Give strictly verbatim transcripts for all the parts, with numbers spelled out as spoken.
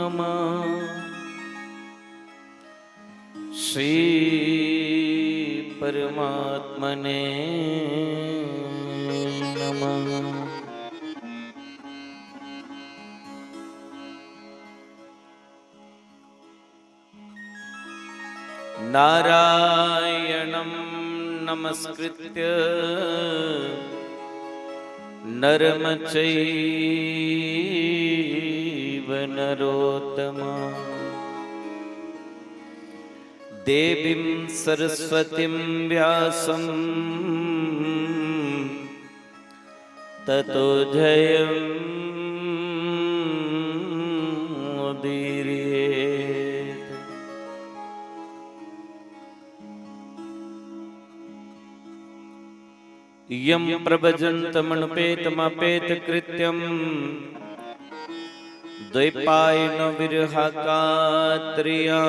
नमः। श्री परमात्मने नमः। नारायणं नमस्कृत्य नरं चैव नरोत्तमम्। देवीं सरस्वतीं व्यासं ततो जयमुदीरयेत्। यं प्रव्रजन्तमनुपेतमपेतकृत्यं द्वैपायनो विरहकातरया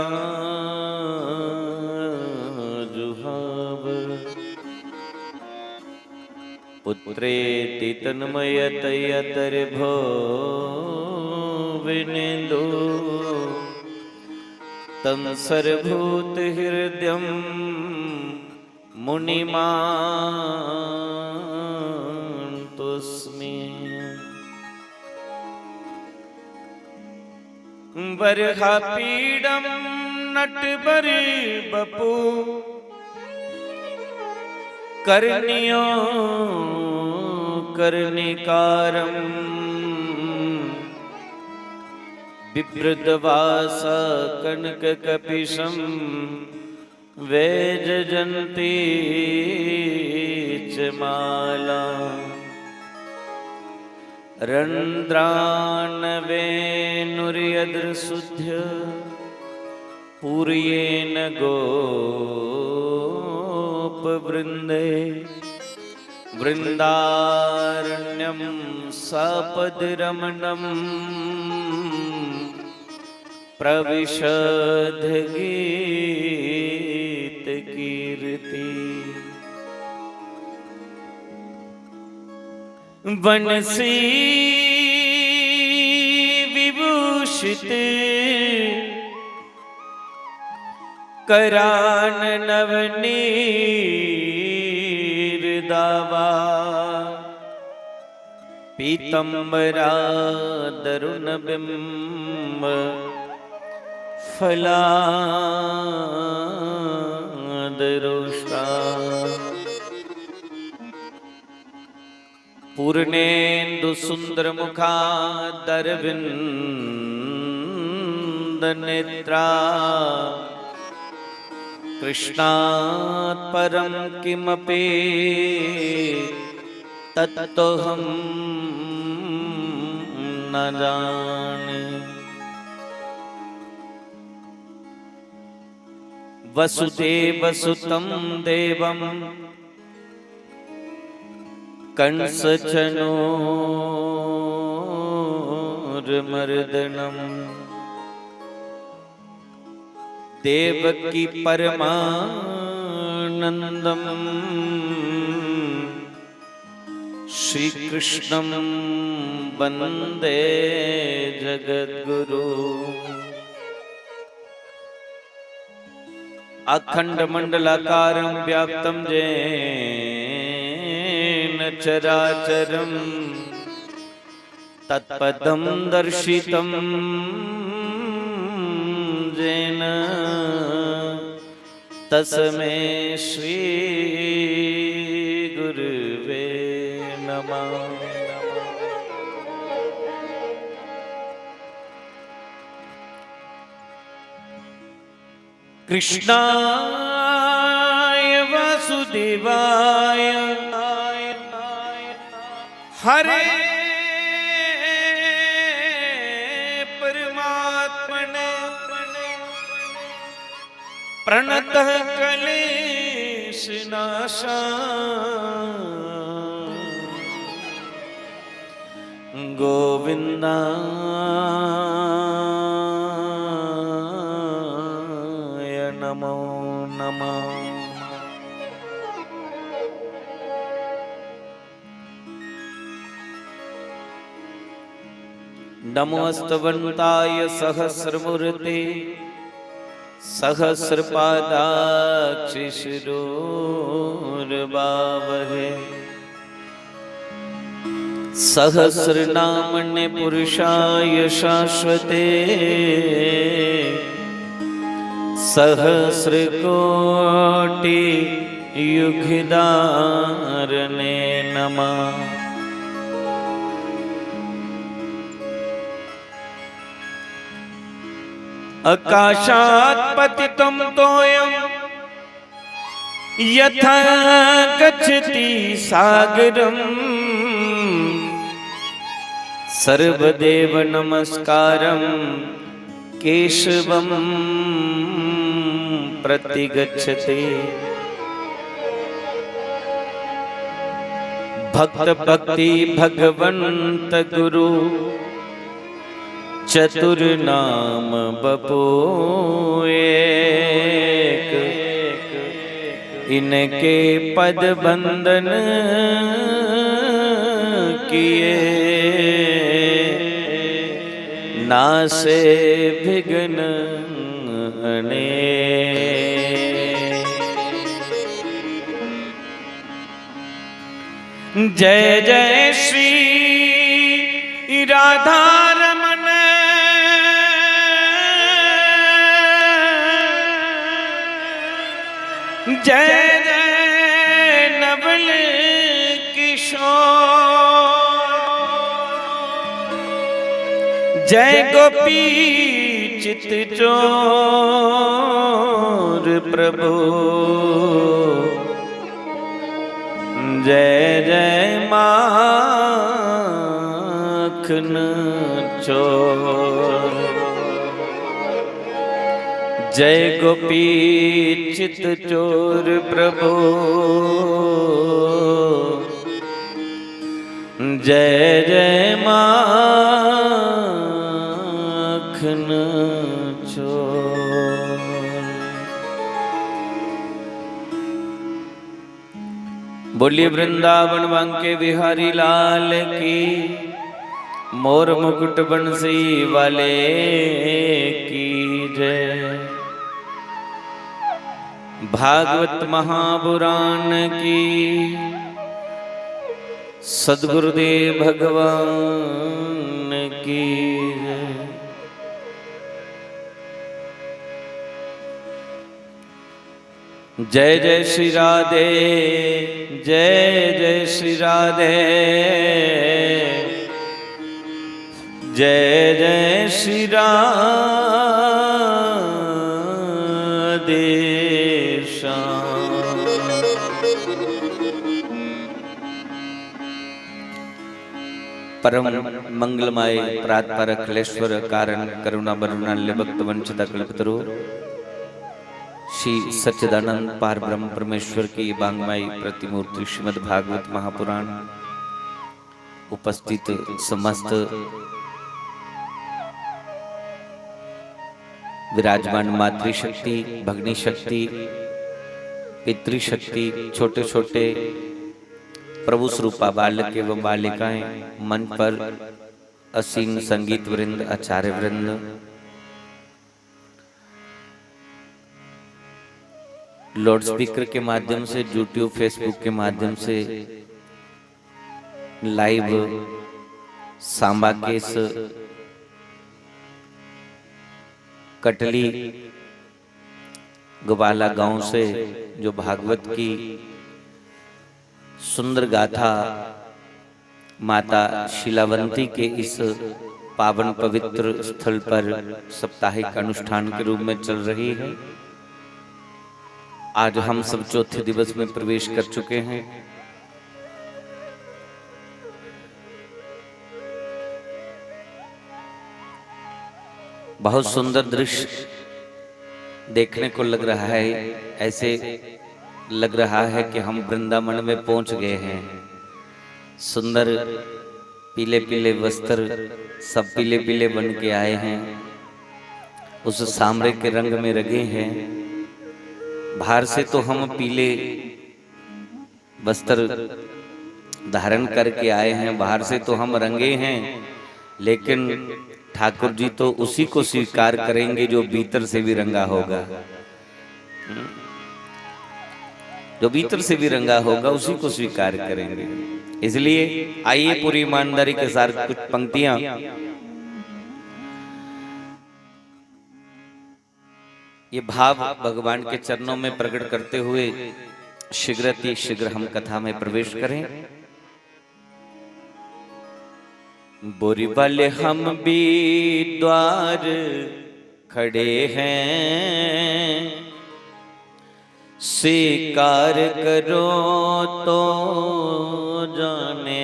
जुहाव। पुत्रेति तन्मयतयतर्भो विनिन्दु तं सर्वभूतहृद्यं मुनिमान्तोऽस्मि। वराहपीडं नटवरवपु कर्णियो कर्णिकारं विप्रध्वंसकणककपिशं वैजयन्ती च माला। रन्ध्रानवेणुर्यदृशुध्य पूरयेन गोपवृन्दे। वृन्दारण्यं सपदि रमणं प्रविशद्गीतकीर्ति। वनश्री विभूषित कराननवनीरदावा। पीतम्बरादरुणबिम्ब फलादरोष्टा। पूर्णेन्दुसुन्दरमुखादरविन्दनेत्रा। कृष्णात् परं किमपि तत्त्वमहं न जाने। वसुदेवसुतं देवं कंसचाणूरमर्दनम्। देवकी परमानन्दं श्रीकृष्णं वन्दे जगद्गुरु। अखण्डमण्डलाकारं व्याप्तं येन चराचरम्। तत्पदं दर्शितं येन तस्मै श्रीगुरुवे नमः। कृष्णाय वासुदेवाय हरे परमात्मने प्रणतः क्लेशनाशा गोविन्दाय नमो नमः। नमोऽस्तवन्ताय सहस्रमूर्ते सहस्रपादाक्षिशिरोरुबाहवे। सहस्रनामने पुरुषाय शाश्वते सहस्रकोटि युगधारणे नमः। आकाशात् पतितं तोयं यथा गच्छति सागरम्। सर्वदेव नमस्कारं केशवं प्रतिगच्छति। भक्त भक्ति भगवंत गुरु चतुर नाम बपू एक। इनके पद बंदन किए नासे विघ्न अनेक। जय जय श्री राधा रमन। जय जय नवल किशोर। जय गोपी चित चोर प्रभु। जय जय माखन चोर। जय गोपी चित चोर प्रभु। जय जय माखन चोर। बोलिए वृंदावन बांके बिहारी लाल की, मोर मुकुट बंसी वाले की जय। भागवत महापुराण की, सदगुरुदेव भगवान की जय। जय जय श्री राधे, जय जय श्री राधे, जय जय श्री राधे श्याम। परम मंगलमय प्रात पर अखिलेश्वर कारण करुणा बरुणा लिभक्त वंचित कल्पतरु श्री सच्चिदानंद पार ब्रह्म परमेश्वर की वांगमय प्रतिमूर्ति श्रीमद् भागवत महापुराण। उपस्थित समस्त विराजमान मातृशक्ति, भगनी शक्ति, पितृशक्ति, छोटे छोटे प्रभु स्वरूपा बालक एवं बालिकाएं, मंच पर आसीन संगीत वृंद, आचार्य वृंद, लाउडस्पीकर के माध्यम से, YouTube, Facebook के माध्यम से लाइव सांबा के इस कटली गवाला गांव से जो भागवत की सुंदर गाथा माता शिलावंती के इस पावन पवित्र स्थल पर साप्ताहिक अनुष्ठान के रूप में चल रही है। आज हम सब चौथे दिवस में प्रवेश कर चुके हैं। बहुत सुंदर दृश्य देखने को लग रहा है। ऐसे लग रहा है कि हम वृंदावन में पहुंच गए हैं। सुंदर पीले पीले वस्त्र, सब पीले पीले बन के आए हैं, उस सांवरे के रंग में रंगे हैं। बाहर से तो हम पीले वस्त्र धारण करके आए हैं, बाहर से तो हम रंगे हैं, लेकिन ठाकुर जी तो उसी को स्वीकार करेंगे जो भीतर से भी रंगा होगा। हम्म? जो भीतर से भी रंगा होगा, उसी को स्वीकार करेंगे। इसलिए आइए, पूरी ईमानदारी के साथ कुछ पंक्तियां, ये भाव भगवान के चरणों में प्रकट करते हुए शीघ्र अति शीघ्र हम कथा में प्रवेश करें। बोरीवल हम भी द्वार खड़े हैं, स्वीकार करो तो जाने।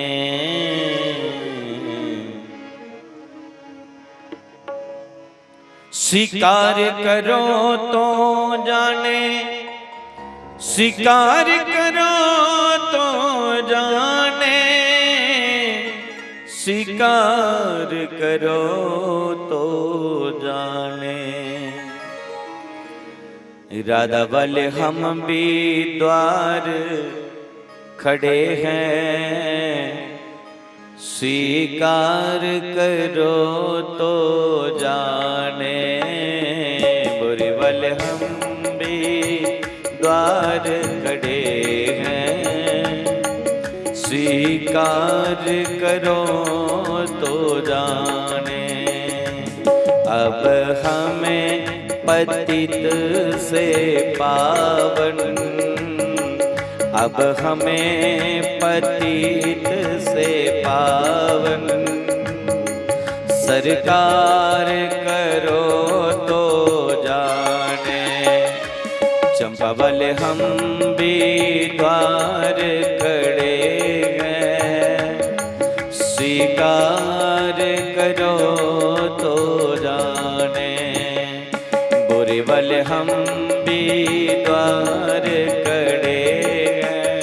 स्वीकार करो तो जाने, स्वीकार करो तो जाने, स्वीकार करो तो जाने। राधावल हम भी द्वार खड़े हैं, स्वीकार करो तो जाने। बोरीवल हम भी द्वार खड़े हैं, स्वीकार करो तो जाने। अब हमें पतित से पावन, अब हमें पतित से पावन सरकार करो तो जाने। चंपावल हम भी द्वार खड़े हैं, स्वीकार करो तो जाने। बोरीवल हम भी द्वार खड़े हैं,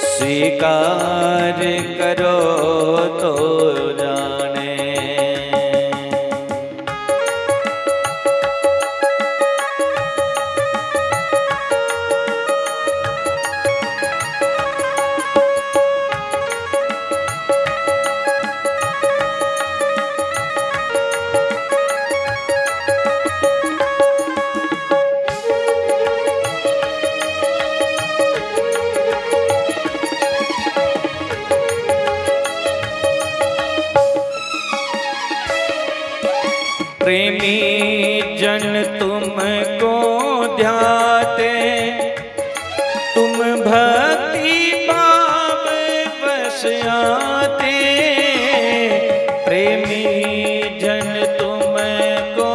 स्वीकार करो तो जाने। प्रेमी जन तुमको ध्याते, तुम भक्ति भाव वश आते। प्रेमी जन तुमको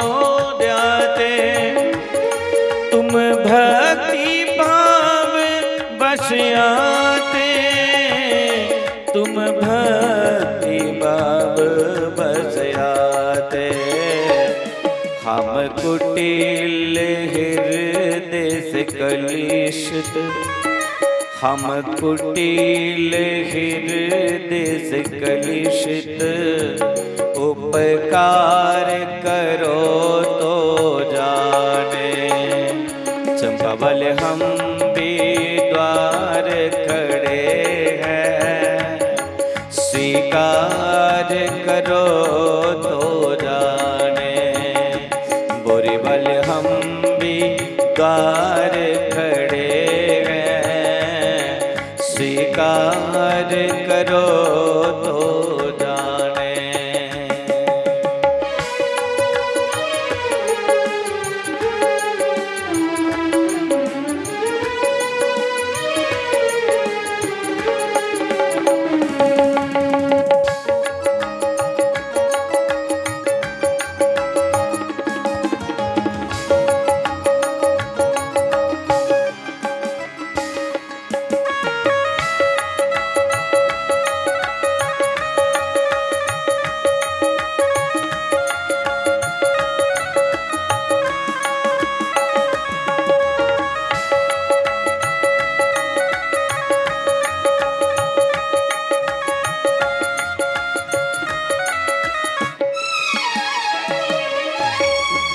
ध्याते, तुम भक्ति भाव वश आते, तुम भक्ति भाव वश आते। हम कुटिल हृदय से कलुषित, हम कुटिल हृदय से कलुषित, उपकार करो तो जाने। चंपावल हम भी द्वार खड़े हैं, स्वीकार करो तो जाने। बोरीवल हम भी द्वार खड़े हैं, स्वीकार करो तो जाने।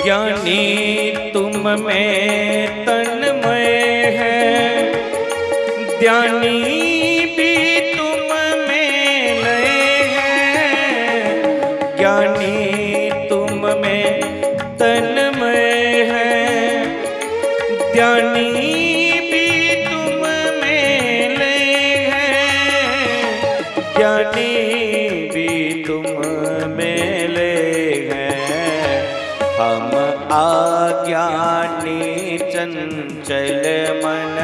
ज्ञानी तुम में है, ध्यानी भी तुम में लय है। तन्मय है। ज्ञानी भी तुम मेले हैं, ज्ञानी भी तुम मेले हैं। हम अज्ञानी चंचल मन,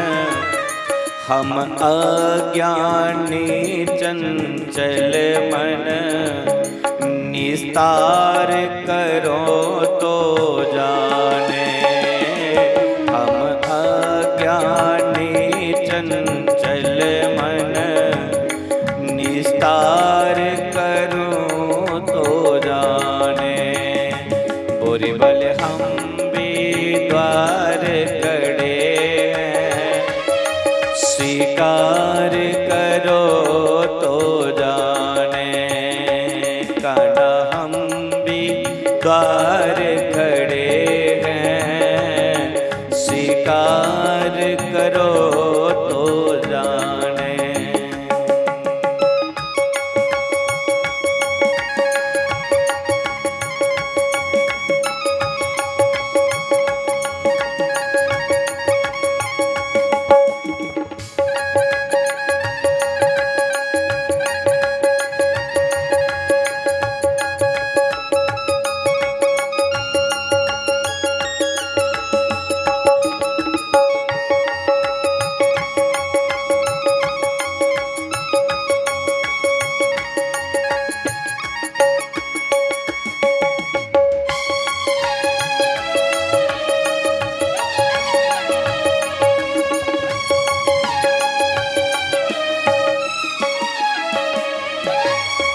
हम अज्ञानी चंचल मन, निस्तार करो तो जाने। हम अज्ञानी चंचल मन, निस्तार करो तो जाने। बोरी बल हम भी द्वार खड़े हैं, स्वीकार करो तो जाने। कान्हा हम भी द्वार खड़े हैं, स्वीकार करो तो जाने।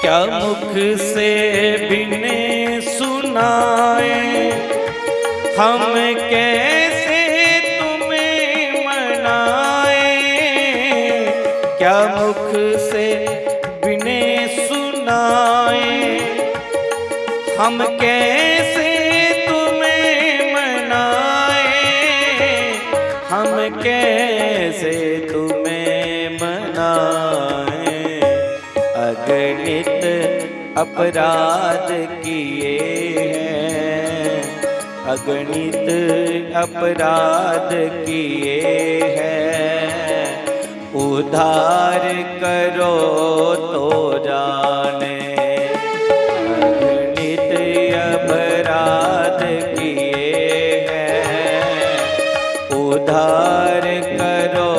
क्या मुख से बिने सुनाए, हम कैसे तुम्हें मनाए? क्या मुख से बिने सुनाए, हम कैसे तुम्हें मनाए? हम कैसे तुम्हें मनाए? अगणित अपराध किए हैं, अगणित अपराध किए हैं, उद्धार करो तो जाने। अगणित अपराध किए हैं, उद्धार करो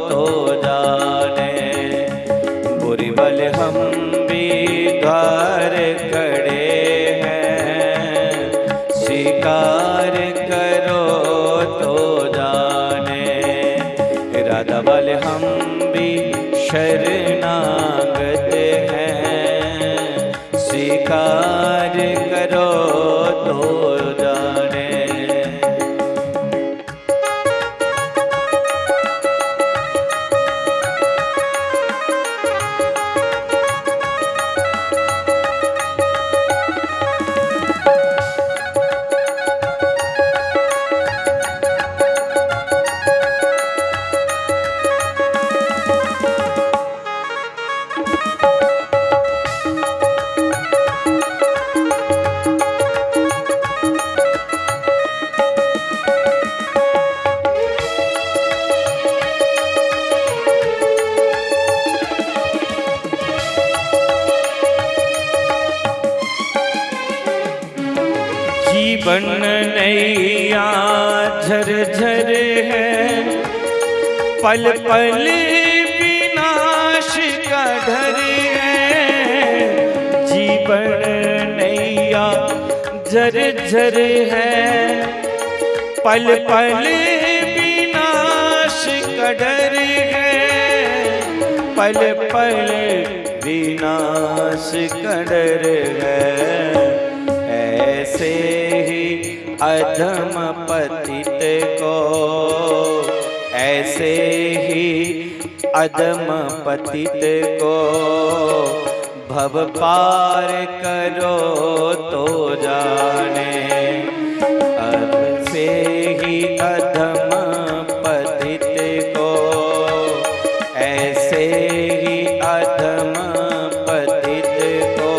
तो जाने। बोरी बल हम भी द्वार खड़े हैं, स्वीकार करो तो जाने। राधा बल हम भी शरणागत हैं, स्वीकार करो तो जाने। जीवन नैया झरझर है, पल पल विनाश का डर है। जीवन नैया झरझर है, पल पल विनाश का डर है, पल पल विनाश का डर है। ऐसे ही अधम पतित को, ऐसे ही अधम पतित को भव पार करो तो जाने। अब से ही अधम पतित को, ऐसे ही अधम पतित को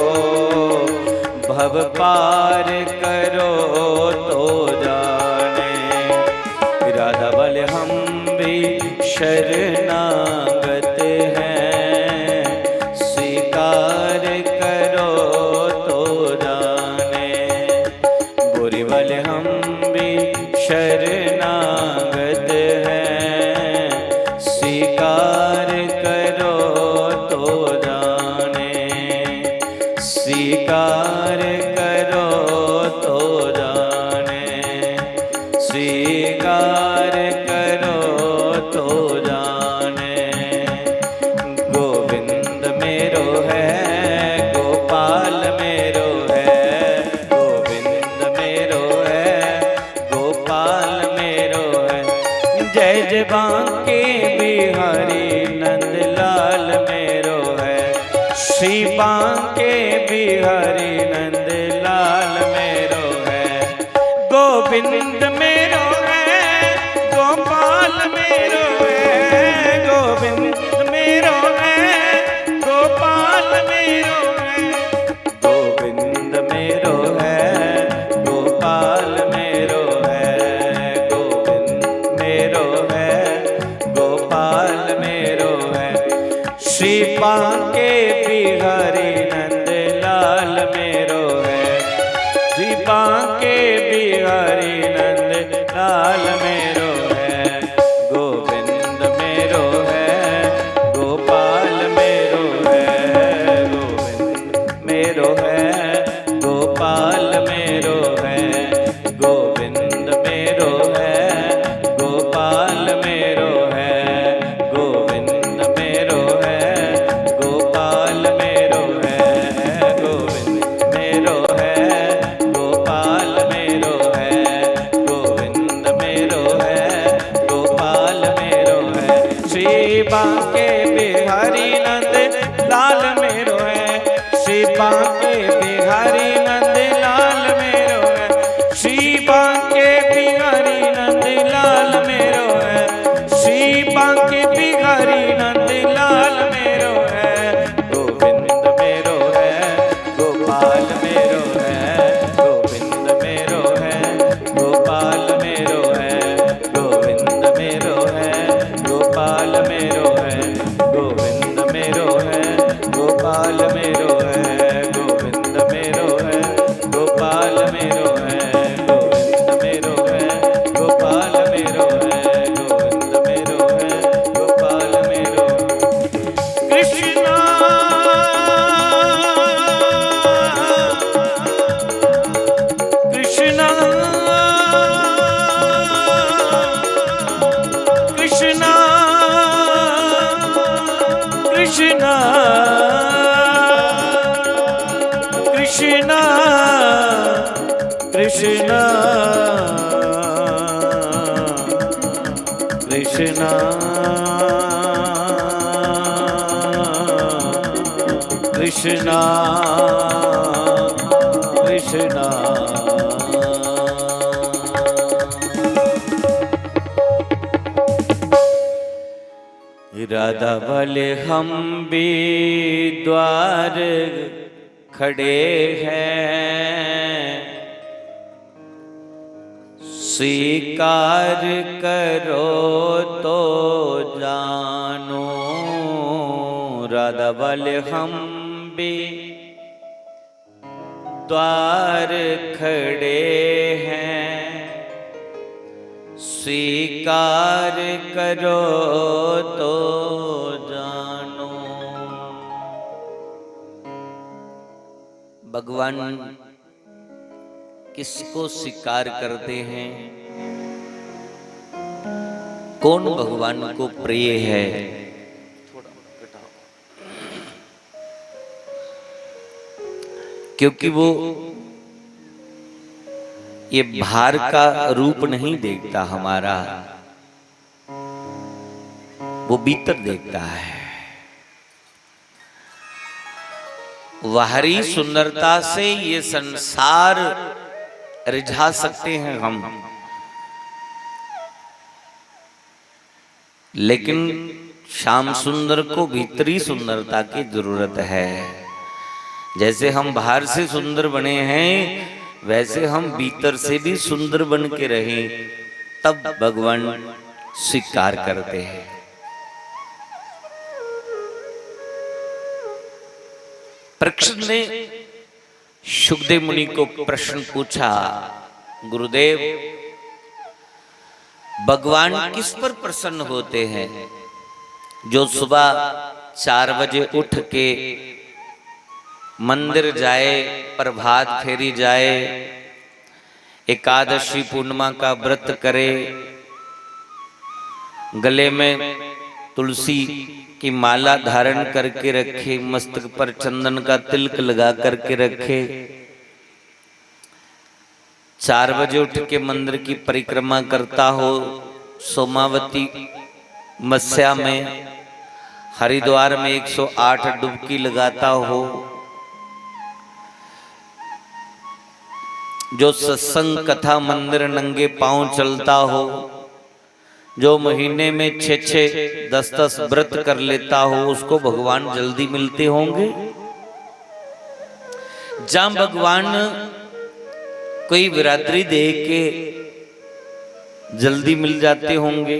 भव पार करो शरणागत हैं, स्वीकार करो तो जाने। बोरीवल हम भी शरणागत हैं, स्वीकार करो तो जाने, स्वीकार करो तो जाने, स्वीकार करो तो जाने। गोविंद मेरो है, गोपाल मेरो है, गोविंद मेरो है, गोपाल मेरो है। जय जय बांके बिहारी नंद लाल मेरो है, श्री बांके बिहारी नंद लाल मेरो है। गोविंद मेरो है, गोपाल मेरो है, गोविंद मेरो है, गोपाल मेरो है। गोविंद मेरो है, गोपाल मेरो है, गोविंद मेरो है, गोपाल मेरो है। श्री बांके बिहारी नंद लाल मेरो है, श्री बांके बिहारी नंद लाल मेरो है। गोविंद मेरो है, गोपाल मेरो है, गोविंद मेरो है, गोपाल मेरो है, गोविंद मेरो है, गोपाल मेरो है, गोविंद मेरो है, गोपाल मेरो है, गोविंद मेरो है, गोपाल मेरो है, गोविंद मेरो है, गोपाल मेरो है। श्री बांके बिहारी नंद लाल मेरो है, श्री बांके बिहारी नंद लाल मेरो है, श्री बांके बिहारी नंद लाल मेरो है, श्री बांके बिहारी नंद लाल मेरो है। गोविंद मेरो है, गोपाल मेरो है, गोविंद मेरो है, गोपाल मेरो है, गोविंद मेरो है, गोपाल मेरो है, गोविंद मेरो है, गोपाल मेरो है, गोविंद मेरो है, गोपाल मेरो है, गोविंद मेरो है, गोपाल मेरो है, गोविंद मेरो है, गोपाल मेरो है। कृष्णा, कृष्णा, कृष्णा, कृष्णा, कृष्णा, कृष्णा, कृष्णा, कृष्णा, कृष्णा। राधा वाले हम भी द्वार खड़े हैं, स्वीकार करो तो जानो। राधा वाले हम भी द्वार खड़े हैं, स्वीकार करो तो जानो। भगवान किसको स्वीकार करते हैं, कौन भगवान को प्रिय है? क्योंकि वो ये बाहर का रूप नहीं देखता हमारा, वो भीतर देखता है। बाहरी सुंदरता से ये संसार रिझा सकते हैं हम, लेकिन श्याम सुंदर को भीतरी सुंदरता की जरूरत है। जैसे हम बाहर से सुंदर बने हैं, वैसे हम भीतर से भी सुंदर बन के रहें, तब भगवान स्वीकार करते हैं। परीक्षित ने शुकदेव मुनि को प्रश्न पूछा, गुरुदेव, भगवान किस पर प्रसन्न होते हैं? जो सुबह चार बजे उठ के मंदिर जाए, प्रभात फेरी जाए, एकादशी पूर्णिमा का व्रत करे, गले में तुलसी की माला धारण करके रखे, मस्तक पर चंदन का तिलक लगा करके रखे, चार बजे उठ के मंदिर की परिक्रमा करता हो, सोमावती मस्या में हरिद्वार में एक सौ आठ डुबकी लगाता हो, जो सत्संग कथा मंदिर नंगे पांव चलता हो, जो महीने में छः छः दस दस व्रत कर लेता हो, उसको भगवान जल्दी मिलते होंगे? जहां भगवान कोई बिरादरी दे के जल्दी मिल जाते होंगे,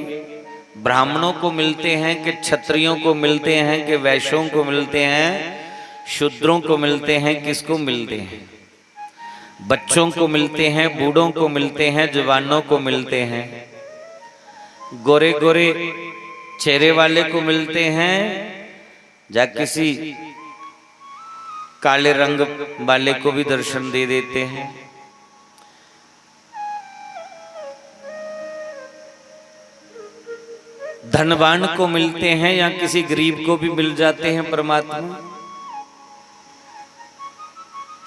ब्राह्मणों को मिलते हैं कि क्षत्रियों को मिलते हैं कि वैश्यों को मिलते हैं, शूद्रों को मिलते हैं, किसको मिलते हैं? बच्चों को मिलते हैं, बूढ़ों को मिलते हैं, जवानों को मिलते हैं, गोरे गोरे चेहरे वाले को मिलते हैं, या किसी काले रंग वाले को भी दर्शन दे देते हैं। धनवान को मिलते हैं या किसी गरीब को भी मिल जाते हैं परमात्मा।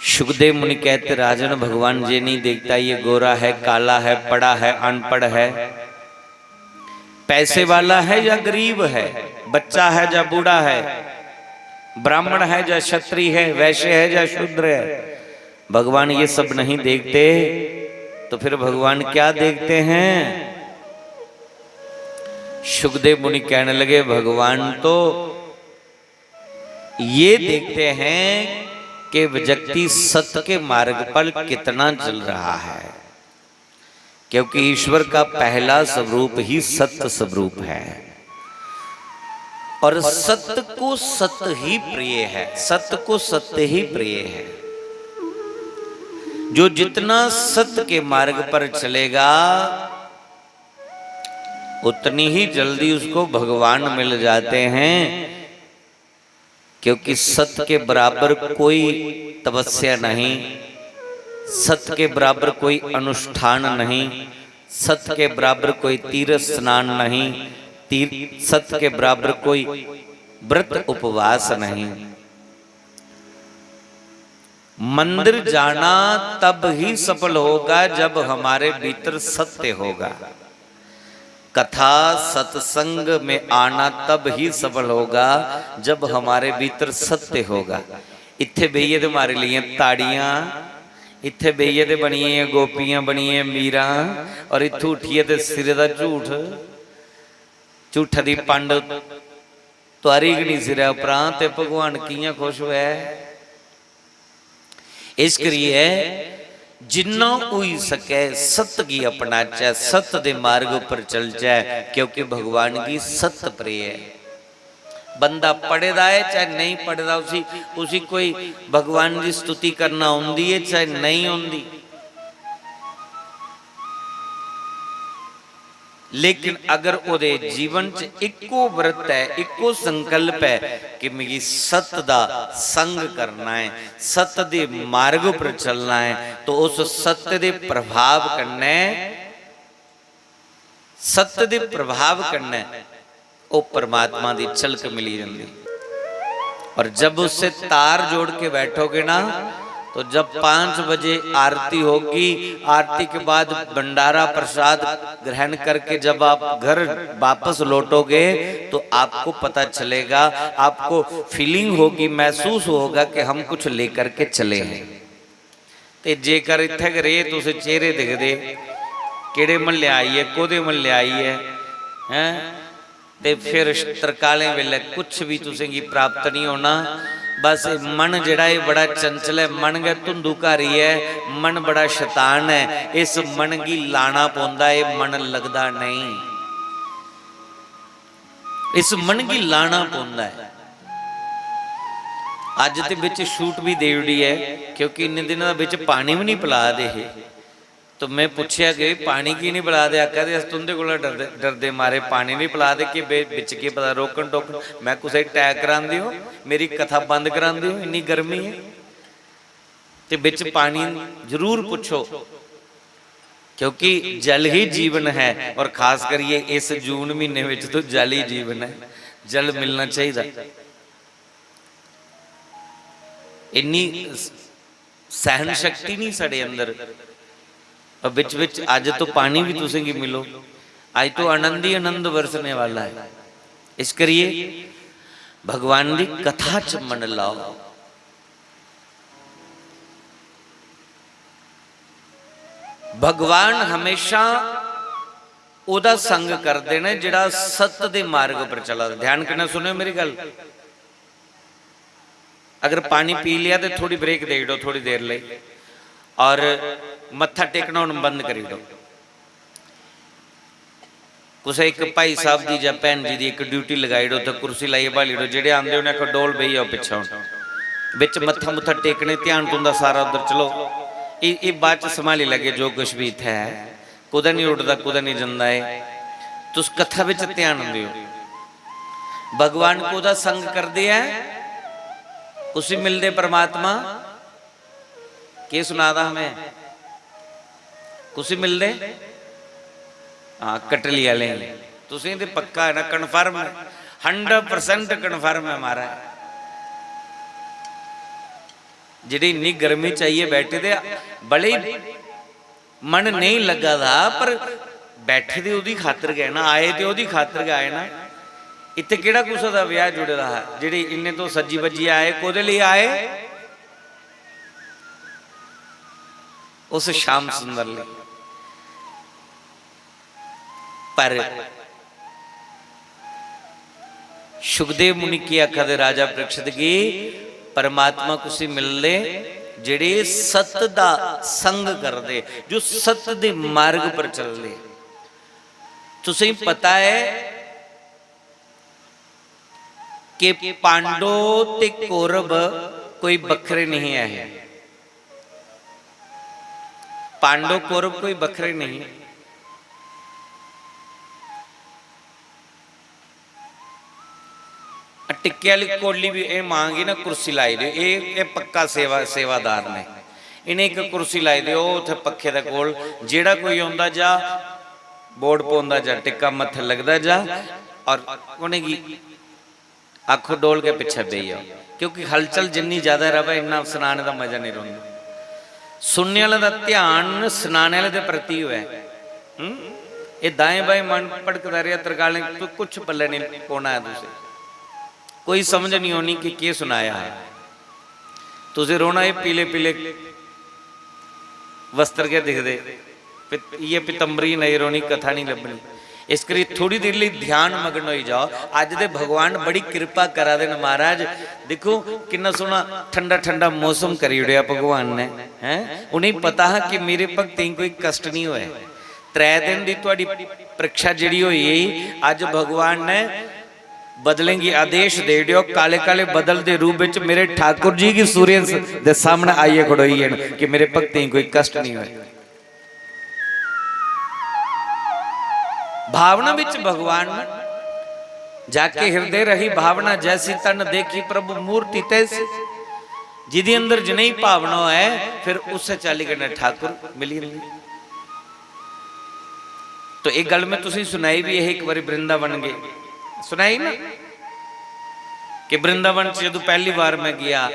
शुकदेव मुनि कहते, राजन, भगवान ये नहीं देखता, ये गोरा है, काला है, पढ़ा है, अनपढ़ है, पैसे वाला है या गरीब है, बच्चा है या बूढ़ा है, ब्राह्मण है या क्षत्रिय है, वैश्य है या शूद्र है, भगवान ये सब नहीं देखते, तो फिर भगवान क्या देखते हैं? शुकदेव मुनि कहने लगे, भगवान तो ये देखते हैं कि व्यक्ति सत्य के मार्ग पर कितना चल रहा है, क्योंकि ईश्वर का पहला स्वरूप ही सत्य स्वरूप है और सत्य को सत्य ही प्रिय है, सत्य को सत्य ही प्रिय है। जो जितना सत्य के मार्ग पर चलेगा, उतनी ही जल्दी उसको भगवान मिल जाते हैं, क्योंकि सत्य के बराबर कोई तपस्या नहीं, सत्य के बराबर कोई अनुष्ठान नहीं, सत्य के बराबर कोई तीर्थ स्नान नहीं, तीर-, सत्य के बराबर कोई व्रत उपवास नहीं। मंदिर जाना तब ही सफल होगा जब हमारे भीतर सत्य होगा। कथा सत्संग में आना तब ही सफल होगा जब हमारे भीतर सत्य होगा। इत्थे बेहिए ते मारी लेइयां ताड़ियां, इत्थे बेहिए ते बनिए गोपियां, बनिए मीरां, और इत्थों उठिए ते सिरे दा झूठ, झूठा दी पंड तुआरी गै नहीं सिरै उप्परां, ते भगवान कि'यां खुश होऐ? इस करियै जिन्ना होई सकै सत्य गी अपनाचै, सत्य दे मार्ग उप्पर चलचै, क्योंकि भगवान गी सत्य प्रिय ऐ। बंदा पढ़े दा ऐ चाहे नेईं पढ़े दा, उसी, उसी कोई भगवान दी स्तुति करना औंदी ऐ चाहे नेईं औंदी, लेकिन अगर ओह्दे जीवन च इक्को व्रत ऐ, इक्को संकल्प ऐ कि मिगी सत्य दा संग करना ऐ, सत्य दे मार्ग पर चलना ऐ, तो उस सत्य दे प्रभाव कन्नै, सत्य दे प्रभाव कन्नै ओह् परमात्मा दी झलक मिली जंदी। और जब उससे तार जोड़ के बैठोगे ना, तो जब पाँच बजे आरती होगी, आरती के बाद भंडारा प्रसाद ग्रहण करके जब आप घर वापस लौटोगे, तो आपको पता चलेगा, आपको फीलिंग होगी, महसूस होगा कि हम कुछ लेकर के चले हैं। ते जेकर इत्थै गै रेह्, तुस चेहरे दिखदे, केह्ड़े म्हल्ले आई ऐ, कोह्दे म्हल्ले आई ऐ, हैं? ते फिर तरकालें बेल्लै कुछ बी तुसेंगी प्राप्त नहीं होना। बस एह् मन जेह्ड़ा, एह् बड़ा चंचल ऐ, मन गै धुंधुकारी ऐ, मन बड़ा शैतान ऐ। इस मन गी लाना पौंदा, एह् मन लगदा नेईं। इस मन गी लाना पौंदा ऐ। अज्ज ते बिच छूट भी देई ओड़ी ऐ, क्योंकि इन्ने दिनें दा बिच पानी भी नहीं पिला दे हे। तो मैं पुच्छेआ कि पानी की नहीं पिला दे? आखा दे, "अस तुंदे कोला डरदे, डरदे मारे पानी नहीं पिला दे कि बे-, बिच केह् पता रोकन टोकन।" मैं, "कुसै टैग करांदे हो, मेरी कथा बंद करांदे हो, इन्नी गर्मी है।" ते बिच पानी जरूर पुच्छो, क्योंकि जल ही जीवन है। और खास करिए इस जून महीने विच तो जल ही जीवन है, जल मिलना चाहिए। इन्नी सहन शक्ति नहीं साढ़े अंदर। और बिच बिच अज तो पानी भी तुसें गी मिलो, अज तो आनंद ही आनंद बरसने वाला है। इस करिए भगवान दी कथा च मन लाओ। भगवान हमेशा ओदा संग करदे ने जेड़ा सत दे मार्ग पर चला दा। ध्यान कन्नै सुनियो मेरी गल्ल। अगर पानी पी लिया तो थोड़ी ब्रेक दे दो, थोड़ी देर ले, और मत्था टेकना हूँ बंद करी दो। कुसै इक भाई साहब दी जां भैन जी दी इक ड्यूटी लगाई ओड़ो, उत्थै कुर्सी लाइयै ब्हाली ओड़ो, जेह्ड़े आंदे उ'नें आखो, "डोल बेही जाओ पिच्छें हून।" बिच मत्था मुत्था टेकने, ध्यान तुं'दा सारा उद्धर। चलो, एह्, एह् बाद च सम्हाली लैगे जो कुछ बी इत्थै ऐ, कुतै निं उड्डदा, कुतै निं जंदा ऐ। तुस कत्था बिच ध्यान देओ। भगवान कोह्दा संग करदे ऐ? कुसी मिलदे परमात्मा? केह् सुना दा हा में? कुसी मिलदे? हां, कटली आह्लें गी। तुसें ते पक्का है ना, कन्फर्म है, हंड्रेड परसेंट कन्फर्म है महाराज। जेह्ड़ी इन्नी गर्मी च आइयै बैठे दे, भले ही मन नेईं लग्गा दा, पर बैठे दे ओह्दी खातर गै ना, आए ते ओह्दी खातर गै आए ना। इत्थै केह्ड़ा कुसै दा ब्याह जुड़े दा हा? जेह्ड़े इन्ने तो सज्जी बज्जियै आए, कोह्दे लेई आए? उस श्याम सुंदर लेई। पर शुकदेव मुनि की आखा दे राजा परीक्षित गी, परमात्मा कुसी मिलदे जेह्ड़े सत दा संग करदे, जो सत दे मार्ग पर चलदे। तुसें पता है कि पांडो ते कौरव कोई बक्खरे नहीं है। पांडो कौरव कोई बक्खरे नहीं। टिक्के आह्ली कौली बी एह् मां गी ना कुर्सी लाई देओ, एह्, एह् पक्का सेवा, सेवादार ने। इ'नें इक कुर्सी लाई देओ, ओह् उत्थै पक्खे दे कोल, जेह्ड़ा कोई औंदा जा, बोर्ड पौंदा जा, टिक्का मत्थै लगदा जा, और उ'नेंगी आखो, "डोल के पिच्छे बेही जाओ।" क्योंकि हलचल जिन्नी ज्यादा र'वै, इन्ना सनाने दा मजा नेईं रौंह्दा। सुनने आह्ले दा ध्यान सनाने आह्ले दे प्रति होऐ। हूं? एह् दाएं बाएं मन भटकदा रेहा, तरकालें, तू कुछ पल्ले नेईं पौना ऐ तुसें। कोई समझ नेईं औनी कि केह् सुनाया ऐ। तुसें रौह्ना एह् पीले पीले वस्त्र गै दिखदे, पित-, इ'यै पितंबरी नजर औनी, कथा निं लब्भनी। इस करी थोड़ी देर लेई ध्यान मग्न होई जाओ। अज्ज दे भगवान बड़ी किरपा करा दे न महाराज। दिक्खो किन्ना सोह्ना ठंडा ठंडा मौसम करी ओड़ेआ भगवान ने, हैं? उ'नेंगी पता हा कि मेरे भक्तें गी कोई कष्ट निं होऐ। त्रै दिन दी थुआढ़ी परीक्षा जेह्ड़ी होई गेई, अज्ज भगवान ने बदलें गी आदेश देई ओड़ेओ, काले काले बदल दे रूप बिच मेरे ठाकुर जी गी सूर्य दे सामने आइयै खड़ोई गे न कि मेरे भक्तें गी कोई कष्ट निं होए। भावना विच भगवान न, जाके हृदय रही भावना, जैसी तन देखी प्रभु मूर्ति तैसी। जिदे अंदर जनेही भावना होए, फिर उस्सै चाल्ली कन्नै ठाकुर मिली जंदे। तो एक गल मैं तुसें सुनाई भी है, एक बारी वृंदावन गए, सुनाई ना, कि वृंदावन च जदों पहली बार मैं गया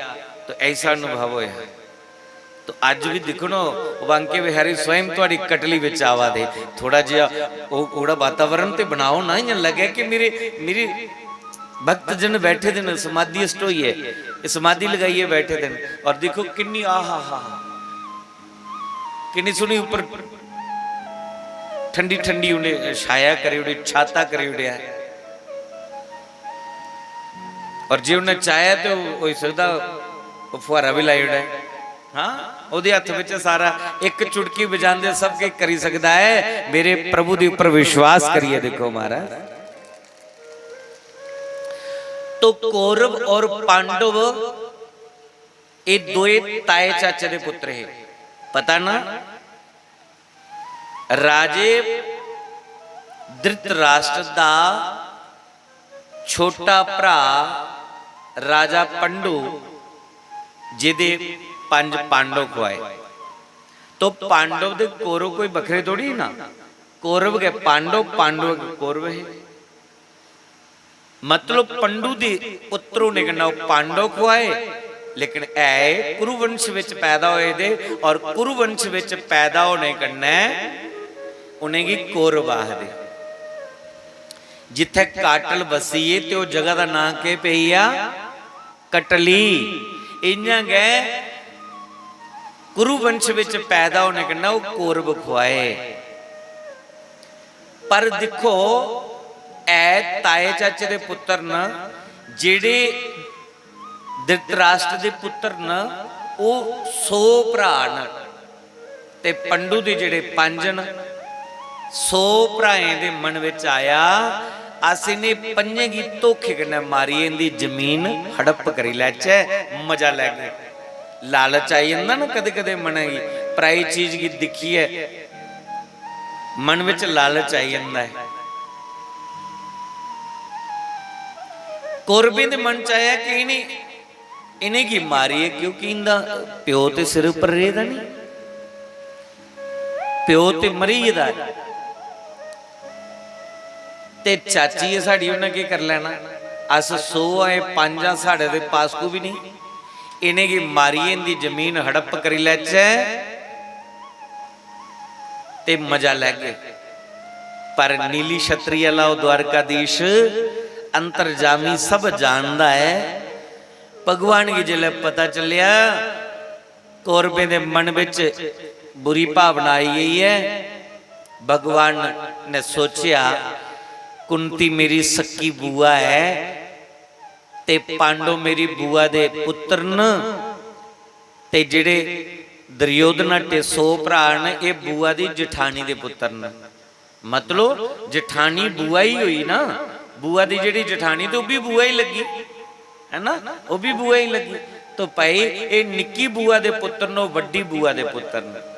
तो ऐसा अनुभव होया। तो अज भी दिक्खो ना, बांके बिहारी स्वयं तुहाडी कटली विच आवा दे, थोड़ा जिहा ओ-, ओड़ा वातावरण ते बनाओ ना, इयां लगे कि मेरे, मेरे भक्त जन बैठे दे न, समाधि अष्ट होई है, ये समाधि लगाइए बैठे दे न। और देखो किन्नी, आ हा हा हा, किन्नी सोहनी उप्पर ठंडी ठंडी उन्हें छाया करी ओड़ी, छाता करी ओड़ेआ। और जे उन्हें चाहेआ ते ओह् होई सकदा ओह् फुहारा भी लाई ओड़े। हाँ, ओह्दे हत्थ बिच सारा, इक चुटकी बजांदे सब किश करी सकदा है। मेरे प्रभु दे उप्पर विश्वास करिए देखो महाराज। तो कौरव और पांडव एह् दोए ताए चाचे दे पुत्तर हे। पता ना, राजे धृतराष्ट्र दा छोटा भ्रा राजा पंडु, जेह्दे पंज पांडव खुआए। तो पांडव दे कौरव कोई बक्खरे थोड़ी ना, कौरव गै पांडव, पांडव गै कौरव हे। मतलब पंडु दे पुत्र होने कन्नै ओह् पांडव खुआए, लेकिन है कुरुवंश बिच पैदा होए दे, और कुरुवंश बिच पैदा होने कन्नै उ'नेंगी कौरव आखदे। जित्थै काटल बसी गे ते ओह् जगह दा नांऽ केह् पेई गेआ? कटली। इ'यां गै कुरुवंश बिच पैदा होने कन्नै ओह् कौरव खुआए। पर दिक्खो, ऐ ताए चाचे दे पुत्तर न, जेह्ड़े धृतराष्ट्र दे पुत्तर न, ओह् सौ भ्राऽ न। ते पंडु दे जेह्ड़े पंज न, सौ भ्राएं दे मन बिच आया, अस इ'नें पंजें गी धोखे कन्नै मारियै इं'दी जमीन हड़प करी लैचै, मजा लैगे। लालच आई जंदा ना कदें कदें मनै गी, पराई चीज गी दिक्खियै मन बिच लालच आई जंदा ऐ। कौरवें दे मन च आया कि इ'नें, इ'नेंगी मारियै, क्योंकि इं'दा प्यो ते सिर उप्पर रेह् दा निं, प्यो ते मरी गेदा ऐ। ते चाची ऐ साढ़ी, उ'न्नै केह् करी लैना? अस सौ आं, पंज आं, साढ़े ते पासकू बी निं। इ'नेंगी मारियै इं'दी जमीन हड़प करी लैचै ते मजा लैगे। पर नीली छतरी आह्ला ओह् द्वारकाधीश अंतर्जामी, सब जानदा ऐ। भगवान गी जिसलै पता चलेआ, कौरवें दे मन बिच बुरी भावना आई गेई ऐ। भगवान ने सोचेआ, कुंती मेरी सक्की बुआ ऐ ते पांडव मेरी बुआ दे पुत्तर न, ते जेह्ड़े दुर्योधन हट्टे सौ भ्राऽ न, एह् बुआ दी जठानी दे पुत्तर न। मतलब, जठानी बुआ ही होई ना, बुआ दी जेह्ड़ी जठानी, ते ओह् बी बुआ ही लग्गी, है ना, ओह् बी बुआ ही लग्गी। तो भाई, एह् निक्की बुआ दे पुत्तर न, ओह् बड्डी बुआ दे पुत्तर न।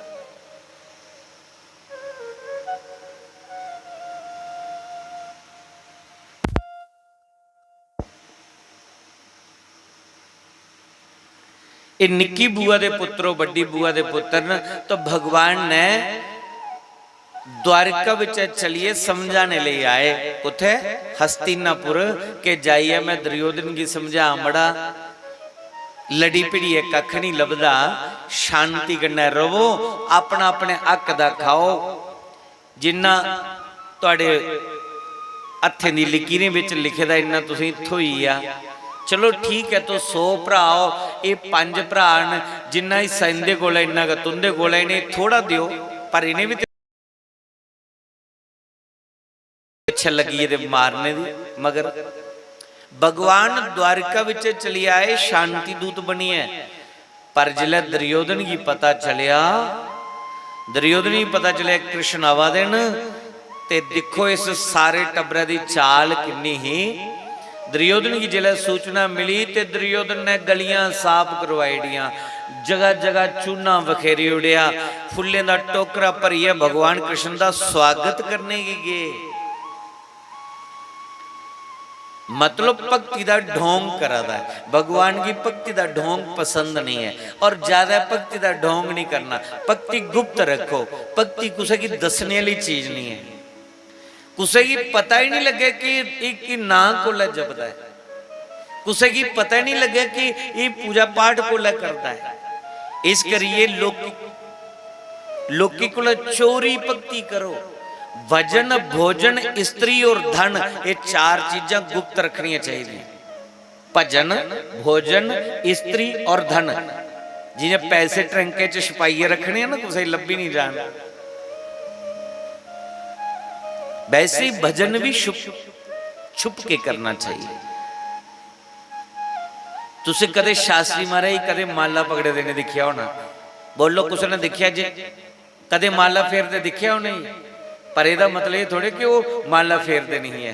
एह् निक्की बुआ दे पुत्तरो, बड्डी बुआ दे पुत्तर न। तो भगवान ने द्वारिका बिच चलिए समझाने लेई आए। कुत्थै? हस्तिनापुर। के जाइयै मैं दुर्योधन गी समझा, मड़ा, लड़ी भिड़ियै कक्ख नहीं लभदा, शांति कन्नै रवो, अपना अपने हक दा खाओ। जिन्ना तुहाड़े हत्थें दी लकीरें बिच लिखे दा, इन्ना तुसेंगी थ्होई गेआ। चलो ठीक ऐ, तुस सौ भ्राऽ ओ, एह् पंज भ्राऽ न, जिन्ना हिस्सा इं'दे कोल ऐ, इन्ना गै तुं'दे कोल ऐ, इ'नेंगी थोह्ड़ा देओ, पर इ'नें बी ते पिच्छे लग्गी गेदे मारने दी। मगर भगवान द्वारिका बिच चली आए शांति दूत बनियै। पर जिसलै दुर्योधन गी पता चलेआ, दुर्योधन गी पता चलेआ कृष्ण आवा दे न, ते दिक्खो इस सारे टब्बरै दी चाल किन्नी ही। दुर्योधन गी जिसलै सूचना मिली ते दुर्योधन ने गलियां साफ करवाई ओड़ियां, जगह जगह चूना बखेरी ओड़ेआ, फुल्लें दा टोकरा भरियै भगवान कृष्ण दा स्वागत करने गी गे। मतलब भक्ति दा ढोंग करा दा ऐ। भगवान गी भक्ति दा ढोंग पसंद नहीं ऐ, और ज्यादा भक्ति दा ढोंग नहीं करना। भक्ति गुप्त रखो। भक्ति कुसै गी दस्सने आह्ली चीज नहीं ऐ। कुसै गी पता ही नहीं लग्गे कि एह् की नां कोल्लै जपदा ऐ, कुसै गी पता ही नहीं लग्गे कि एह् पूजा पाठ कोल्लै करदा ऐ। इस करियै लोक, लोकें कोला चोरी भक्ति करो। भजन, भोजन, स्त्री और धन, एह् चार चीजां गुप्त रखनियां चाहिदियां। भजन, भोजन, स्त्री और धन। जि'यां पैसे ट्रंके च छपाइयै रक्खने आ ना, कुसै गी लब्भी निं जान, वैसे ही भजन भी छुप, छुप के करना चाहिए। तुसें कदें शास्त्री महाराज गी कदें माला पकड़े दे निं दिक्खेआ होना। बोलो, कुसै ने दिक्खेआ जे? कदें माला फेरदे दिक्खेआ उ'नेंगी? पर एह्दा मतलब एह् थोड़े कि ओह् माला फेरदे नहीं ऐ।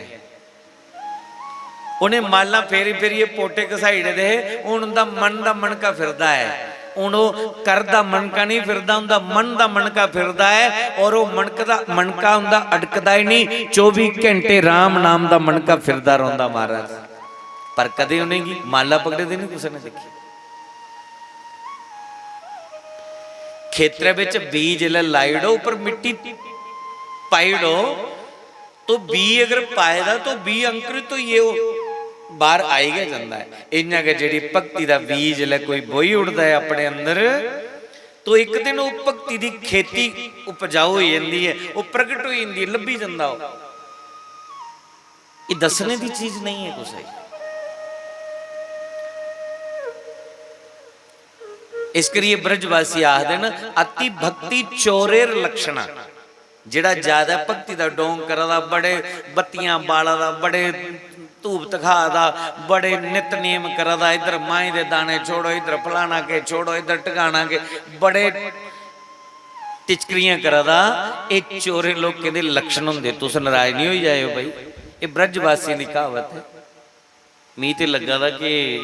उ'नें मालां फेरी फेरियै पोटे घसाई ओड़े दे हे। हून उं'दा मन दा मनका फिरदा ऐ। हून ओह् कर दा मनका नहीं फिरदा, उं'दा मन दा मनका फिरदा ऐ। और ओह् मनक दा मनका उं'दा अटकदा ही नहीं। चौबी घंटे राम नाम दा मनका फिरदा रौंह्दा महाराज। पर कदें उ'नेंगी माला पकड़े दे नहीं कुसै ने दिक्खे। खेतरै बिच बीऽ जिसलै लाई ओड़ो, उप्पर मिट्टी पाई ओड़ो, तो बीऽ अगर पाए दा, तो बीऽ अंकुरित होइयै ओह् बाहर आई गै जंदा ऐ। इ'यां गै जेह्ड़ी भक्ति दा बीऽ जिसलै कोई बोही ओड़दा ऐ अपने अंदर, तो इक दिन ओह् भक्ति दी खेती उपजाऊ होई जंदी ऐ, ओह् प्रगट होई जंदी ऐ, लब्भी जंदा ओह्। एह् दस्सने दी चीज नहीं ऐ कुसै गी। इस करियै ब्रजवासी आखदे न, "अति भक्ति चोरेर लक्षणा।" जेह्ड़ा ज्यादा भक्ति दा डोंग करा दा, बड़े बत्तियां बाला दा, बड़े धूप धखा दा, बड़े नितनेम करा दा, इद्धर मांहें दे दाने छोड़ो, इद्धर फलाना के छोड़ो, इद्धर टकाना के, बड़े टिचकरियां करा दा, एह् चोरें लोकें दे लक्षण होंदे। तुस नराज निं होई जाएओ भाई, एह् ब्रजवासियें दी क्हावत ऐ। मी ते लग्गा दा कि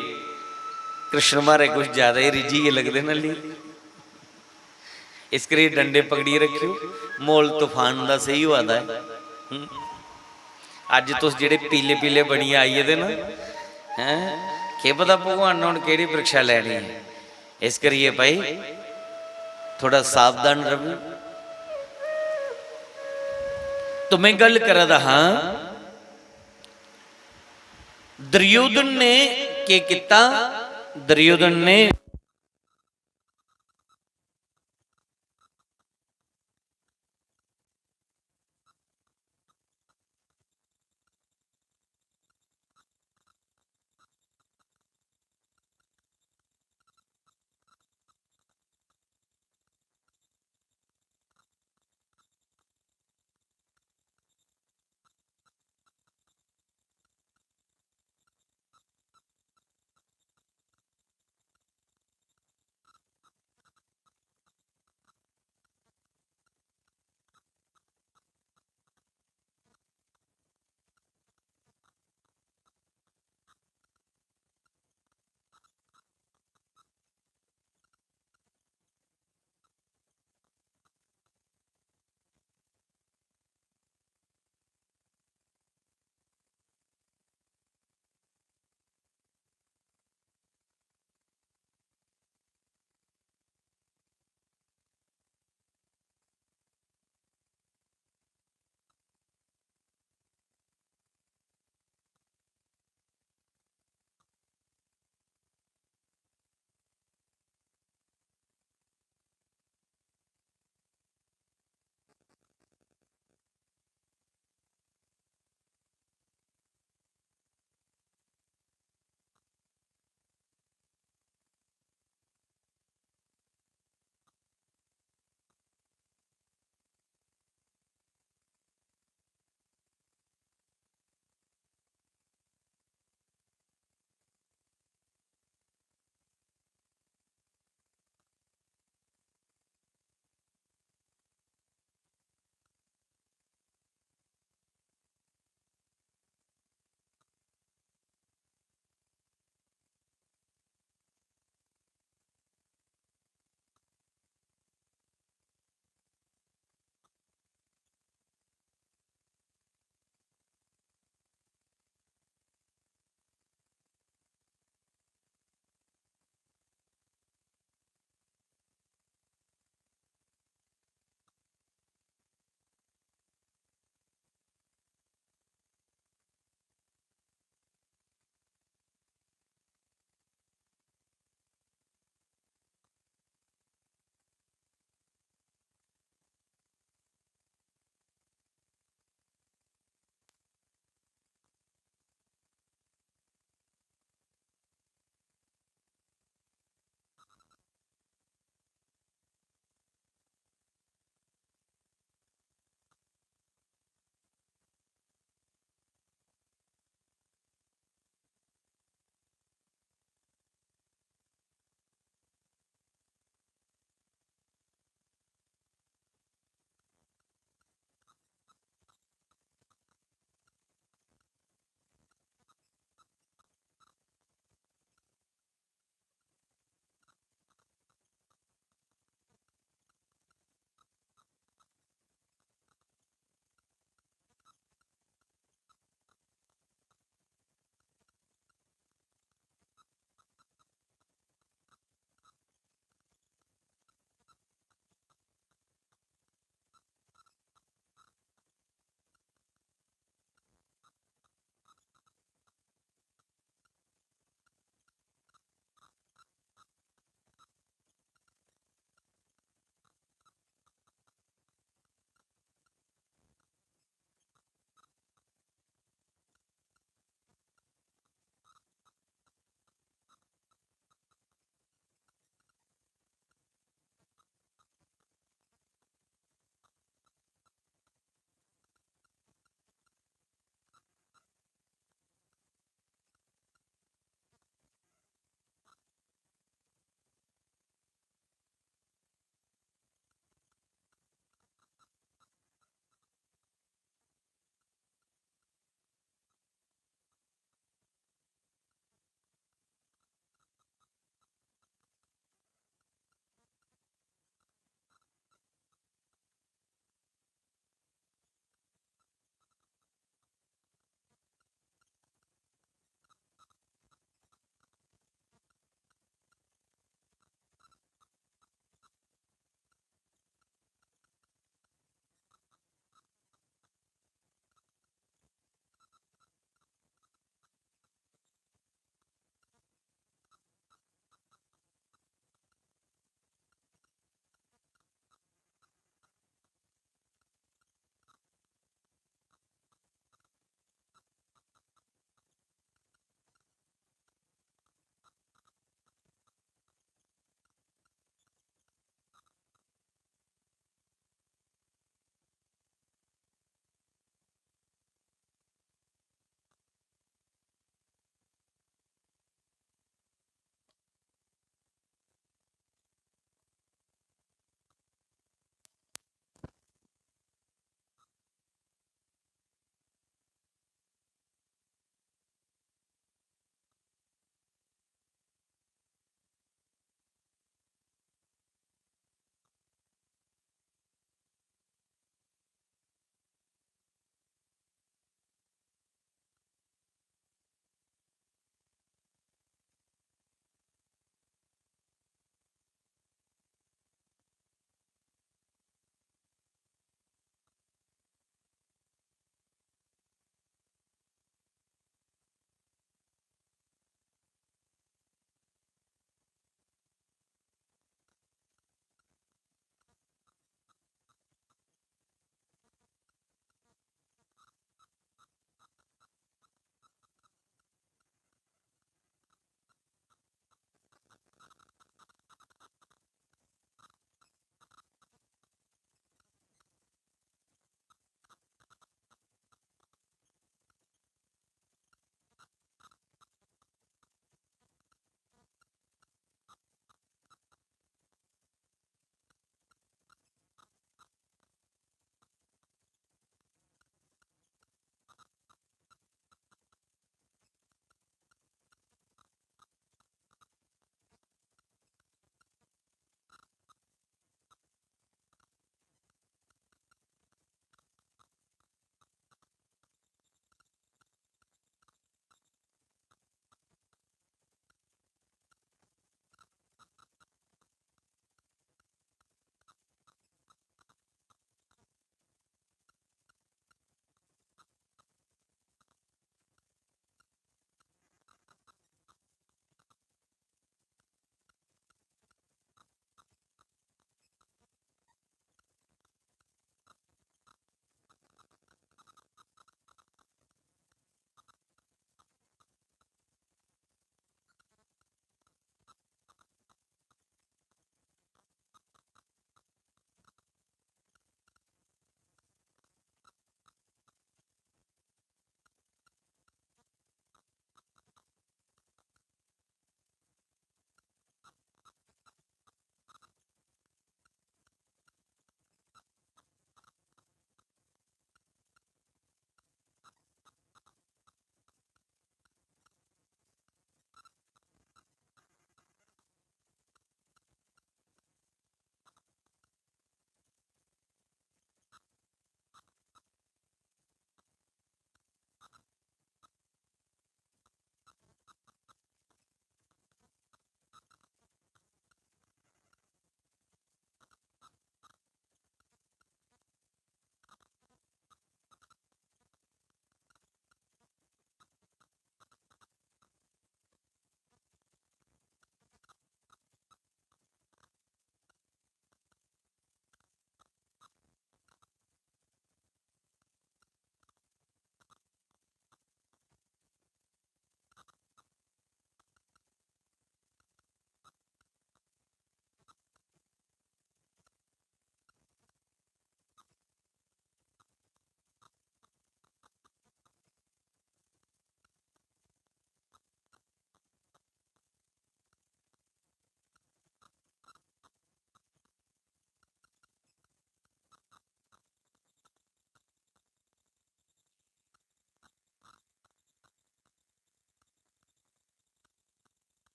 कृष्ण म्हाराज कुछ ज्यादा ही रिझियै लगदे न हल्ली। इस करियै डंडे पकड़ियै रक्खेओ, म्हौल तूफान दा स्हेई होआ दा ऐ। हूं। अज्ज तुस जेह्ड़े पीले पीले बनियै आई गेदे न, हैं, केह् पता भगवान ने हून केह्ड़ी परीक्षा लैनी ऐ। इस करियै भाई, थोड़ा सावधान रवो। तो में गल्ल करा दा हां, दुर्योधन ने केह् कीता? दुर्योधन ने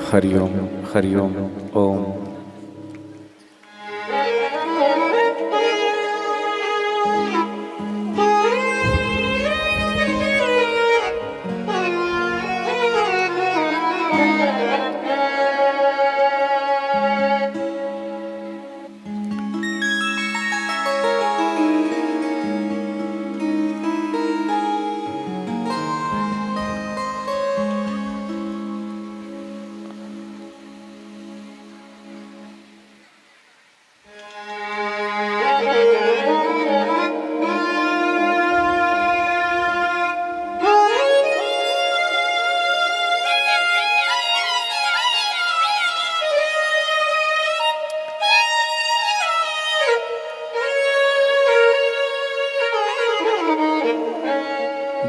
हरिओम, हरिओम, ओम।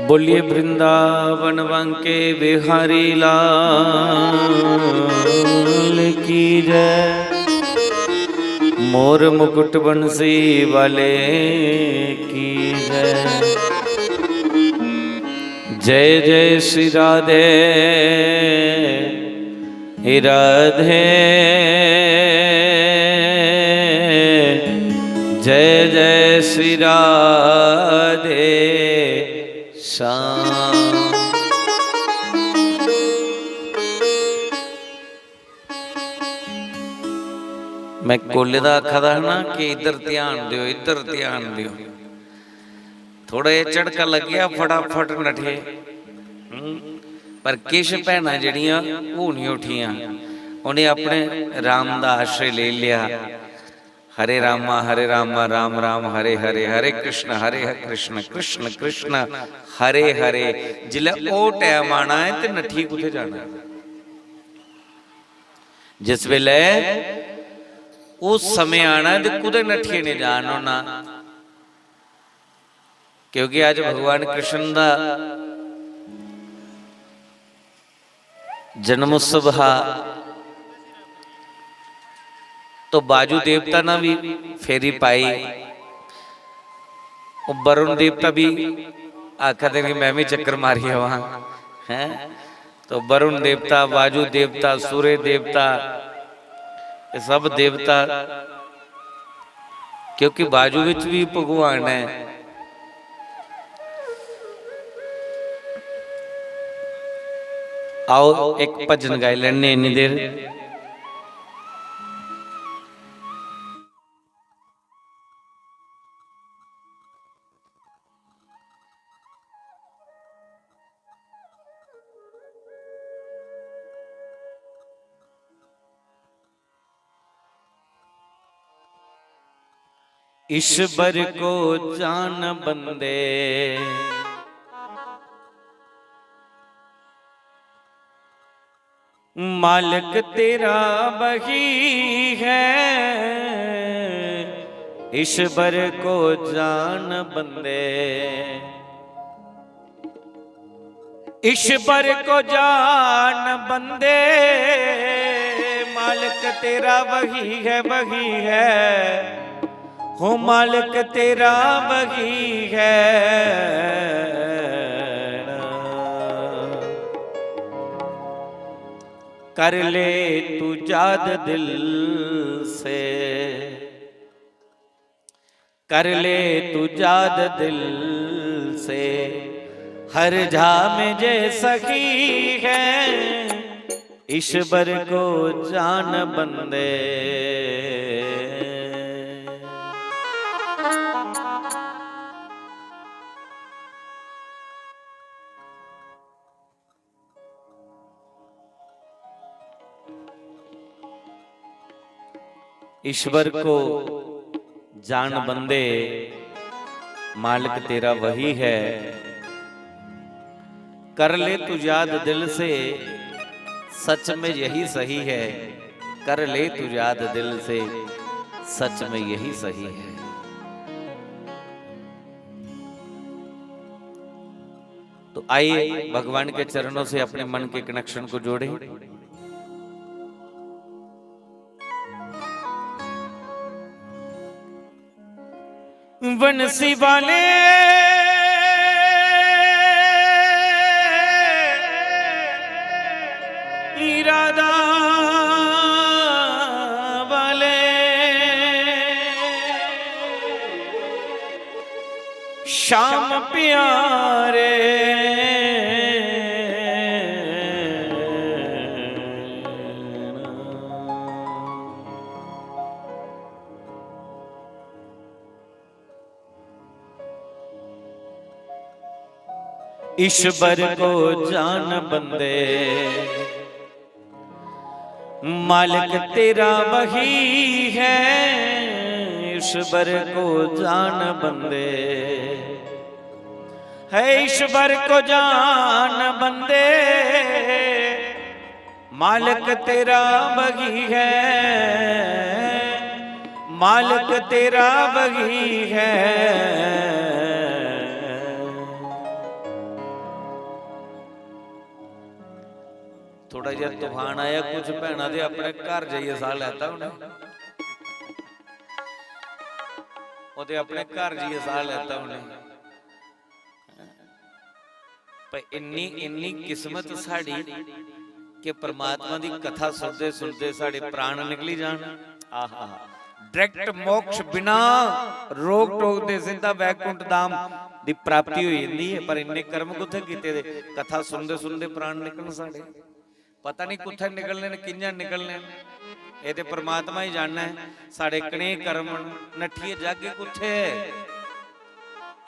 बोलिए वृंदावन बांके बिहारी लाल की जय। मोर मुकुट बंसी वाले की जय। जय जय श्री राधे, हे राधे। जय जय श्री राधे श्याम। मैं कोले दा आखा दा हा ना कि इधर ध्यान दियो, इधर ध्यान दियो। थोड़ा जिहा झटका लग्गेआ, फटाफट नठे। हम्म। पर किश भैनां जेह्ड़ियां, ओह् निं उठियां, उ'नें अपने राम दा आश्रय लेई लेआ। हरे रामा, हरे रामा, राम राम, हरे हरे, हरे कृष्ण, हरे कृष्ण, कृष्ण कृष्ण, हरे हरे। जिसलै ओह् टैम आना ऐ ते नट्ठी कुत्थै जाना ऐ? जिस बेल्लै उस समें आना ऐ ते कुतै नट्ठियै निं जान होना। क्योंकि अज्ज भगवान कृष्ण दा जन्मोत्सव हा, तो बाजू देवता ने भी फेरी पाई। वो वरुण देवता भी आखा दे कि मैं भी चक्कर मारी आवां, हैं? तो वरुण देवता, वायु देवता, सूर्य देवता, ये सब देवता, क्योंकि वायु विच भी भगवान है। आओ, एक भजन गाई लैने इन्नी देर। ईश्वर को जान बंदे, मालिक तेरा वही है, ईश्वर को जान बंदे। ईश्वर को जान बंदे, मालिक तेरा वही है, वही है। हो मालिक तेरा वही है। कर ले तू याद दिल से, कर ले तू याद दिल से, हर जा में जे सखी है, ईश्वर को जान बंदे। ईश्वर को जान बंदे, मालिक तेरा वही है। कर ले तू याद दिल से, सच में यही सही है। कर ले तू याद दिल से, सच में यही सही है। तो आइए, भगवान के चरणों से अपने मन के कनेक्शन को जोड़ें। वंसी वाले, इरादा वाले, श्याम प्यारे। ईश्वर को जान बंदे, मालिक तेरा वही है। ईश्वर को जान बंदे, है ईश्वर को जान बंदे, मालिक तेरा वही है, मालिक तेरा वही है। थोड़ा जिहा तूफान आया, कुछ भैणां दे अपने घर जाइयै साह लैता उ'नें, ओह्दे अपने घर जाइयै साह लैता उ'नें। पर इन्नी, इन्नी किस्मत साढ़ी कि परमात्मा दी कथा सुनदे सुनदे साढ़े प्राण निकली जान। आहा, डायरेक्ट मोक्ष, बिना रोक टोक दे सिद्धा वैकुंठ धाम दी प्राप्ति होई जंदी है। पर इन्ने कर्म कुत्थै कीते दे, कथा सुनदे सुनदे प्राण निकलन साढ़े। पता नहीं कुत्थै निकलने न, कि'यां निकलने न। एह् ते परमात्मा ही जानना ऐ, साढ़े कनेह् कर्म न, नट्ठियै जागे कुत्थै।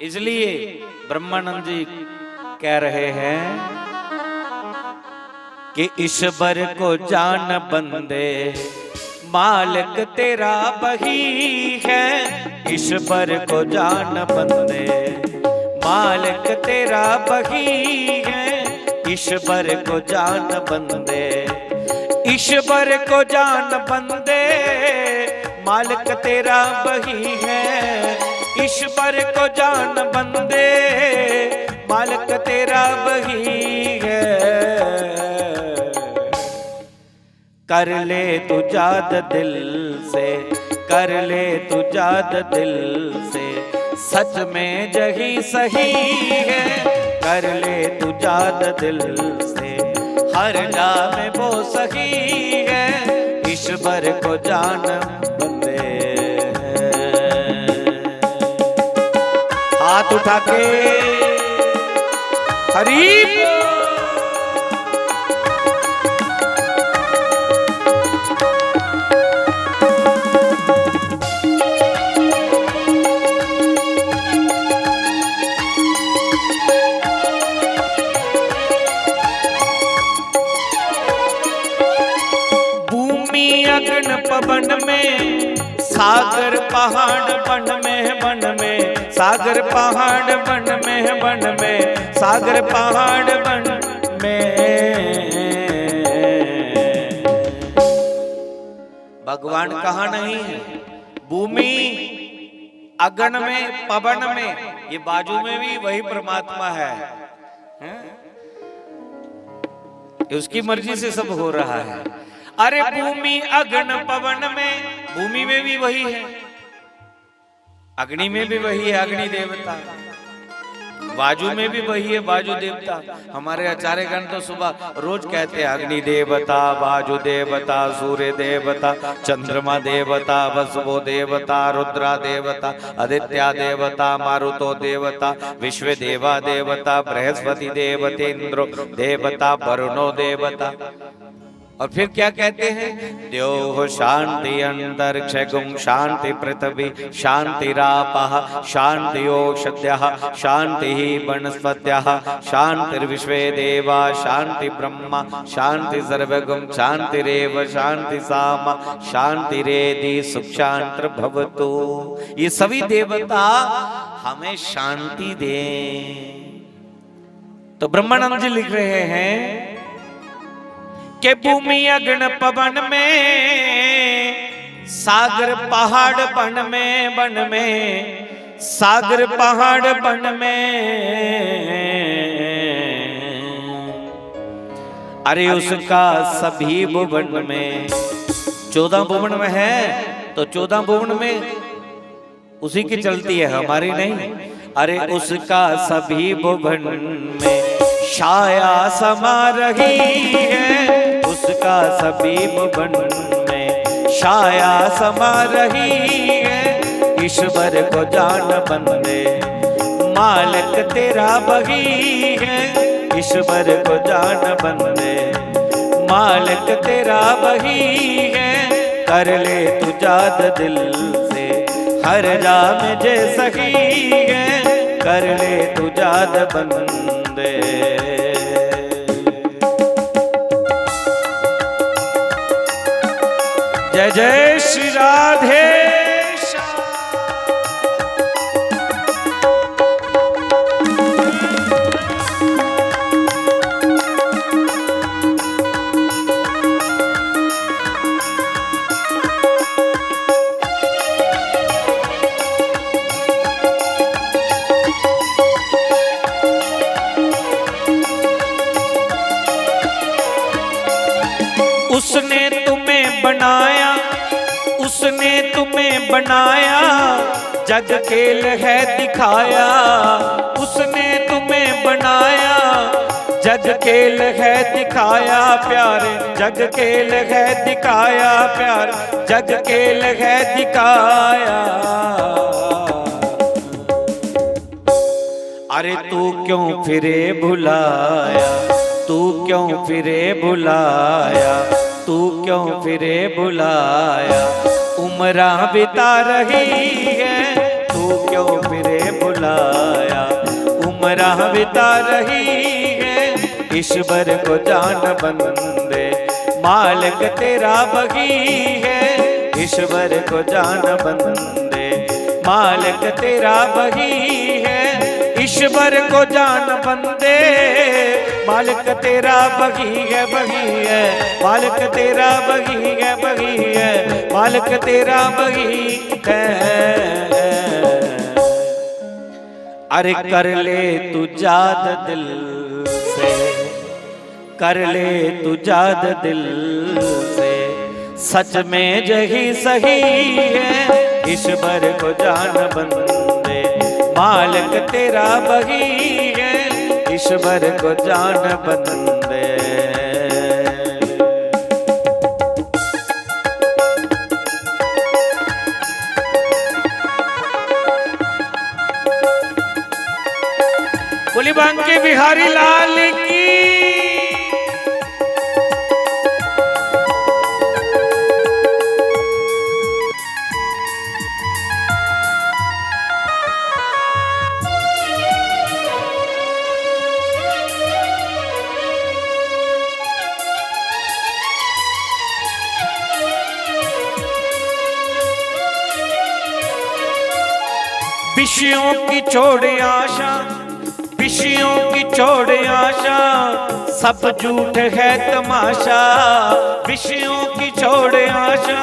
इसलिए ब्रह्मानंद जी कह रहे हैं कि ईश्वर को जान बंदे, मालिक तेरा वही है। ईश्वर को जान बंदे, मालिक तेरा वही है। ईश्वर को जान बंदे, ईश्वर को जान बंदे, मालिक तेरा वही है। ईश्वर को जान बंदे, मालिक तेरा वही है। कर ले तू याद दिल से, कर ले तू याद दिल से, सच में यही सही है। कर ले तू याद दिल से, हर जा में वो सही है। ईश्वर को जान बंदे, हाथ उठा के हरी बोल। भूमि अग्न पवन में, सागर पहाड़ वन में, वन में, सागर पहाड़ वन में, वन में, सागर पहाड़ वन में। भगवान कहाँ नहीं है? भूमि, अग्न में, पवन में, ये वायु में भी वही परमात्मा है, हैं? ये उसकी मर्जी से सब हो रहा है। अरे भूमि अग्न पवन में, भूमि में भी वही है, अग्नि में भी वही है, अग्नि देवता, वायु में भी वही है, वायु देवता। हमारे आचार्यगण तो सुबह रोज कहते हैं, अग्नि देवता, वायु देवता, सूर्य देवता, चंद्रमा देवता, वसवो देवता, रुद्रा देवता, आदित्या देवता, मारुतो देवता, विश्व देवा देवता, बृहस्पति देवतेंद्रो देवता, वरुणो देवता। और फिर क्या कहते हैं? द्योः शांति अंतरिक्षगुं शांति पृथ्वी शांतिरापः शांति ओषध्यः शांतिः वनस्पत्यः शांतिर्विश्वे देवा शांति ब्रह्म शांति सर्वगुं शांतिरेव शांति साम शांतिरेधि सुख शांतिर्भवतु। ये सभी देवता हमें शांति दें। तो ब्रह्मानंद जी लिख रहे हैं कि भूमि अग्न पवन में, सागर पहाड़ वन में, वन में, सागर पहाड़ वन में, अरे उसका सभी भुवन में, चौदह भुवन में है तो चौदह भुवन में उसी की चलती है, हमारी नहीं। अरे, उसका सभी भुवन में छाया समा रही है, उसका सभी भुवन में छाया समा रही है। ईश्वर को जान बंदे, मालिक तेरा वही है। ईश्वर को जान बंदे, मालिक तेरा वही है। कर ले तू याद दिल से, हर जा में जे सही है। कर ले तू याद बंदे। जय जय श्री राधे श्याम। उसने तुम्हें बनाया, उसने तुम्हें बनाया, जग खेल है दिखाया। उसने तुम्हें बनाया, जग खेल है दिखाया प्यार, जग खेल है दिखाया प्यार, जग खेल है दिखाया। अरे तू क्यों फिरे भुलाया, तू क्यों फिरे भुलाया, तू क्यों फिरे भुलाया। उम्रां बिता रही है, तू क्यों फिरे भुलाया, उम्रां बिता रही है। ईश्वर को जान बंदे, मालिक तेरा वही है। ईश्वर को जान बंदे, मालिक तेरा वही है। ईश्वर को जान बंदे, मालिक तेरा वही है, वही है। मालिक तेरा वही है, वही है। मालिक तेरा वही है। अरे कर ले तू याद दिल से, कर ले तू याद दिल से, सच में जही सही है। ईश्वर को जान बंदे, मालिक तेरा वही है। ईश्वर को जान बंदे। बोली बांके बिहारी लाल की। विषयों की छोड़ आशा, विषयों की छोड़ आशा, सब झूठ है तमाशा। विषयों की छोड़ आशा,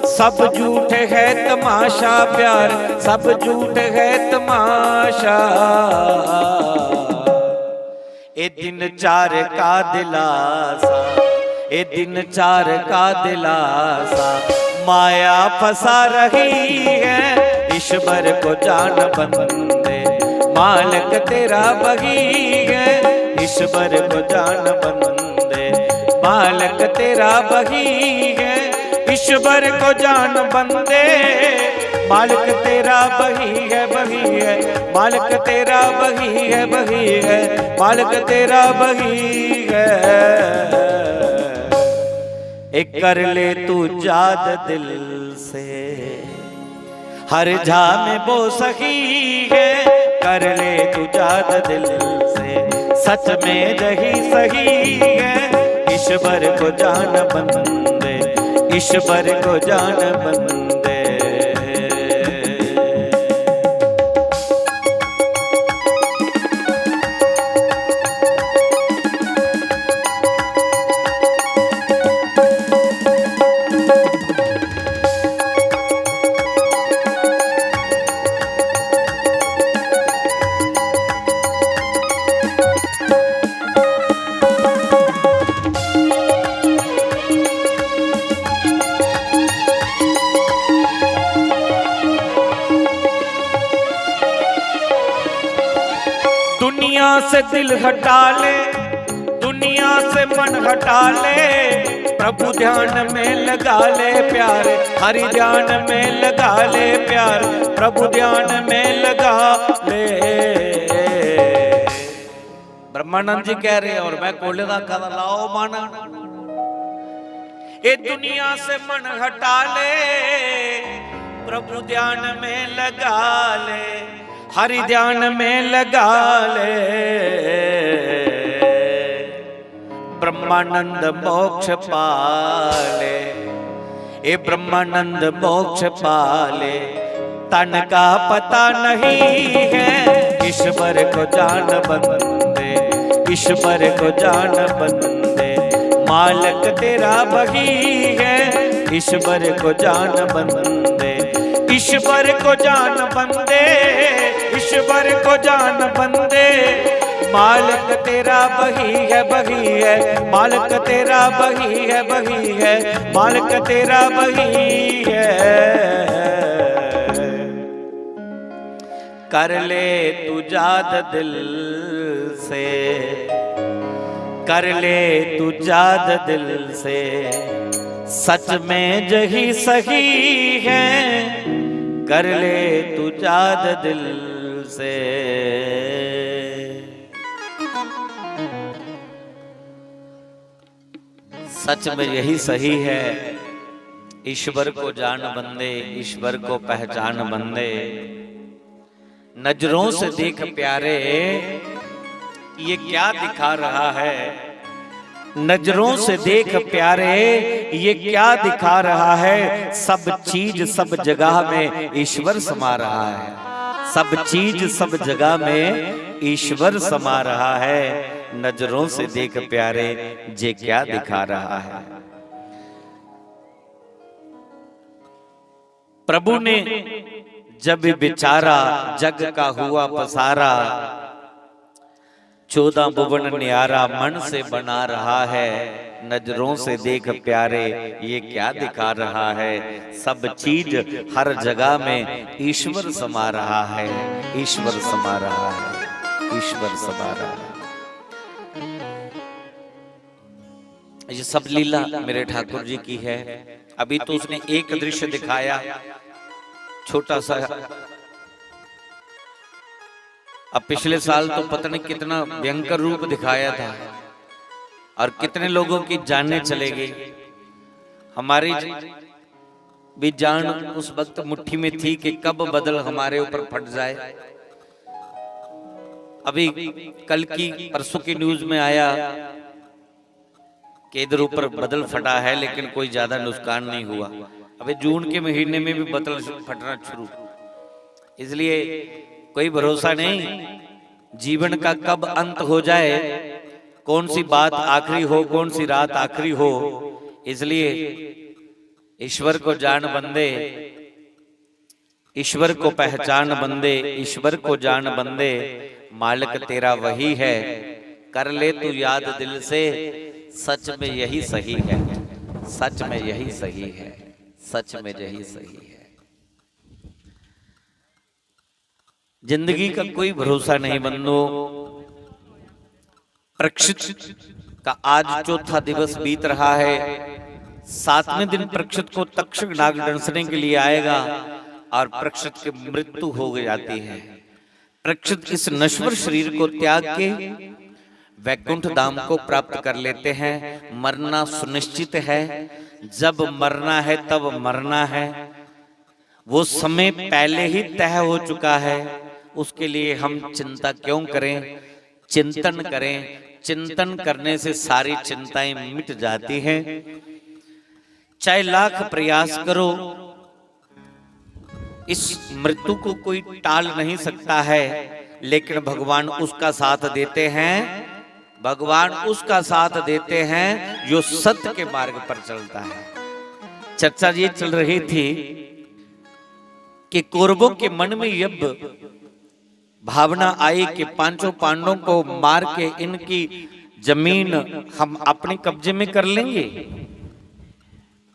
सब झूठ है तमाशा प्यार, सब झूठ है तमाशा। ए दिन चार का दिलासा, ए दिन चार का दिलासा, माया फंसा रही है। ईश्वर को जान बंदे, मालिक तेरा वही है। ईश्वर को जान बंदे, मालिक तेरा वही है। ईश्वर को जान बंदे, मालिक तेरा वही है, वही है। मालिक तेरा वही है, वही है। मालिक तेरा वही है। एक कर ले तू याद दिल से, हर जा में वो सही है। कर ले तू याद दिल से, सच में जही सही है। ईश्वर को जान बंदे, ईश्वर को जान बंदे। से दिल हटा ले, दुनिया से मन हटा ले, प्रभु ध्यान में लगा ले प्यार, हरि ध्यान में लगा ले प्यार, प्रभु ध्यान में लगा ले। ब्रह्मानंद जी कह रहे हैं और मैं कोले दा कदा लाओ मन, ए दुनिया से मन हटा ले, प्रभु ध्यान में लगा ले, हरि ध्यान में लगा ले, ब्रह्मानंद मोक्ष पाले, ए ब्रह्मानंद मोक्ष पाले। तन का पता नहीं है ईश्वर को जान बंदे, ईश्वर को जान बंदे, मालक तेरा वही है। ईश्वर को जान बंदे, ईश्वर को जान बंदे, ईश्वर को जान बंदे, मालक तेरा वही है, वही है, मालक तेरा वही है, वही है, मालक तेरा वही है। कर ले तू याद दिल से, कर ले तू याद दिल से, सच में यही सही है, कर ले तू याद दिल से। सच में यही सही है, ईश्वर को जान बंदे, ईश्वर को पहचान बंदे। नजरों से देख प्यारे, ये क्या दिखा रहा है? नजरों से देख प्यारे, ये क्या दिखा रहा है? सब चीज, सब जगह में ईश्वर समा रहा है। सब चीज, सब जगह में ईश्वर समा रहा है। नजरों से देख प्यारे, ये क्या दिखा रहा है? प्रभु ने जब विचारा, जग का हुआ पसारा, चौदह भुवन न्यारा मन से बना रहा है। नजरों से देख प्यारे, ये क्या दिखा रहा है? सब चीज, हर जगह में ईश्वर समा रहा है, ईश्वर समा रहा है, ईश्वर समा रहा है। ये सब लीला मेरे ठाकुर जी की है। अभी तो उसने एक दृश्य दिखाया, छोटा सा। अब पिछले साल तो पता नहीं कितना भयंकर रूप दिखाया था और कितने लोगों की जानें चले गई। हमारी भी जान उस वक्त मुट्ठी में थी कि कब बादल हमारे ऊपर फट जाए। अभी कल की, परसों की न्यूज में आया कि इधर ऊपर बादल फटा है, लेकिन कोई ज्यादा नुकसान नहीं हुआ। अबे, जून के महीने में भी बादल फटना शुरू, इसलिए कोई भरोसा नहीं जीवन का कब अंत हो जाए, कौन सी बात आखिरी हो, कौन सी रात आखिरी हो। इसलिए ईश्वर को जान बंदे, ईश्वर को पहचान बंदे, ईश्वर को जान बंदे, मालिक तेरा वही है। कर ले तू याद दिल से, सच में यही सही है, सच में यही सही है, सच में यही सही है। जिंदगी का कोई भरोसा नहीं बंदो। परीक्षित का आज चौथा दिवस बीत रहा है। सातवें दिन परीक्षित को तक्षक नाग डंसने के लिए आएगा और परीक्षित की मृत्यु हो जाती है। परीक्षित इस नश्वर शरीर को त्याग के वैकुंठ धाम को प्राप्त कर लेते हैं। मरना सुनिश्चित है, जब मरना है तब मरना है। वो समय पहले ही तय हो चुका है, उसके लिए हम चिंता क्यों करें? चिंतन करें। चिंतन करने से सारी चिंताएं मिट जाती हैं। चाहे लाख प्रयास करो, इस मृत्यु को कोई टाल नहीं सकता है, लेकिन भगवान उसका साथ देते हैं, भगवान उसका साथ देते हैं जो सत्य के मार्ग पर चलता है। चर्चा ये चल रही थी कि कौरवों के मन में यह भावना आई कि पांचों पांडवों को मार के इनकी जमीन हम अपने कब्जे में कर लेंगे।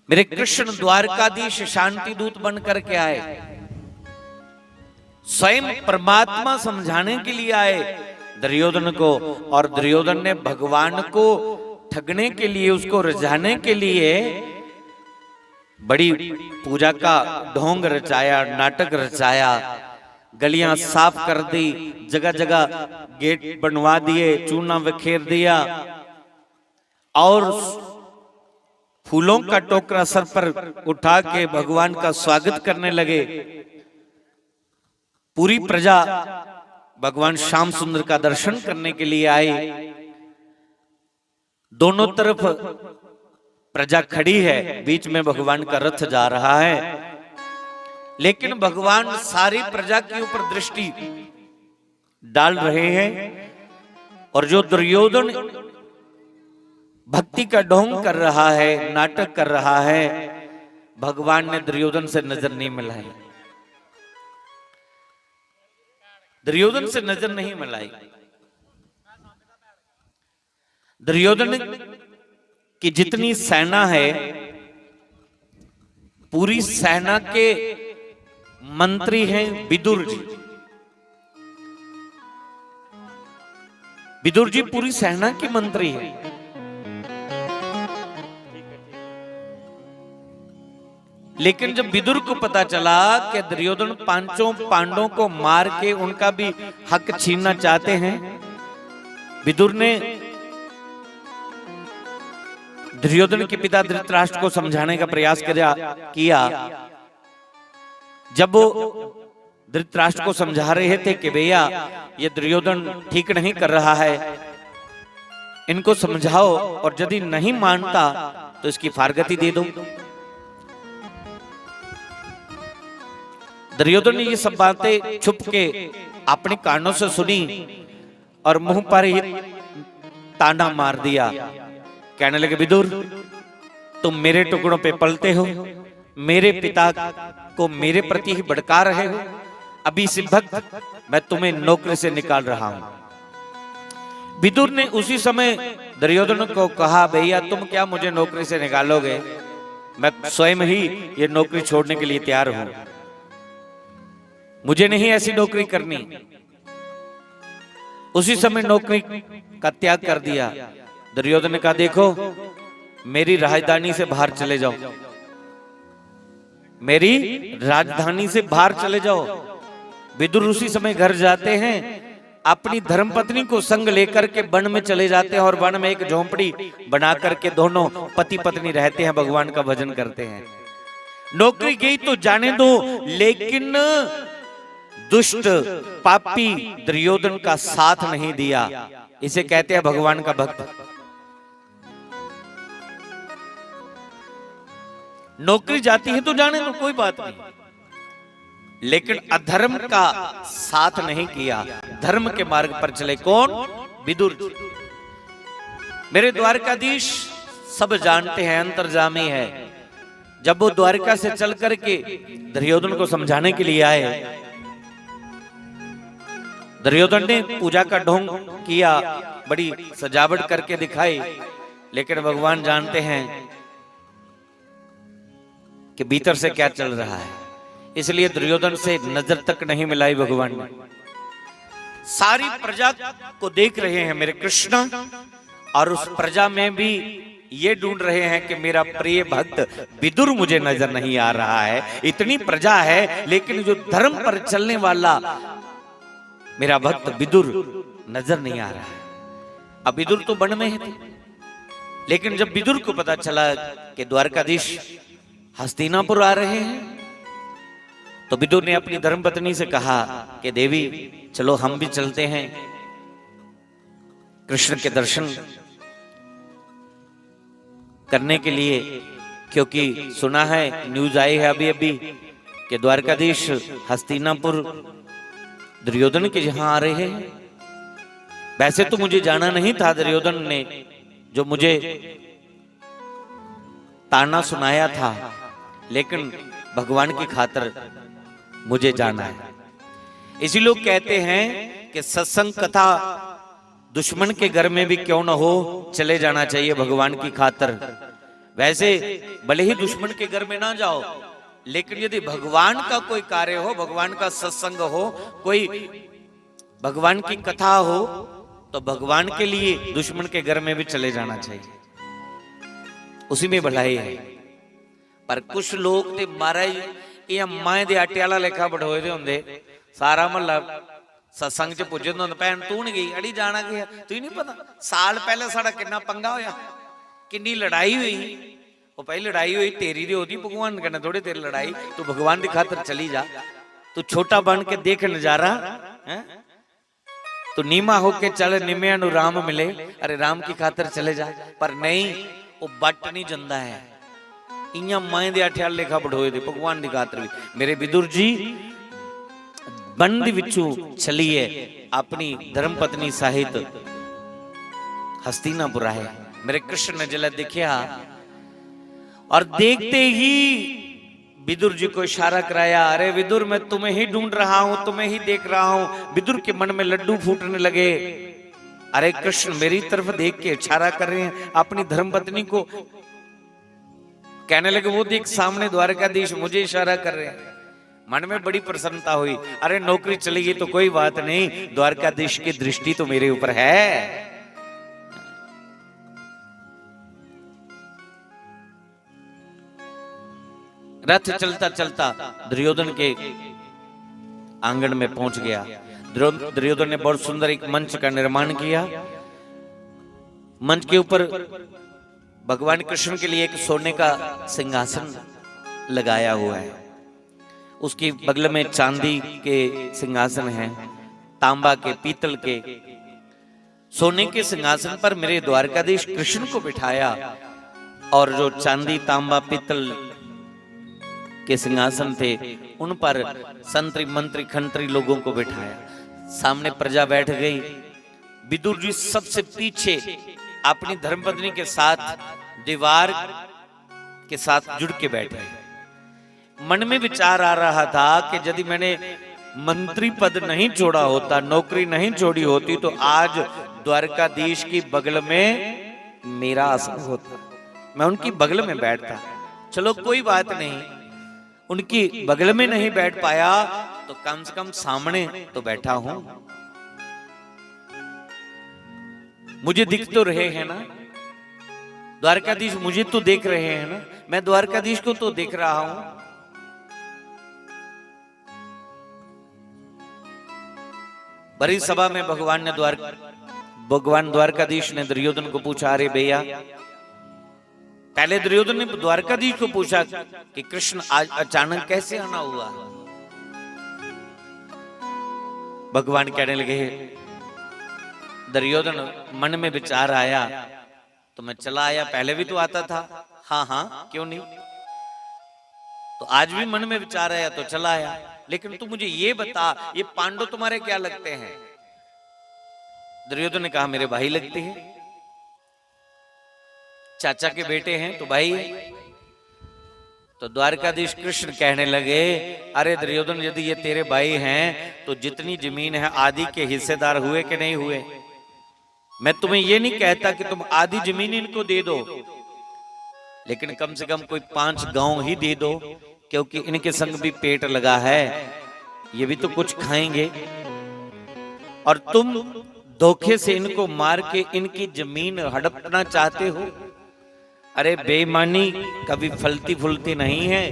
मेरे कृष्ण द्वारकाधीश शांति दूत बन करके आए, स्वयं परमात्मा समझाने के लिए आए। दुर्योधन को, और दुर्योधन ने भगवान को ठगने के लिए, उसको रिझाने के लिए बड़ी पूजा का ढोंग रचाया, नाटक रचाया, गलियां साफ कर दी, जगह जगह गेट बनवा दिए, चूना बिखेर दिया और फूलों का टोकरा सर पर उठा के भगवान का स्वागत करने लगे। पूरी प्रजा भगवान श्याम सुंदर का दर्शन करने के लिए आई। दोनों तरफ प्रजा खड़ी है, बीच में भगवान का रथ जा रहा है, लेकिन भगवान सारी प्रजा के ऊपर दृष्टि डाल रहे हैं। और जो दुर्योधन भक्ति का ढोंग कर रहा है, नाटक कर रहा है, भगवान ने दुर्योधन से नजर नहीं मिलाई, दुर्योधन से नजर नहीं मिलाई। दुर्योधन की जितनी सेना है, पूरी सेना के मंत्री हैं विदुर जी। विदुर जी पूरी सेना के मंत्री हैं, लेकिन जब विदुर को पता चला कि दुर्योधन पांचों पांडवों को मार के उनका भी हक छीनना चाहते हैं, विदुर ने दुर्योधन के पिता धृतराष्ट्र को समझाने का प्रयास किया, किया। जब वो धृतराष्ट्र को समझा रहे थे कि भैया, ये दुर्योधन ठीक नहीं कर रहा है, इनको समझाओ, और यदि नहीं मानता तो इसकी फारगति दे दो। दुर्योधन ने ये सब बातें छुप के अपने कानों से सुनी और मुंह पर ही ताना मार दिया। कहने लगे, विदुर, तुम मेरे टुकड़ों पे पलते हो, मेरे पिता को मेरे प्रति ही भड़का रहे हो। अभी इसी वक्त मैं तुम्हें नौकरी से निकाल रहा हूं। विदुर ने उसी समय दुर्योधन को कहा, भैया, तुम क्या मुझे नौकरी से निकालोगे? मैं स्वयं ही ये नौकरी छोड़ने के लिए तैयार हूं। मुझे नहीं ऐसी नौकरी करनी। उसी समय नौकरी का त्याग कर दिया। दुर्योधन ने कहा, देखो, मेरी राजधानी से बाहर चले जाओ, मेरी राजधानी से बाहर चले जाओ। विदुर उसी समय घर जाते हैं, अपनी धर्मपत्नी को संग लेकर के वन में चले जाते हैं और वन में एक झोंपड़ी बना करके दोनों पति पत्नी रहते हैं, भगवान का भजन करते हैं। नौकरी गई तो जाने दो, लेकिन दुष्ट पापी दुर्योधन का साथ नहीं दिया। इसे कहते हैं भगवान का भक्त। नौकरी जाती है तो जाने दो, कोई बात नहीं, लेकिन अधर्म का साथ नहीं किया, धर्म के मार्ग पर चले। कौन? विदुर जी। मेरे द्वारकाधीश सब जानते हैं, अंतर्जामी है। जब वो द्वारिका से चल करके दुर्योधन को समझाने के लिए आए, दुर्योधन ने पूजा का ढोंग किया, बड़ी सजावट करके दिखाई, लेकिन भगवान जानते हैं कि भीतर से क्या चल रहा है, इसलिए दुर्योधन से नजर तक नहीं मिलाई भगवान ने। सारी प्रजा को देख रहे हैं मेरे कृष्ण, और उस प्रजा में भी ये ढूंढ रहे हैं कि मेरा प्रिय भक्त विदुर मुझे नजर नहीं आ रहा है। इतनी प्रजा है, लेकिन जो धर्म पर चलने वाला मेरा भक्त विदुर नजर नहीं आ रहा है। अब विदुर तो वन में ही थे, लेकिन जब विदुर को पता चला कि द्वारकाधीश हस्तिनापुर आ रहे हैं, तो विदुर ने अपनी धर्मपत्नी से कहा कि देवी, चलो, हम भी चलते हैं कृष्ण के दर्शन करने के लिए, क्योंकि सुना है, न्यूज आई है अभी अभी कि द्वारकाधीश हस्तिनापुर दुर्योधन के यहाँ आ रहे हैं। वैसे तो मुझे जाना नहीं था, दुर्योधन ने जो मुझे ताना सुनाया था, लेकिन भगवान की खातर मुझे जाना है। इसी लोग कहते हैं कि सत्संग कथा दुश्मन के घर में भी क्यों ना हो, चले जाना चाहिए भगवान की खातर। वैसे भले ही दुश्मन के घर में ना जाओ, लेकिन यदि भगवान का कोई कार्य हो, भगवान का सत्संग हो, कोई भगवान की कथा हो तो भगवान के लिए दुश्मन के घर में भी चले जाना चाहिए, उसी में भलाई है। पर कुछ लोग ते महाराज, ये माएं दे आटे आह्ला लेखा बठोए दे होंदे। सारा म्हल्ला सत्संग च पुज्जे दे होंदे, "भैन, तू निं गई?" "अड़ी, जाना केह् ऐ, तुगी निं पता? साल पैह्लें साढ़ा किन्ना पंगा होया, किन्नी लड़ाई होई।" "ओ भाई, लड़ाई होई तेरी ते ओह्दी, भगवान कन्नै थोड़े तेरी लड़ाई। तू भगवान दी खातर चली जा, तू छोटा बन के देख नजारा, हैं?" "तू नीमा होके चल, निम्मया नू राम मिले, अरे राम की खातर चले जा।" पर नहीं, वो बट नहीं जंदा है। इयां माएं दे आठे आह्ले लेखा बठोए दे भगवान दी खातर भी। मेरे विदुर जी, वन दे विचों चलिए अपनी धर्म पत्नी सहित हस्तिनापुर आए। मेरे कृष्ण ने जल्लै दिखया और देखते ही विदुर जी को इशारा कराया, "अरे विदुर, मैं तुम्हें ही ढूंढ रहा हूं, तुम्हें ही देख रहा हूं।" विदुर के मन में लड्डू फूटने लगे। "अरे कृष्ण मेरी तरफ देख के इशारा कर रहे हैं, अपनी धर्मपत्नी को।" कहने लगे, "वो देख, सामने द्वारकाधीश मुझे इशारा कर रहे हैं।" मन में बड़ी प्रसन्नता हुई। "अरे, नौकरी चली गई तो कोई बात नहीं, द्वारकाधीश की दृष्टि तो मेरे ऊपर है।" रथ चलता चलता दुर्योधन के आंगन में पहुंच गया। दुर्यो-, दुर्योधन ने बहुत सुंदर एक मंच का निर्माण किया। मंच के ऊपर भगवान कृष्ण के लिए एक सोने का सिंहासन लगाया हुआ है। उसके बगल में चांदी के सिंहासन हैं, तांबा के, पीतल के। सोने के सिंहासन पर मेरे द्वारकाधीश कृष्ण को बिठाया और जो चांदी, तांबा, पीतल के सिंहासन थे, उन पर संतरी, मंत्री, खंत्री लोगों को बिठाया। सामने प्रजा बैठ गई। विदुर जी सबसे पीछे अपनी धर्मपत्नी के साथ दीवार के साथ जुड़ के बैठे। मन में विचार आ रहा था कि यदि मैंने मंत्री पद नहीं छोड़ा होता, नौकरी नहीं छोड़ी होती, तो आज द्वारकाधीश की बगल में मेरा आसन होता, मैं उनकी बगल में बैठता। चलो, कोई बात नहीं, उनकी बगल में नहीं बैठ पाया तो कम से कम सामने तो बैठा हूं। मुझे दिख तो रहे हैं ना, द्वारकाधीश मुझे तो देख रहे हैं ना, मैं द्वारकाधीश को तो देख रहा हूं। भरी सभा में भगवान ने द्वार-, भगवान द्वारकाधीश ने दुर्योधन को पूछा, "अरे भैया," पहले दुर्योधन ने द्वारकाधीश को पूछा कि कृष्ण आज अचानक कैसे आना हुआ? भगवान कहने लगे, दुर्योधन, मन में विचार आया तो मैं चला आया, पहले भी तो आता था। हाँ, हाँ, क्यों नहीं? तो आज भी मन में विचार आया तो चला आया। लेकिन तू मुझे ये बता, ये पांडव तुम्हारे क्या लगते हैं? दुर्योधन ने कहा, मेरे भाई लगते हैं, चाचा के बेटे हैं तो भाई है। तो द्वारकाधीश कृष्ण कहने लगे, अरे दुर्योधन, यदि ये तेरे भाई हैं तो जितनी जमीन है, आधी के हिस्सेदार हुए कि नहीं हुए? मैं तुम्हें ये नहीं कहता कि तुम आधी जमीन इनको दे दो, लेकिन कम से कम कोई पांच गांव ही दे दो, क्योंकि इनके संग भी पेट लगा है, ये भी तो कुछ खाएंगे। और तुम धोखे से इनको मार के इनकी जमीन हड़पना चाहते हो। अरे, बेईमानी कभी फलती फूलती नहीं है,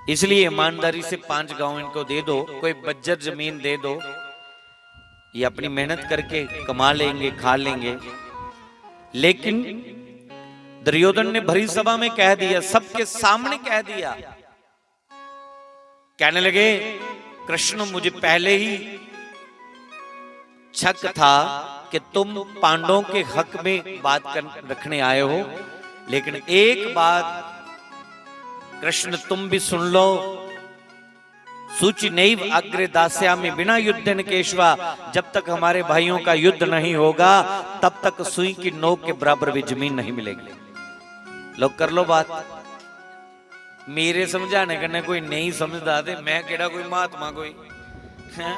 इसलिए ईमानदारी से पांच गांव इनको दे दो, कोई बज्जर जमीन दे दो, ये अपनी मेहनत करके कमा लेंगे, खा लेंगे। लेकिन दुर्योधन ने भरी सभा में कह दिया, सबके सामने कह दिया, कहने लगे, कृष्ण, मुझे पहले ही शक था कि तुम पांडवों के हक में बात कर, रखने आए हो, लेकिन एक बात कृष्ण तुम भी सुन लो, शुचि नैव अग्रे दास्यामि विना युद्धेन केशवा, जब तक हमारे भाइयों का युद्ध नहीं होगा तब तक सुई की नोक के बराबर भी जमीन नहीं मिलेगी। लो, कर लो बात। मेरे समझाने कन्नै कोई नेईं समझदा ते मैं केह्ड़ा कोई महात्मा कोई, हैं?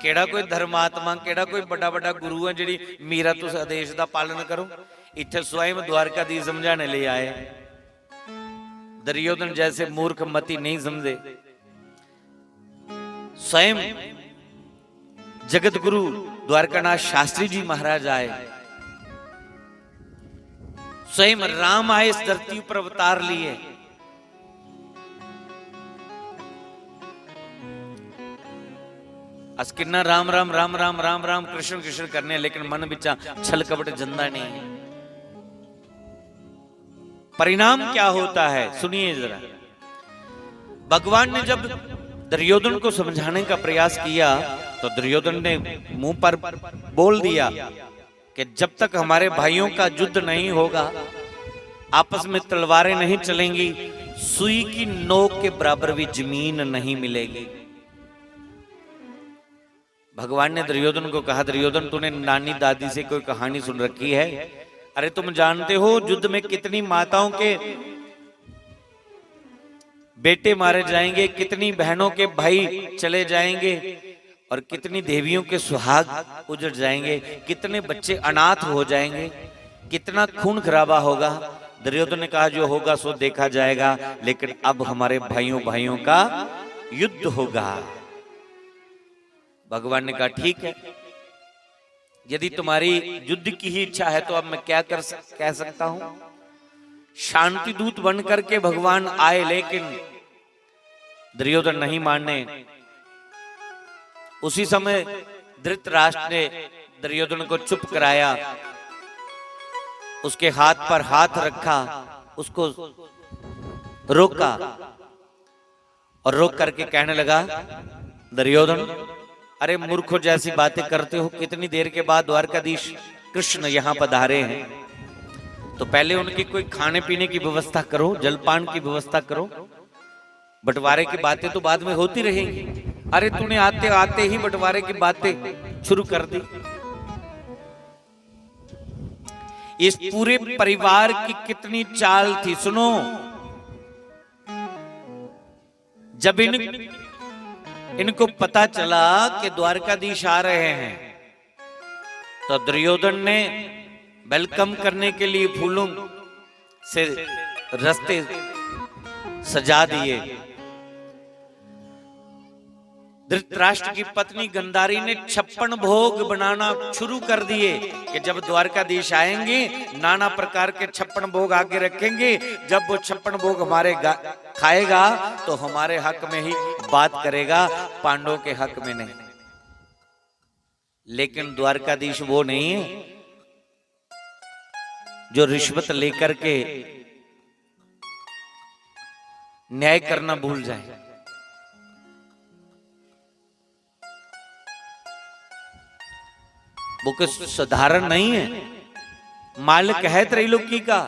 केह्ड़ा कोई धर्मात्मा, केह्ड़ा कोई बड्डा बड्डा गुरु ऐ जेह्ड़ी मेरा तुस आदेश दा पालन करो? इत्थै स्वयं द्वारकाधीश समझाने लेई आए। दुर्योधन जैसे मूर्ख मति नहीं समझे। स्वयं जगत गुरु द्वारकानाथ शास्त्री जी महाराज आए, स्वयं राम आए, इस धरती पर अवतार लिए। अस किन्ना राम राम, राम राम, राम राम, कृष्ण कृष्ण करने, लेकिन मन बिचा छल कपट जंदा नहीं। परिणाम क्या होता है, सुनिए जरा। भगवान ने जब दुर्योधन को समझाने का प्रयास किया, तो दुर्योधन ने मुंह पर बोल दिया कि जब तक हमारे भाइयों का युद्ध नहीं होगा, आपस में तलवारें नहीं चलेंगी, सुई की नोक के बराबर भी जमीन नहीं मिलेगी। भगवान ने दुर्योधन को कहा, दुर्योधन, तूने नानी दादी से कोई कहानी सुन रखी है? अरे, तुम जानते हो युद्ध में कितनी माताओं के बेटे मारे जाएंगे, कितनी बहनों के भाई चले जाएंगे और कितनी देवियों के सुहाग उजड़ जाएंगे, कितने बच्चे अनाथ हो जाएंगे, कितना खून खराबा होगा। दुर्योधन ने कहा, जो होगा सो देखा जाएगा, लेकिन अब हमारे भाइयों भाइयों का युद्ध होगा। भगवान ने कहा, ठीक है, यदि तुम्हारी युद्ध की ही इच्छा है तो अब मैं क्या कर सक, कह सकता हूं। शांति दूत बन करके भगवान आए, लेकिन दुर्योधन नहीं माने। उसी समय धृतराष्ट्र ने दुर्योधन को चुप कराया, उसके हाथ पर हाथ रखा, उसको रोका और रोक करके कहने लगा, दुर्योधन, अरे मूर्खों जैसी बातें करते हो। कितनी देर के बाद द्वारकाधीश कृष्ण यहाँ पधारे हैं, तो पहले उनकी कोई खाने पीने की व्यवस्था करो, जलपान की व्यवस्था करो, बंटवारे की बातें तो बाद में होती रहेंगी। अरे तूने आते आते ही बंटवारे की बातें शुरू कर दी। इस पूरे परिवार की कितनी चाल थी, सुनो। जब इन इनको पता चला कि द्वारकाधीश आ रहे हैं, तो दुर्योधन ने वेलकम करने के लिए फूलों से रस्ते सजा दिए। धृतराष्ट्र की पत्नी गंधारी ने छप्पन भोग बनाना शुरू कर दिए कि जब द्वारकाधीश आएंगे, नाना प्रकार के छप्पन भोग आगे रखेंगे। जब वो छप्पन भोग हमारे गा-, खाएगा, तो हमारे हक में ही बात करेगा, पांडवों के हक में नहीं। लेकिन द्वारकाधीश वो नहीं है जो रिश्वत लेकर के न्याय करना भूल जाए। वो कोई साधारण नहीं है, मालिक है त्रैलोकी का।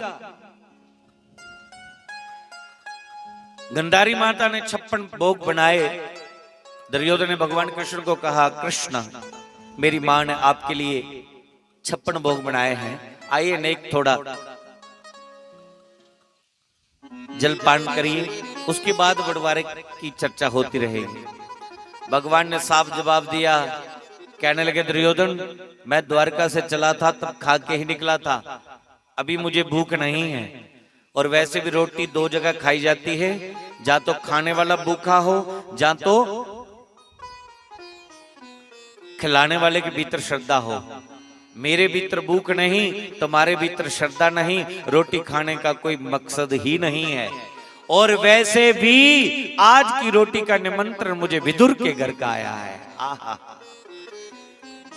गंधारी माता ने छप्पन भोग बनाए। दुर्योधन ने भगवान कृष्ण को कहा, कृष्ण, मेरी माँ ने आपके लिए छप्पन भोग बनाए हैं, आइए नेक थोड़ा जलपान करिए, उसके बाद बंटवारे की चर्चा होती रहेगी। भगवान ने साफ जवाब दिया, कहने लगे, दुर्योधन, मैं द्वारका से चला था तब खा के ही निकला था, अभी मुझे भूख नहीं है। और वैसे भी रोटी दो जगह खाई जाती है, जहाँ तो खाने वाला भूखा हो, जहाँ तो खिलाने वाले के भीतर श्रद्धा हो। मेरे भीतर भूख नहीं, तुम्हारे भीतर श्रद्धा नहीं, रोटी खाने का कोई मकसद ही नहीं है। और वैसे भी आज की रोटी का निमंत्रण मुझे विदुर के घर का आया है। आहा,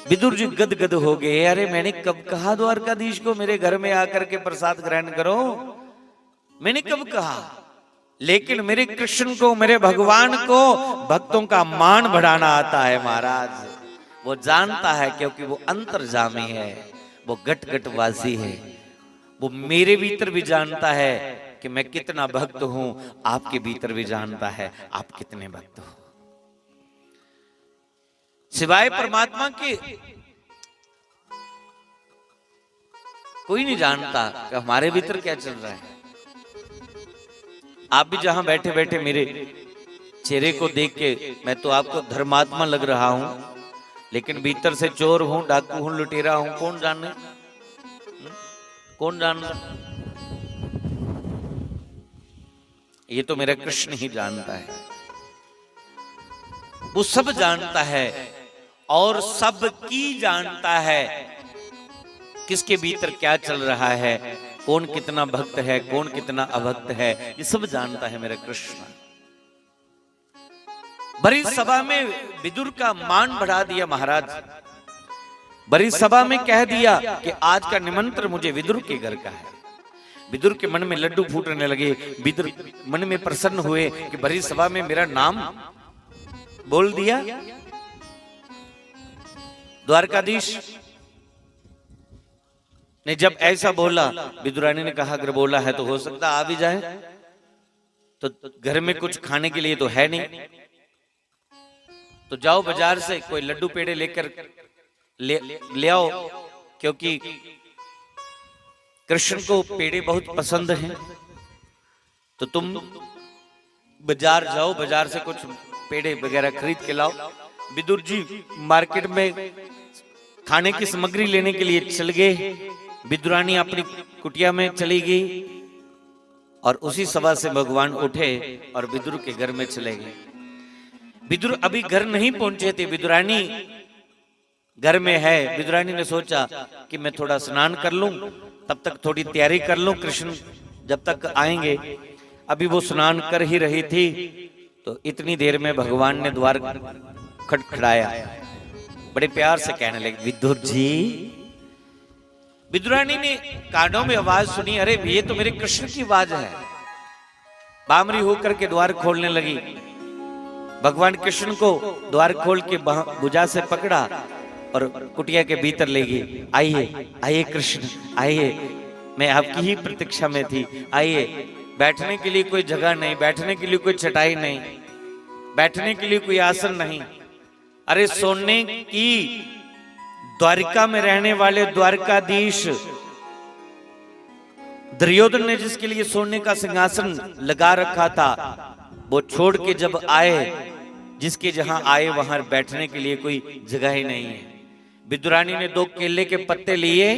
विदुर जी गदगद हो गए। अरे, मैंने कब कहा द्वारकाधीश को मेरे घर में आकर के प्रसाद ग्रहण करो? मैंने कब कहा? लेकिन मेरे कृष्ण को, मेरे भगवान को भक्तों का मान बढ़ाना आता है महाराज। वो जानता है, क्योंकि वो अंतर्जामी है, वो घट घटवासी है। वो मेरे भीतर भी जानता है कि मैं कितना भक्त हूं, आपके भीतर भी जानता है आप कितने भक्त हो। सिवाय परमात्मा के कोई नहीं जानता कि हमारे भीतर क्या चल रहा है। आप भी जहां बैठे बैठे मेरे चेहरे को देख के, मैं तो आपको धर्मात्मा लग रहा हूं, लेकिन भीतर से चोर हूं, डाकू हूं, लुटेरा हूं, कौन जाने? हम्म? कौन जानता? ये तो मेरा कृष्ण ही जानता है, वो सब जानता है। और सब की जानता है, किसके भीतर क्या चल रहा है, कौन कितना भक्त है, कौन कितना अभक्त है, ये सब जानता है मेरा कृष्ण। बड़ी सभा में विदुर का मान बढ़ा दिया महाराज। बड़ी सभा में कह दिया कि आज का निमंत्रण मुझे विदुर के घर का है। विदुर के मन में लड्डू फूटने लगे। विदुर मन में प्रसन्न हुए कि बड़ी सभा में मेरा नाम बोल दिया। द्वारकाधीश ने जब ऐसा बोला, विदुरानी ने कहा, "अगर बोला है तो हो सकता आ भी जाए।" तो घर में कुछ खाने के लिए तो है नहीं, तो जाओ बाजार से कोई लड्डू पेड़े लेकर ले, ले आओ, क्योंकि कृष्ण को पेड़े बहुत पसंद हैं। तो तुम बाजार जाओ, बाजार से कुछ पेड़े वगैरह खरीद के लाओ। विदुर जी मार्केट में खाने की सामग्री लेने के लिए चल गए। विदुरानी अपनी कुटिया में चली गई और उसी सभा से भगवान उठे और विदुर के घर में चले गए। विदुर अभी घर नहीं पहुंचे थे, विदुरानी घर में है। विदुरानी ने सोचा कि मैं थोड़ा स्नान कर लूं, तब तक थोड़ी तैयारी कर लूं, कृष्ण जब तक आएंगे। अभी वो स्नान कर ही रही थी, तो इतनी देर में भगवान ने द्वार खटखटाया। बड़े प्यार से कहने लगे, "विदुर जी।" विदुरानी ने कानों में आवाज सुनी, "अरे, ये तो मेरे कृष्ण की आवाज है।" बामरी होकर के द्वार खोलने लगी। भगवान कृष्ण को द्वार खोल के बह-, भुजा से पकड़ा और कुटिया के भीतर ले गई। "आइए, आइए कृष्ण, आइए, मैं आपकी ही प्रतीक्षा में थी। आइए।" बैठने के लिए कोई जगह नहीं, बैठने के लिए कोई चटाई नहीं, बैठने के लिए कोई आसन नहीं। अरे, सोने की द्वारिका में रहने वाले द्वारिकाधीश दुर्योधन ने जिसके लिए सोने का सिंहासन लगा रखा था, वो छोड़ के जब आए, जिसके जहां आए वहां बैठने के लिए कोई जगह ही नहीं है। विदुरानी ने दो केले के पत्ते लिए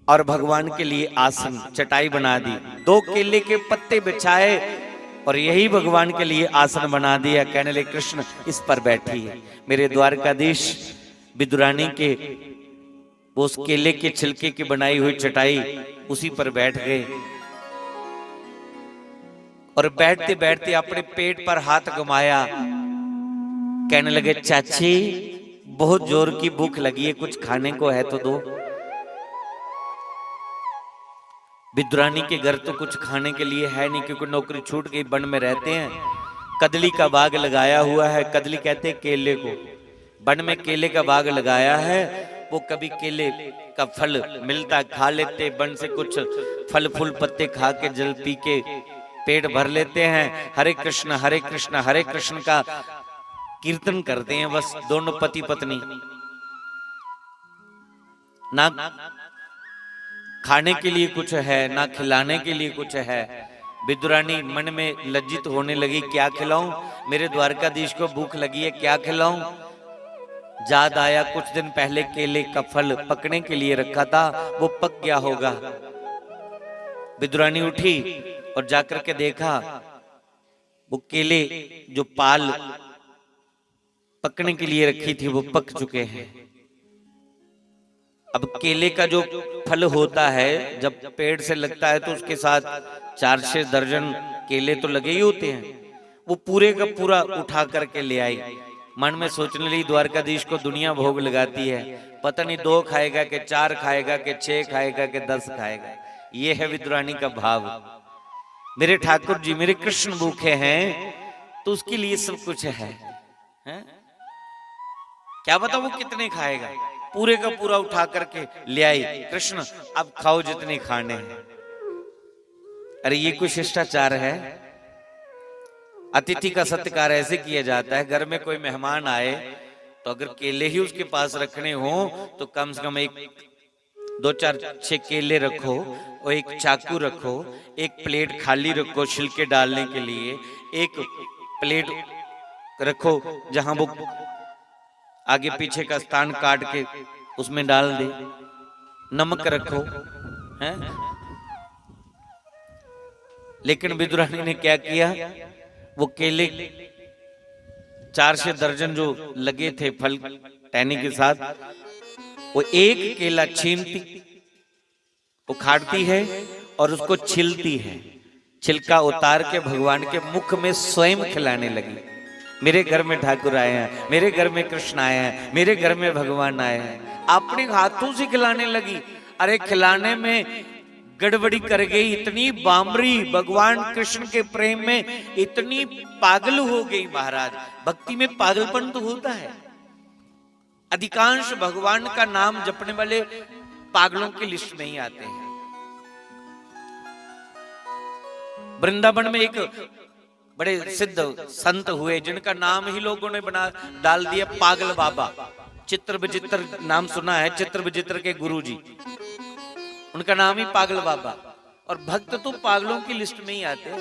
और भगवान के लिए आसन, चटाई बना दी, दो केले के पत्ते बिछाए और यही भगवान के लिए आसन बना दिया। कहने लगे, "कृष्ण इस पर बैठिए।" मेरे द्वारकाधीश विदुरानी के वो उस केले के छिलके की बनाई हुई चटाई, उसी पर बैठ गए। और बैठते बैठते अपने पेट पर हाथ घुमाया, कहने लगे, "चाची, बहुत जोर की भूख लगी है, कुछ खाने को है तो दो।" विदुरानी के घर तो कुछ खाने के लिए है नहीं, क्योंकि नौकरी छूट गई, वन में रहते हैं। कदली का बाग लगाया हुआ है, कदली कहते हैं केले को। वन में केले का बाग लगाया है, वो कभी केले का फल मिलता है, खा लेते, वन से कुछ फल फूल पत्ते खा के, जल पी के पेट भर लेते हैं। हरे कृष्ण, हरे कृष्ण, हरे कृष्ण का कीर्तन करते हैं बस दोनों पति पत्नी। ना खाने के लिए कुछ है, ना खिलाने के लिए कुछ है। विदुरानी मन में लज्जित होने लगी, "क्या खिलाऊं? मेरे द्वारकाधीश को भूख लगी है, क्या खिलाऊं?" याद आया, कुछ दिन पहले केले का फल पकने के लिए रखा था, वो पक गया होगा। विदुरानी उठी और जाकर के देखा, वो केले जो पाल पकने के लिए रखी थी, वो पक चुके हैं। अब केले का जो फल होता है, जब पेड़ से लगता है, तो उसके साथ चार छह दर्जन केले तो लगे ही होते हैं। वो पूरे का पूरा उठा करके ले आई। मन में सोचने लगी, "द्वारकाधीश को दुनिया भोग लगाती है, पता नहीं दो खाएगा के चार खाएगा के छह खाएगा के दस खाएगा।" ये है विदुरानी का भाव। "मेरे ठाकुर जी, मेरे कृष्ण भूखे हैं, तो उसके लिए सब कुछ है।" हैं? क्या पता वो कितने खाएगा, पूरे का पूरा उठा करके ले आई, "कृष्ण, अब खाओ जितने खाने हैं।" अरे, ये कोई शिष्टाचार है? अतिथि का सत्कार ऐसे किया जाता है। घर में कोई मेहमान आए तो अगर केले ही उसके पास रखने हो तो कम से कम एक दो चार छह केले रखो और एक चाकू रखो, एक प्लेट खाली रखो छिलके डालने के लिए, एक प्लेट रखो जहां वो आगे पीछे का स्थान काट के उसमें डाल दे, नमक रखो, हैं? लेकिन विदुरानी ने क्या किया? वो केले चार छह दर्जन जो लगे थे फल टहनी के साथ, वो एक केला छीनती, उखाड़ती है और उसको छिलती है। छिलका उतार के भगवान के मुख में स्वयं खिलाने लगी। मेरे घर में ठाकुर आए हैं, मेरे घर में कृष्ण आए हैं, मेरे घर में भगवान आए हैं। अपने हाथों से खिलाने लगी। अरे, खिलाने में गड़बड़ी कर गई, इतनी बामरी, भगवान कृष्ण के प्रेम में इतनी पागल हो गई महाराज। भक्ति में पागलपन तो होता है। अधिकांश भगवान का नाम जपने वाले पागलों की लिस्ट में ही आते हैं। वृंदावन में एक बड़े सिद्ध संत हुए, जिनका नाम ही लोगों ने बना डाल दिया पागल बाबा। चित्र विचित्र नाम सुना है, चित्र विचित्र के गुरु जी, उनका नाम ही पागल बाबा। और भक्त तो पागलों की लिस्ट में ही आते हैं।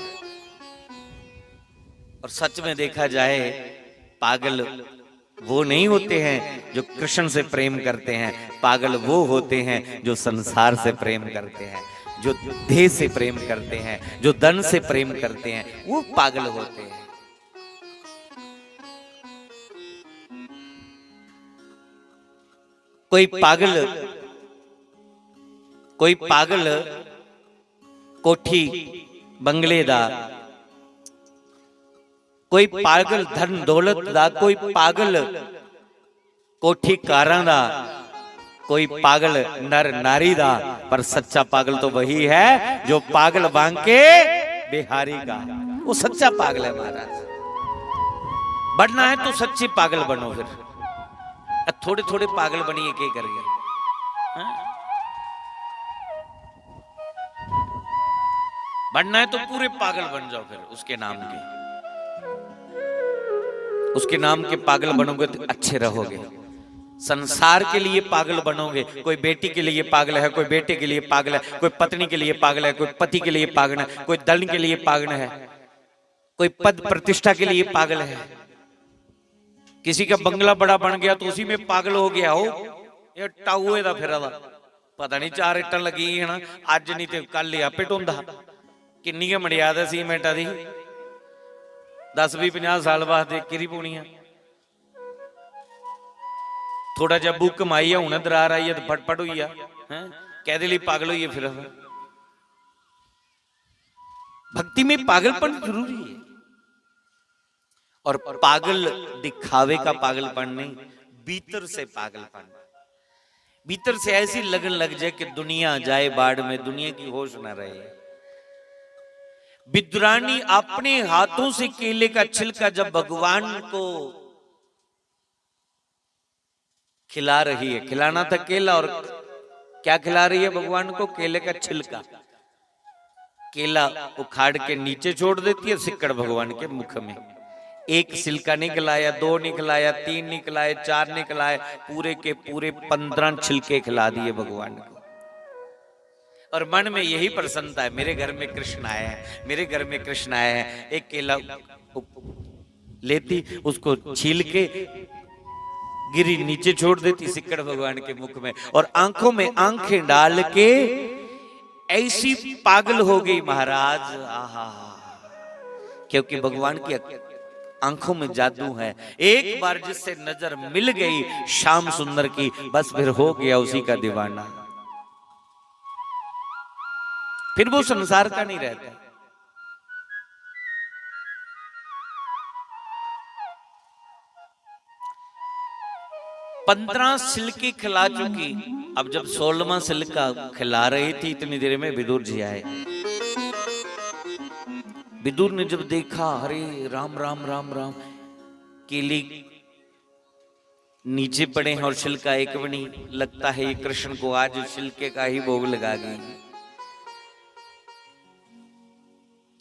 और सच में देखा जाए, पागल वो नहीं होते हैं जो कृष्ण से प्रेम करते हैं, पागल वो होते हैं जो संसार से प्रेम करते हैं, जो देह से प्रेम करते हैं, जो धन से प्रेम करते हैं, वो पागल होते हैं। कोई पागल, कोई पागल कोठी बंगले दा, कोई पागल धन दौलत दा, कोई पागल कोठी कारां दा, कोई पागल नर नारी दा, पर सच्चा पागल तो वही है जो पागल बांके बिहारी का। वो सच्चा पागल है महाराज। बनना है तो सच्चे पागल बनो। फिर थोड़े थोड़े पागल बनिए, के करिए? हाँ? बनना है तो पूरे पागल बन जाओ, फिर उसके नाम के, उसके नाम के पागल बनोगे तो अच्छे रहोगे। संसार के लिए पागल बनोगे, कोई बेटी के लिए पागल है, कोई बेटे के लिए पागल है, कोई पत्नी के लिए पागल है, कोई पति के लिए पागल है, कोई धन के लिए पागल है, कोई पद प्रतिष्ठा के लिए पागल है। किसी का बंगला बड़ा बन गया तो उसी में पागल हो गया हो, ये टाऊए दा फिरा दा। पता नहीं चार इट्टां लगी हैं ना, अज्ज नहीं ते कल ही आपे ढोंदा। किन्नी गै मर्यादा सीमेंटा दी, दस बीह पंजाह साल बाद किरी पौनी ऐ। थोड़ा जिहा बुक माई ऐ, हुन दरार आई ऐ ते फटफट होई गेआ। हैं? कैह्दे लेई पागल होइयै फिरा दा? भक्ति में पागलपन जरूरी है। और पागल दिखावे का पागलपन नहीं, भीतर से पागलपन। भीतर से ऐसी लगन लग जाए कि दुनिया जाए बाढ़ में, दुनिया की होश न रहे। विदुरानी अपने हाथों से केले का छिलका जब भगवान को खिला रही है, खिलाना था केला, और क्या खिला रही है भगवान को? केले का छिलका। केला उखाड़ के नीचे छोड़ देती है, सिक्कड़ भगवान के मुख में। एक छिलका नहीं खिलाया, दो नहीं खिलाया, तीन नहीं खिलाए, चार नहीं खिलाए, पूरे के पूरे पन्द्रह छिलके खिला दिए भगवान को। और मन में यही प्रसन्नता है, मेरे घर में कृष्ण आया है, मेरे घर में कृष्ण आया है। एक केला उप-, लेती, उसको छील के गिरी नीचे छोड़ देती सिक्कड़ भगवान के मुख में, और आंखों में आंखें डाल के ऐसी पागल हो गई महाराज। आहा, क्योंकि भगवान की आंखों में जादू है। एक बार जिससे नजर मिल गई श्याम सुंदर की, बस फिर हो गया उसी का दीवाना। फिर वो संसार का नहीं रहता। पन्द्रह सिलकी खिला चुकी, अब जब सोलहवां सिलका खिला रही थी, इतनी देर में विदुर जी आए। विदुर ने जब देखा, हरे राम राम राम राम, केले नीचे पड़े हैं और छिलका एक भी नहीं, लगता है ये कृष्ण को आज छिलके का ही भोग लगा गई।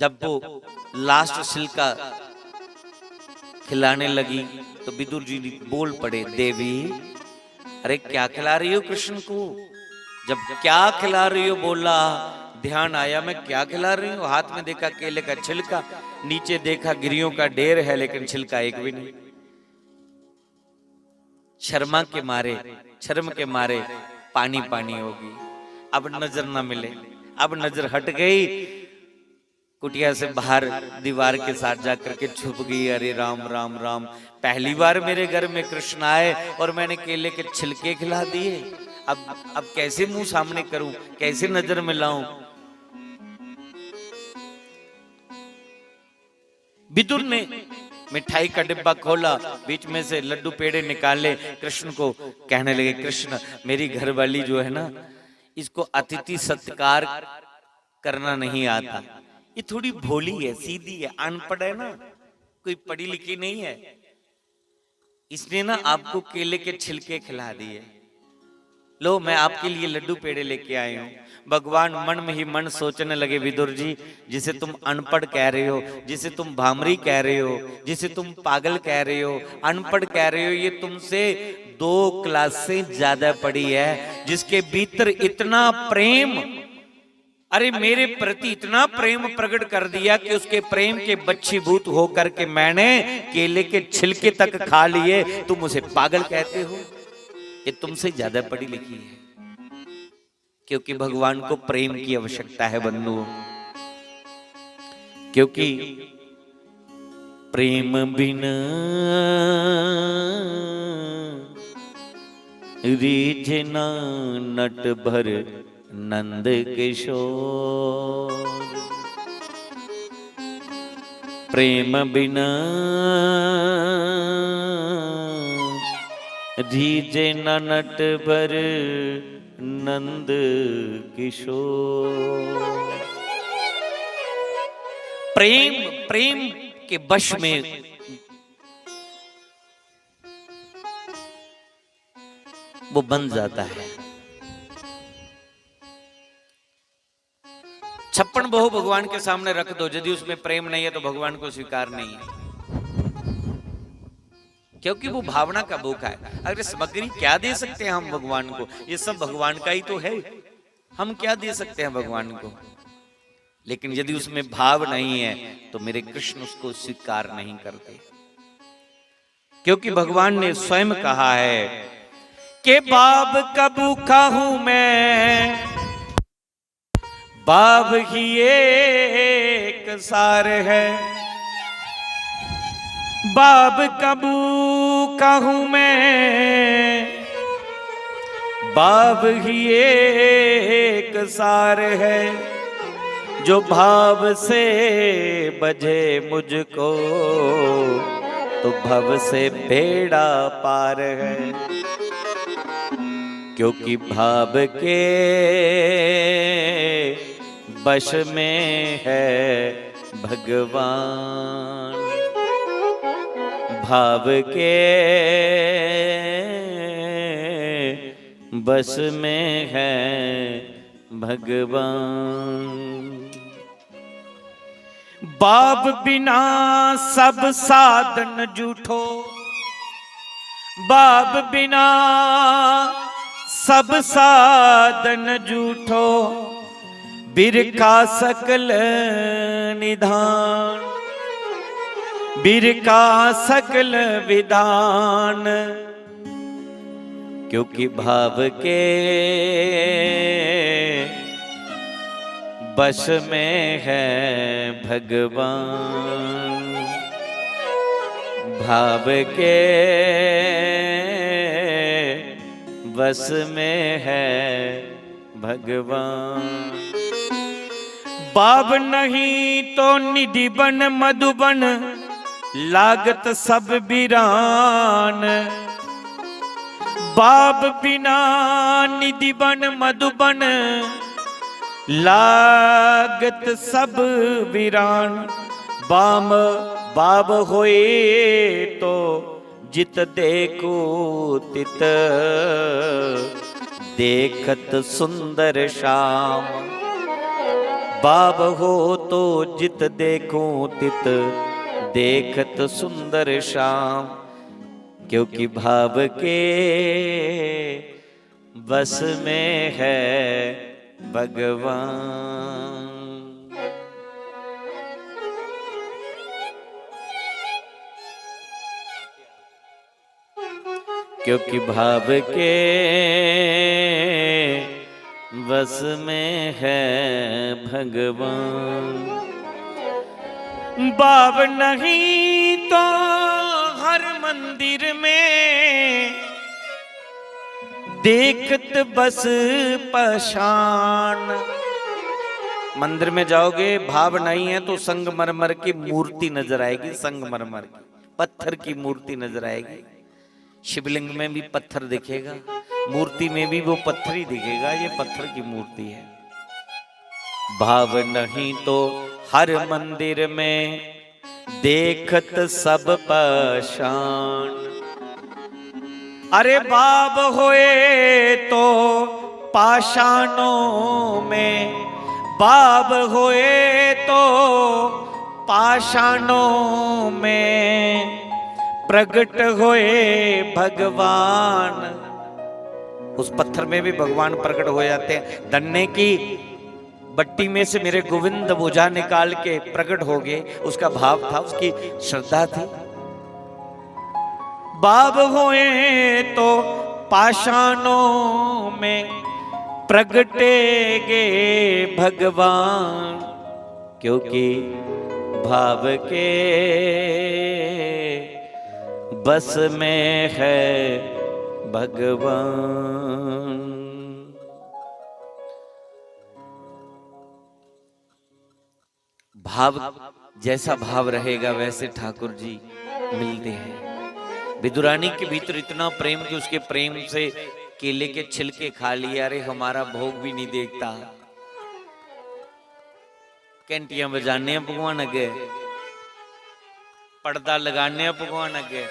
जब वो लास्ट छिलका खिलाने लगी तो विदुर जी बोल पड़े, देवी, अरे क्या खिला रही हो कृष्ण को? जब क्या खिला रही हो बोला, ध्यान आया मैं क्या खिला रही हूँ। हाथ में देखा केले का छिलका, नीचे देखा गिरियों का ढेर है, लेकिन छिलका एक भी नहीं। शर्मा के मारे, शर्म के मारे पानी पानी होगी। अब नजर ना मिले, अब नजर हट गई। कुटिया से बाहर दीवार के साथ जाकर के छुप गई। अरे राम, राम, राम, पहली बार मेरे घर में कृष्ण आए और मैंने केले के छिलके खिला दिए। अब, अब कैसे मुंह सामने करूं, कैसे नजर में लाऊं? विदुर ने मिठाई का डिब्बा खोला, बीच में से लड्डू पेड़े निकाले, कृष्ण को कहने लगे, "कृष्ण, मेरी घरवाली जो है ना, इसको अतिथि सत्कार करना नहीं आता। ये थोड़ी भोली है, सीधी है, अनपढ़ है ना, कोई पढ़ी लिखी नहीं है। इसने ना आपको केले के छिलके खिला दिए। लो, मैं आपके लिए लड्डू पेड़े लेके आए हूँ।" भगवान मन में ही मन सोचने लगे, "विदुर जी, जिसे तुम अनपढ़ कह रहे हो, जिसे तुम भामरी कह रहे हो, जिसे तुम पागल कह रहे हो, अनपढ़ कह रहे हो, ये तुमसे दो क्लासें ज्यादा पढ़ी है, जिसके भीतर इतना प्रेम, अरे, मेरे प्रति इतना प्रेम प्रकट कर दिया कि उसके प्रेम के बच्छीभूत होकर के मैंने केले के छिलके तक खा लिए, तुम उसे पागल कहते हो? ये तुमसे ज्यादा पढ़ी लिखी है।" क्योंकि भगवान को प्रेम की आवश्यकता है, बंधुओं, क्योंकि प्रेम बिन रीझ ना नट भर नंद किशोर। प्रेम बिन रीझ ना नट भर नंद किशोर। प्रेम, प्रेम के वश में वो बन जाता है। छप्पन भोग भगवान के सामने रख दो, यदि उसमें प्रेम नहीं है तो भगवान को स्वीकार नहीं है, क्योंकि वो भावना का भूखा है। अगर सामग्री क्या दे सकते हैं हम भगवान को, ये सब भगवान का ही तो है, हम क्या दे सकते हैं भगवान को? लेकिन यदि उसमें भाव नहीं है तो मेरे कृष्ण उसको स्वीकार नहीं करते, क्योंकि भगवान ने स्वयं कहा है कि भाव का भूखा हूं मैं, भाव ही एक सार है। भाव का भूखा हूं मैं, भाव ही एक सार है। जो भाव से बझे मुझको, तो भव से बेड़ा पार है। क्योंकि भाव के वश में है भगवान, भाव के वश में है भगवान। भाव बिना सब साधन झूठो, भाव बिना सब साधन झूठो, बिरखा सकल निधान, बिरखा सकल विधान। क्योंकि भाव के वश में है भगवान, भाव के वश में है भगवान। भाव नहीं तो निधि बन मधुबन, लागत सब बिरान। भाव बिना निधि बन मधुबन, लागत सब बिरान। बाम भाव होए तो जित देखो तित, देखत सुंदर श्याम। भाव हो तो जित देखो तित, देखत सुंदर श्याम। क्योंकि भाव के वश में है भगवान। क्योंकि भाव के वश में है भगवान। भाव नहीं तो हर मंदिर में देखत बस पहचान। मंदिर में जाओगे, भाव नहीं है तो संगमरमर की मूर्ति नजर आएगी, संगमरमर की, पत्थर की मूर्ति नजर आएगी। शिवलिंग में भी पत्थर दिखेगा, मूर्ति में भी वो पत्थर ही दिखेगा, ये पत्थर की मूर्ति है। भाव नहीं तो हर मंदिर में देखत सब पाषाण। अरे भाव होए तो पाषाणों में, भाव होए तो पाषाणों में प्रगट होए भगवान। उस पत्थर में भी भगवान प्रकट हो जाते हैं। धन्ने की बट्टी में से मेरे गोविंद बोझा निकाल के प्रकट हो गए, उसका भाव था, उसकी श्रद्धा थी। भाव होए तो पाषाणों में प्रगटेगे भगवान, क्योंकि भाव के बस में है भगवान। भाव, जैसा भाव रहेगा वैसे ठाकुर जी मिलते हैं। विदुरानी के भीतर इतना प्रेम कि उसके प्रेम से केले के छिलके खा लिए। अरे, हमारा भोग भी नहीं देखता। घंटियां बजाने हैं भगवान अगे, पड़दा लगाने हैं भगवान अगे,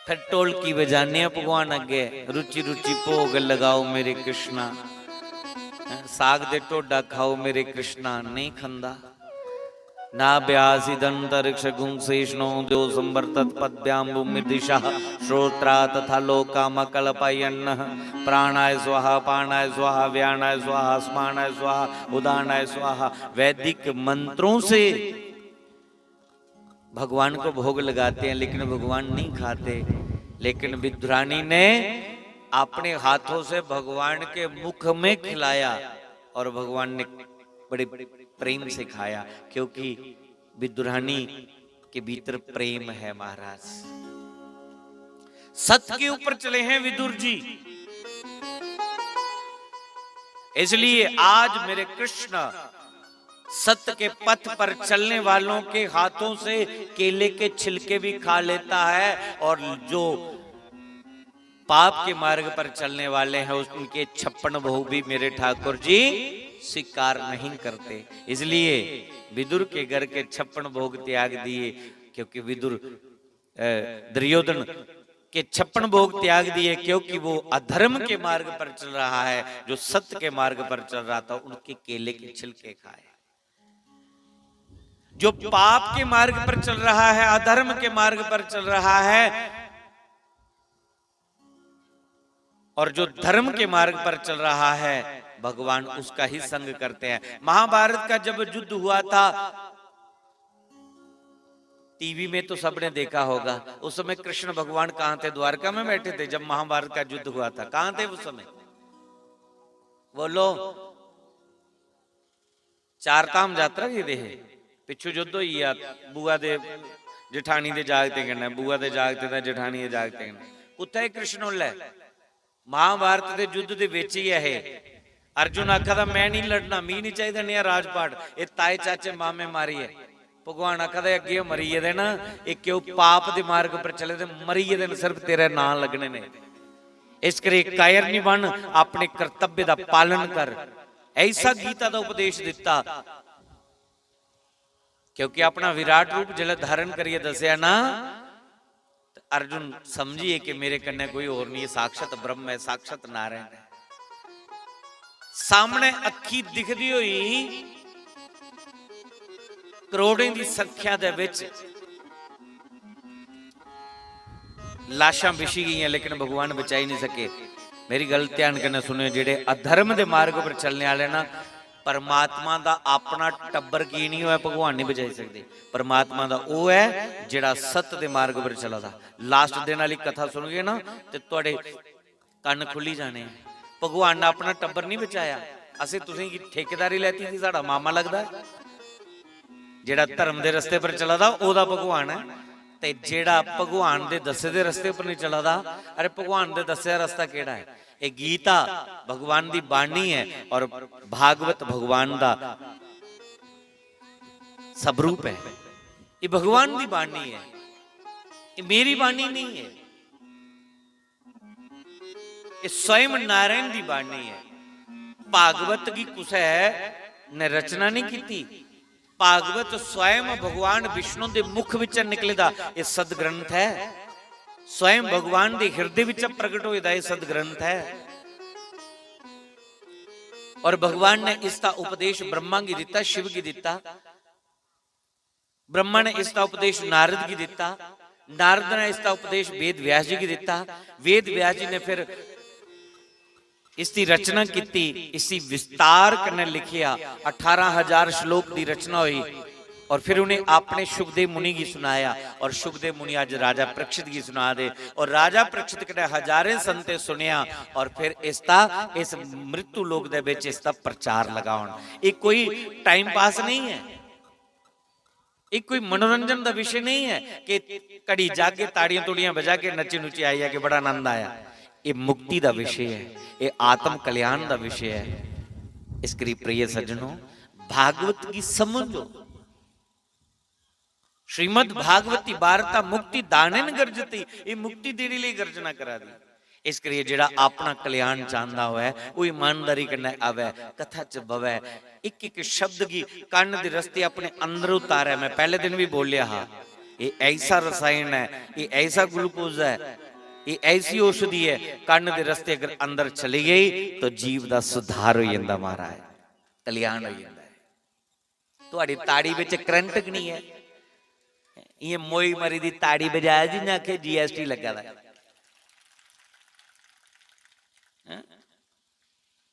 फिर ढोलकी बजाने हैं भगवान अगे, रुचि रुचि भोग लगाओ मेरे कृष्णा, साग दे ढोडा खाओ मेरे कृष्णा, नहीं खंदा। नाभ्यासिदंतरिक्षगुंसेष्णो द्यो संवर्तत पद्भ्यां भूमिर्दिशः। श्रोत्रा तथा लोकामकल्पयन्नः। प्राणाय स्वाहा, पाणाय स्वाहा, व्यानाय स्वाहा, स्मानाय स्वाहा, उदानाय स्वाहा। वैदिक मंत्रों से भगवान को भोग लगाते हैं, लेकिन भगवान नहीं खाते। लेकिन विद्राणी ने अपने हाथों से भगवान के मुख में खिलाया और भगवान ने बड़े प्रेम से खाया, क्योंकि विद्राणी के भीतर प्रेम है महाराज। सत के ऊपर चले हैं विदुर जी, इसलिए आज मेरे कृष्ण सत्य के पथ पर चलने वालों के हाथों से केले के छिलके भी खा लेता है, और जो पाप के मार्ग पर चलने वाले हैं, उनके छप्पन भोग भी मेरे ठाकुर जी स्वीकार नहीं करते। इसलिए विदुर के घर के छप्पन भोग त्याग दिए, क्योंकि विदुर, अ, दुर्योधन के छप्पन भोग त्याग दिए, क्योंकि वो अधर्म के मार्ग पर चल रहा है। जो सत्य के मार्ग पर चल रहा था, उनके केले के छिलके खाए। जो पाप के मार्ग पर चल रहा है, अधर्म के मार्ग पर चल रहा है, और जो धर्म के मार्ग पर चल रहा है, भगवान उसका ही संग करते हैं। महाभारत का जब युद्ध हुआ था, टीवी में तो सबने देखा होगा, उस समय कृष्ण भगवान कहाँ थे? द्वारका में बैठे थे जब महाभारत का युद्ध हुआ था। कहाँ थे उस समय? बोलो। चार धाम यात्रा गेदे हे, पिच्छों युद्ध होई गेआ, बुआ दे जठानी दे जागते कन्नै, बुआ दे जागते दा जठानी दे जागते कन्नै। कुत्थै कृष्ण उल्लै? महाभारत दे युद्ध दे बिच ही ऐ हे। अर्जुन आखा दा, "मैं नहीं लड़ना, मी नहीं चाहिदा नेहा राजपाट, एह् ताए चाचे मामे मारियै।" भगवान आखा दा, "अग्गें ओह् मरी गेदे ना, एह् क्यों पाप दे मार्ग पर चले दे, मरी गेदे न, सिर्फ तेरे नां लग्गने ने। इस करी कायर नहीं बन, अपने कर्तव्य दा पालन कर।" ऐसा गीता दा उपदेश दिता, क्योंकि अपना विराट रूप जिसलै धारण करियै दस्सेआ ना, ते अर्जुन समझिए कि मेरे कन्नै कोई होर नहीं, साक्षात ब्रह्म है, साक्षात नारायण है। सामने अक्खी दिखदी होई करोड़ें दी संख्या दे विच लाशां बिछी गईयां, लेकिन भगवान बचाई नहीं सके। मेरी गल ध्यान कन्नै सुनियो, जेह्ड़े अधर्म दे मार्ग पर चलने आह्ले ना, परमात्मा दा अपना टब्बर की नहीं होऐ, भगवान नहीं बचाई सकदे। परमात्मा दा ओह् ऐ जेह्ड़ा सत्य दे मार्ग पर चला दा। लास्ट दिन आह्ली कथा सुनगे ना, ते थुआढ़े कन्न खुल्ली जाने। भगवान ने अपना टब्बर नहीं बचाया, असें तुसेंगी ठेकेदारी लैती थी, साढ़ा मामा लगदा ऐ। जेह्ड़ा धर्म दे रस्ते पर चला दा, ओह्दा भगवान ऐ, ते जेह्ड़ा भगवान दे दस्से दे रस्ते पर नहीं चला दा, अरे, भगवान दे दस्से दा रस्ता केह्ड़ा ऐ? एह् गीता भगवान दी बाणी ऐ और भागवत भगवान दा स्वरूप ऐ। एह् भगवान दी बाणी ऐ, एह् मेरी बाणी नहीं ऐ। एह् स्वयं नारायण दी बाणी ऐ। भागवत गी कुसै ने रचना नहीं कीती। भागवत स्वयं भगवान विष्णु दे मुख विच निकले दा एह् सदग्रंथ ऐ। स्वयं भगवान दे हिरदे विच प्रगट होए दा एह् सदग्रंथ ऐ। और भगवान ने इसका उपदेश ब्रह्मा गी दिता, शिव गी दिता। ब्रह्मा ने इसका उपदेश नारद गी दिता, नारद ने इसका उपदेश वेद व्यास जी गी दिता। वेद व्यास जी ने फिर इसकी रचना की, इसी विस्तार कन्नै लिखिया। अठारह हजार श्लोक की रचना हुई। और फिर उन्हें आपने शुकदेव मुनि की सुनाया और शुकदेव मुनि आज राजा परीक्षित की सुना दे। और राजा परीक्षित कन्नै हजारें संते सुनिया और फिर इसका, इस मृत्यु लोक दे विच इसका प्रचार लगाउण। ये कोई टाइम पास नहीं है। ਇਹ ਕੋਈ ਮਨੋਰੰਜਨ ਦਾ ਵਿਸ਼ੇ ਨਹੀਂ ਹੈ ਕਿ ਘੜੀ ਜਾਗੇ, ਤਾੜੀਆਂ ਤੂੜੀਆਂ ਵਜਾ ਕੇ, ਨੱਚੇ ਨੁੱਚੇ ਆਏ ਆ ਕਿ ਬੜਾ ਆਨੰਦ ਆਇਆ। ਇਹ ਮੁਕਤੀ ਦਾ ਵਿਸ਼ੇ ਹੈ, ਇਹ ਆਤਮ ਕਲਿਆਣ ਦਾ ਵਿਸ਼ੇ ਹੈ। ਇਸ ਕਰੀ प्रिय सज्जनों, भागवत की समझो। श्रीमद् भागवती वार्ता मुक्ति दानेन गर्जती, ये मुक्ति देने लिए गर्जना करा दी। इस करियै जेह्ड़ा अपना कल्याण चांहदा होऐ, ओह् ईमानदारी कन्नै आवै, कथा च बवै, इक इक शब्द गी कन्न दे रस्ते अपने अंदर उतारै। मैं पैह्ले दिन बी बोलेआ हा, एह् ऐसा रसायन ऐ, एह् ऐसा ग्लूकोज ऐ, एह् ऐसी औषधि ऐ, कन्न दे रस्ते अगर अंदर चली गई तो जीव दा सुधार होई जंदा महाराज, कल्याण होई जंदा ऐ। ਤੁਹਾਡੀ ਤਾੜੀ ਵਿੱਚ ਕਰੰਟ ਕਿ ਨਹੀਂ ਹੈ? ਇਹ ਮੋਈ ਮਰੀ ਦੀ ਤਾੜੀ ਵਜਾ, ਜਿੰਨਾ ਕਿ ਜੀਐਸਟੀ ਲੱਗਾ ਦਾ ਹੈ।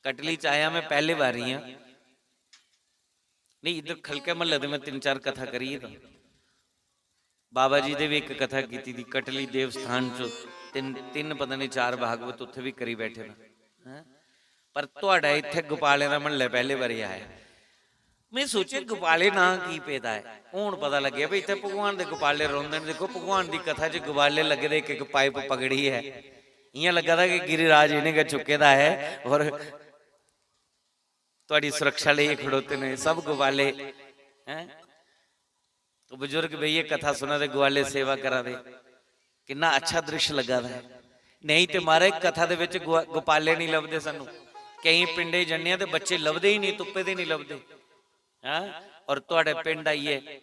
ਕਟਲੀ ਚ ਆਇਆ ਮੈਂ, ਪਹਿਲੀ ਵਾਰੀ ਹਾਂ। ਨਹੀਂ, ਇੱਧਰ ਖਲਕੇ ਮਹੱਲੇ ਤੇ ਮੈਂ ਤਿੰਨ ਚਾਰ ਕਥਾ ਕਰੀ ਹੈ ਤਾਂ। ਬਾਬਾ ਜੀ ਦੇ ਵੀ ਇੱਕ ਕਥਾ ਕੀਤੀ ਦੀ ਕਟਲੀ ਦੇਵ ਸਥਾਨ ਚ, ਤਿੰਨ, ਤਿੰਨ ਪਤਾ ਨਹੀਂ ਚਾਰ ਭਾਗਵਤ ਉੱਥੇ ਵੀ ਕਰੀ ਬੈਠੇ ਨੇ। ਹੈਂ? ਪਰ ਤੁਹਾਡਾ ਇੱਥੇ ਗੋਪਾਲੇ ਦਾ ਮਹੱਲਾ ਪਹਿਲੇ ਵਾਰੀ ਆਇਆ। ਮੈਂ ਸੋਚਿਆ ਗੋਪਾਲੇ ਨਾਂ ਕੀ ਪੈਦਾ ਹੈ। ਹੁਣ ਪਤਾ ਲੱਗਿਆ ਵੀ ਇੱਥੇ ਭਗਵਾਨ ਦੇ ਗੋਪਾਲੇ ਰੋਂਦੇ ਨੇ। ਦੇਖੋ, ਭਗਵਾਨ ਦੀ ਕਥਾ ਚ ਗੋਪਾਲੇ ਲੱਗੇ ਦੇ, ਇੱਕ ਇੱਕ ਪਾਈਪ ਪਗੜੀ ਹੈ। ਇਆਂ ਲੱਗਾ ਦਾ ਕਿ गिरिराज इन्हें का चुके दा है और ਤੁਹਾਡੀ ਸੁਰੱਖਿਆ ਲਈ ਖੜੋਤੇ ਨੇ ਸਭ ਗੋਪਾਲੇ। हैं? तो बुजुर्ग बेहियै कथा सुना दे, ग्वाले सेवा करा दे। किन्ना अच्छा दृश्य लगा दा है। नहीं ते महाराज, कथा दे विच गो-, गोपाले नहीं लभदे सानू। कई पिंडे जन्ने आं ते बच्चे लभदे ही नहीं, तुप्पे दे नहीं लभदे। हाँ? और तुहाडे पिंड आइए,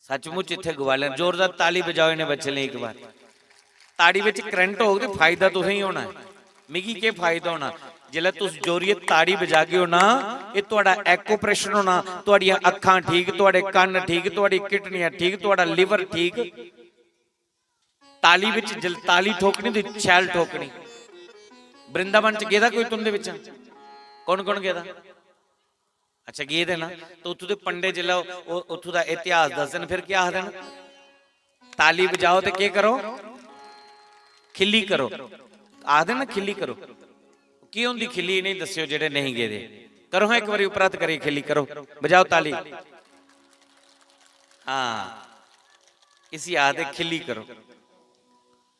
सचमुच इत्थे ग्वाले, जोरदार ताली बजाओ इन्हें बच्चे लेई एक बार। ताड़ी विच करंट होग ते फायदा तुसें ही होना है। मिगी केह् फायदा होना? जिसलै तुस जोरियै ताड़ी बजागे ओ ना, एह् तुहाडा एक्यूप्रेशर होना, तुहाडियां अक्खां ठीक, तुहाडे कन्न ठीक, तुहाडी किडनियां ठीक, तुहाडा लिवर ठीक। ताली बिच जल, ताली ठोकनी ते शैल ठोकनी। वृंदावन च गेदा कोई तुंदे बिच्चा? कौन कौन गेदा? अच्छा, गे दे ना। तो उत्थूं दे पंडे जिसलै ओह्, ओह्, उत्थूं दा इतिहास दसदे न, फिर केह् आखदे न? ताली बजाओ ते केह् करो? खिल्ली करो। आखदे ना, खिल्ली करो। केह् होंदी खिल्ली, इ'नेंगी दस्सेओ जेह्ड़े नेईं गेदे। करो हां, इक बारी उप्पर हत्थ करियै खिल्ली करो, बजाओ ताली। हां, इसी आखदे खिल्ली करो।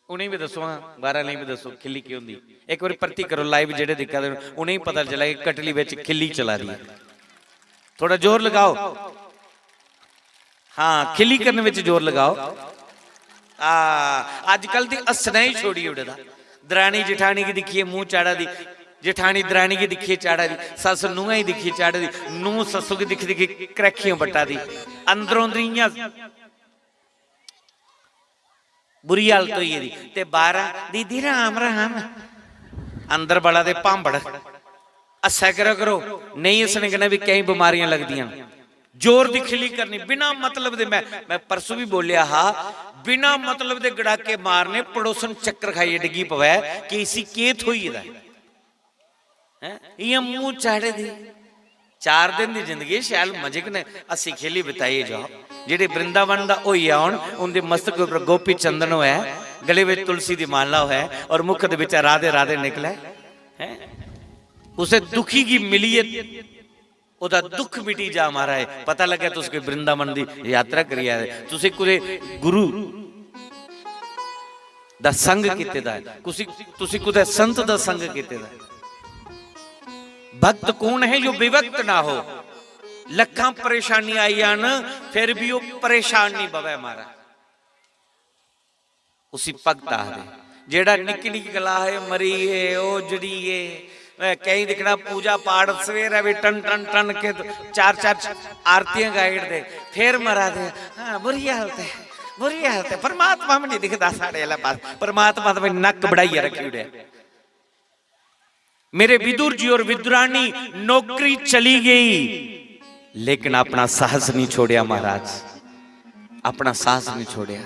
उ'नेंगी बी दस्सो हां, बाह्र आह्लें गी बी दस्सो, खिल्ली केह् होंदी। इक बारी परती करो, live जेह्ड़े दिक्खा दे न, उ'नेंगी पता चला कि कटली बिच खिल्ली चला दी ऐ। थोह्ड़ा जोर लगाओ। हां, खिल्ली करने बिच जोर लगाओ। आ, अजकल ते हस्सना ही छोड़ी ओड़े दा। दरानी जठानी गी दिक्खियै मूंह चाढ़ा दी, जठानी दरानी गी दिक्खियै चाढ़ा दी, सस्स नूंहा गी दिक्खियै चाढ़ा दी, नूंह सस्सू गी दिक्खी दिक्खी क्रैखियां बट्टा दी। अंदरों अंदरी इ'यां बुरी हालत होई गेदी। ते बाह्रा, "दीदी राम राम।" अंदर बड़ा ते भांबड़। हस्सै करा करो, नेईं हस्सने कन्नै बी केईं बमारियां लगदियां न। जोर दी खिल्ली करनी, बिना मतलब दे। मैं, मैं परसों भी बोलेआ हा, बिना मतलब दे गड़ाके मारने, पड़ोसन चक्कर खाइयै डिग्गी पवै कि इसी केह् थ्होई गेदा ऐ। हैं? इ'यां मूंह चाढ़े दे। चार दिन दी जिंदगी शैल मजे कन्नै हस्सी खेली बिताइयै जाओ। जेह्ड़े वृंदावन दा होई आन, उं'दे मस्तक उप्पर गोपी चंदन होऐ, गले बिच तुलसी दी माला होऐ और मुख दे बिचा राधे राधे निकले। हैं? उसे दुखी गी मिलियै ओह्दा दुख मिटी जा महाराज। पता लग्गै तुस कोई वृंदावन दी यात्रा करी आए, तुसें कुतै गुरु दा संग कीते दा ऐ, कुसी, तुसी कुतै संत दा संग कीते दा ऐ। भक्त कौन है जो विभक्त ना हो? लखां परेशानी आई जान, फिर भी वो परेशान नहीं बवे महाराज। उसी भक्त आखदे। जेड़ा निक्की निक्की गल्ला है, मरी है, ओझड़ी है, मैं कई दिक्खना पूजा पाठ सवेरै भी टन टन टन के चार चार आरतियां गाई ओड़दे, फिर मरा दे। हाँ, बुरी हालत है, बुरी हालत है। परमात्मा भी नहीं दिखदा साढ़े आह्ले पास, परमात्मा तो भी नक्क बढ़ाइयै रखी ओड़े। मेरे विदुर जी और विदुरानी, नौकरी चली गई, लेकिन अपना साहस नहीं छोड़िया महाराज, अपना साहस नहीं छोड़िया।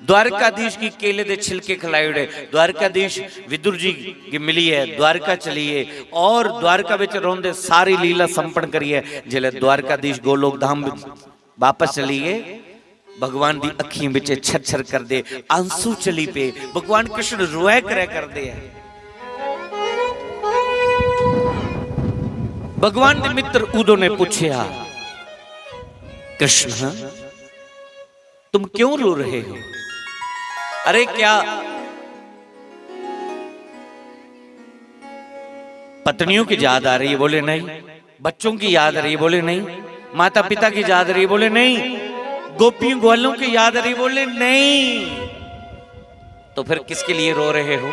द्वारकाधीश की केले दे छिलके खिलाई उड़े। द्वारकाधीश विदुर जी की मिली है, द्वारका चली है और द्वारका विच रोंदे सारी लीला संपन्न करी है। जिले द्वारकाधीश गोलोक धाम विच वापस चली गए, भगवान दी अखियों विच छर छर करदे आंसू चली पे। भगवान कृष्ण रोया करे करदे हैं। भगवान दे मित्र उदो ने पूछया, कृष्ण, तुम क्यों रो रहे हो? अरे, क्या पत्नियों की याद आ रही है? बोले, नहीं। बच्चों की याद आ रही है? बोले, नहीं। माता पिता की याद आ रही है? बोले, नहीं। गोपियों ग्वालों की याद आ रही है? बोले, नहीं। तो फिर किसके लिए रो रहे हो?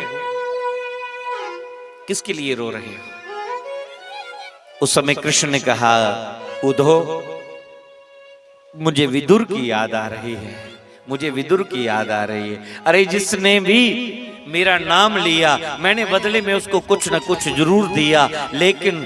किसके लिए रो रहे हो? उस समय कृष्ण ने कहा, उद्धव, मुझे विदुर की याद आ रही है, मुझे विदुर की याद आ रही है। अरे, जिसने भी मेरा नाम लिया, मैंने बदले में उसको कुछ न कुछ जरूर दिया, लेकिन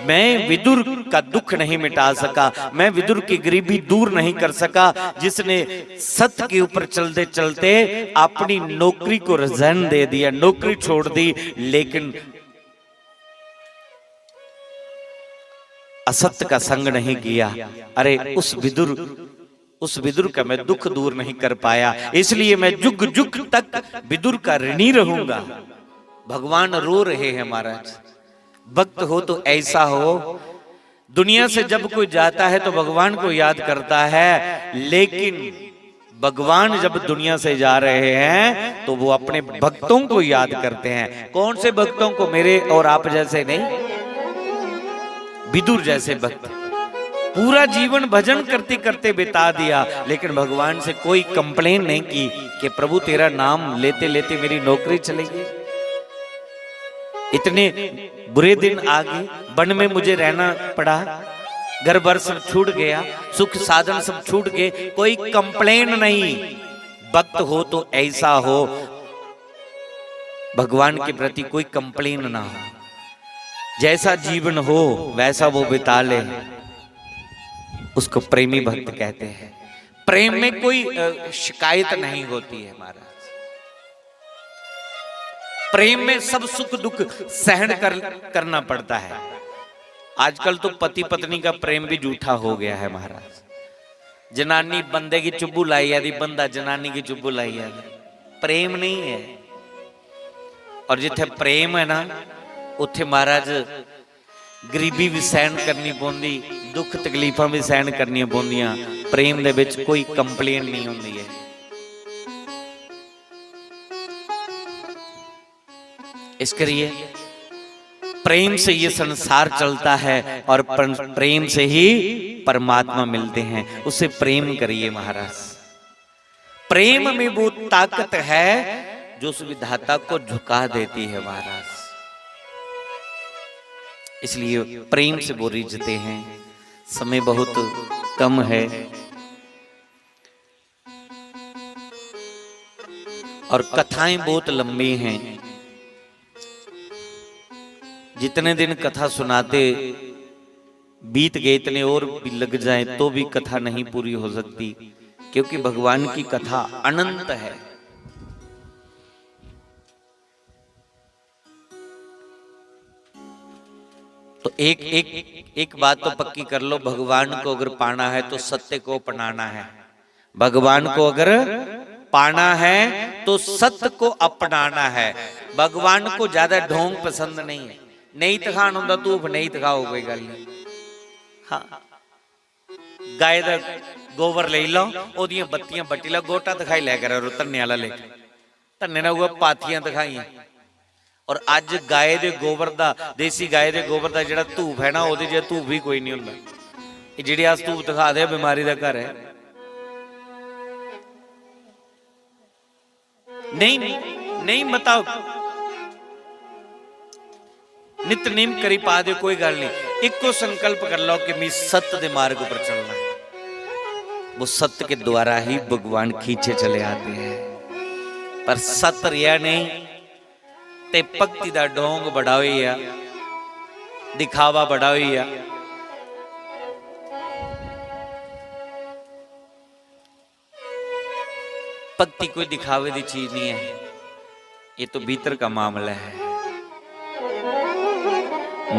मैं विदुर का दुख नहीं मिटा सका, मैं विदुर की गरीबी दूर नहीं कर सका, जिसने सत के ऊपर चलते चलते अपनी नौकरी को रिजाइन दे दिया, नौकरी छोड़ दी, लेकिन असत का संग नहीं किया। अरे, उस विदुर, उस विदुर का मैं दुख दूर नहीं कर पाया, इसलिए मैं जुग जुग तक विदुर का ऋणी रहूंगा। भगवान रो रहे हैं महाराज। भक्त हो तो ऐसा हो, दुनिया से जब कोई जाता है तो भगवान को याद करता है, लेकिन भगवान जब दुनिया से जा रहे हैं तो वो अपने भक्तों को याद करते हैं। कौन से भक्तों को? मेरे और आप जैसे नहीं, विदुर जैसे भक्त। पूरा जीवन भजन करते करते बिता दिया, लेकिन भगवान से कोई कंप्लेन नहीं की कि प्रभु, तेरा नाम लेते लेते मेरी नौकरी चली गई, इतने बुरे दिन आ गए, वन में मुझे रहना पड़ा, घर बार सब छूट गया, सुख साधन सब छूट गए, कोई कंप्लेन नहीं। भक्त हो तो ऐसा हो, भगवान के प्रति कोई कंप्लेन ना हो, जैसा जीवन हो वैसा वो बिता ले, उसको प्रेमी भक्त कहते हैं। प्रेम में कोई, अ, शिकायत नहीं होती है महाराज। प्रेम में सब सुख दुख सहन कर, करना पड़ता है। आजकल तो पति पत्नी का प्रेम भी झूठा हो गया है महाराज। जनानी बंदे की चुब्बू लाई आदि, बंदा जनानी की चुब्बू लाई आदि। प्रेम नहीं है। और जिथे प्रेम है ना, उथे महाराज गरीबी भी सहन करनी पौंदी, दुख तकलीफां भी सहन करनियां पौंदियां। प्रेम दे विच कोई कंप्लेन नहीं होंदी है। इस करिए प्रेम से ये संसार चलता है और पर-, प्रेम से ही परमात्मा मिलते हैं। उसे प्रेम करिए महाराज। प्रेम में वो ताकत है जो उस विधाता को झुका देती है महाराज। इसलिए प्रेम से वो रिझते हैं। समय बहुत कम है और कथाएं बहुत लंबी हैं। जितने दिन कथा सुनाते बीत गए, इतने और भी लग जाए तो भी कथा नहीं पूरी हो सकती, क्योंकि भगवान की कथा अनंत है। तो एक, एक, एक बात तो पक्की कर लो, भगवान को अगर पाना है तो सत्य को अपनाना है। भगवान को अगर पाना है तो सत्य को अपनाना है। भगवान को ज्यादा ढोंग पसंद नहीं है। नहीं तखान होंदा धूफ, नहीं तखाओ, कोई गल नहीं। हाँ, गाय दा गोबर लेई लैओ, ओह्दियां बत्तियां बट्टी लैओ, गोटा दिखाई लै करो, धन्ने आह्ला लेख। धन्ने ने उ'ऐ पाथियां दिखाइयां। और अज्ज गाय दे गोबर दा, देसी गाय दे गोबर दा जेह्ड़ा धूफ ऐ ना, ओह्दे जेहा धूफ बी कोई निं होंदा। एह् जेह्ड़ी अस धूफ दिखा दे, बमारी दा घर ऐ। नेईं, नेईं, मता नित नेम करी पा दे, कोई गल्ल नहीं। इक्को संकल्प कर लो कि मैं सत्य दे मार्ग पर चलना है। वो सत्य के द्वारा ही भगवान खींचे चले आते हैं। पर सत्य रिया नहीं ते भक्ति दा ढोंग बड़ा होई गया, दिखावा बड़ा होई गया। भक्ति कोई दिखावे दी चीज नहीं है, ये तो भीतर का मामला है।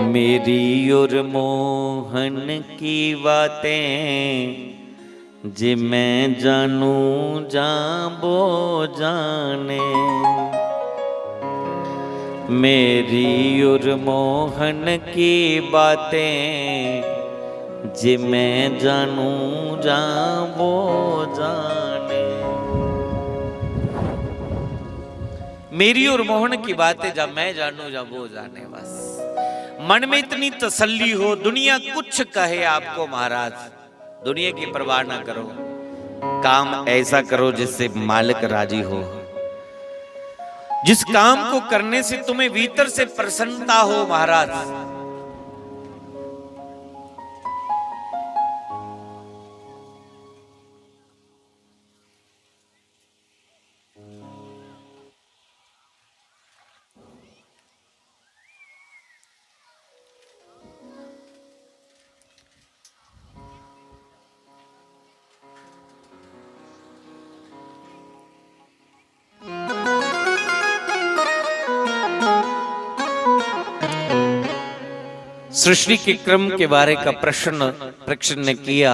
मेरी और मोहन की बातें, जे मैं जानू जां वो जाने। मेरी और मोहन की बातें, जे मैं जानू जां वो जाने। मेरी और मोहन की बातें, जा मैं जानू जां वो जाने। बस मन में इतनी तसल्ली हो, दुनिया कुछ कहे आपको महाराज, दुनिया की परवाह ना करो। काम ऐसा करो जिससे मालिक राजी हो, जिस काम को करने से तुम्हें भीतर से प्रसन्नता हो महाराज। सृष्टि के क्रम के बारे का प्रश्न परीक्षण ने किया,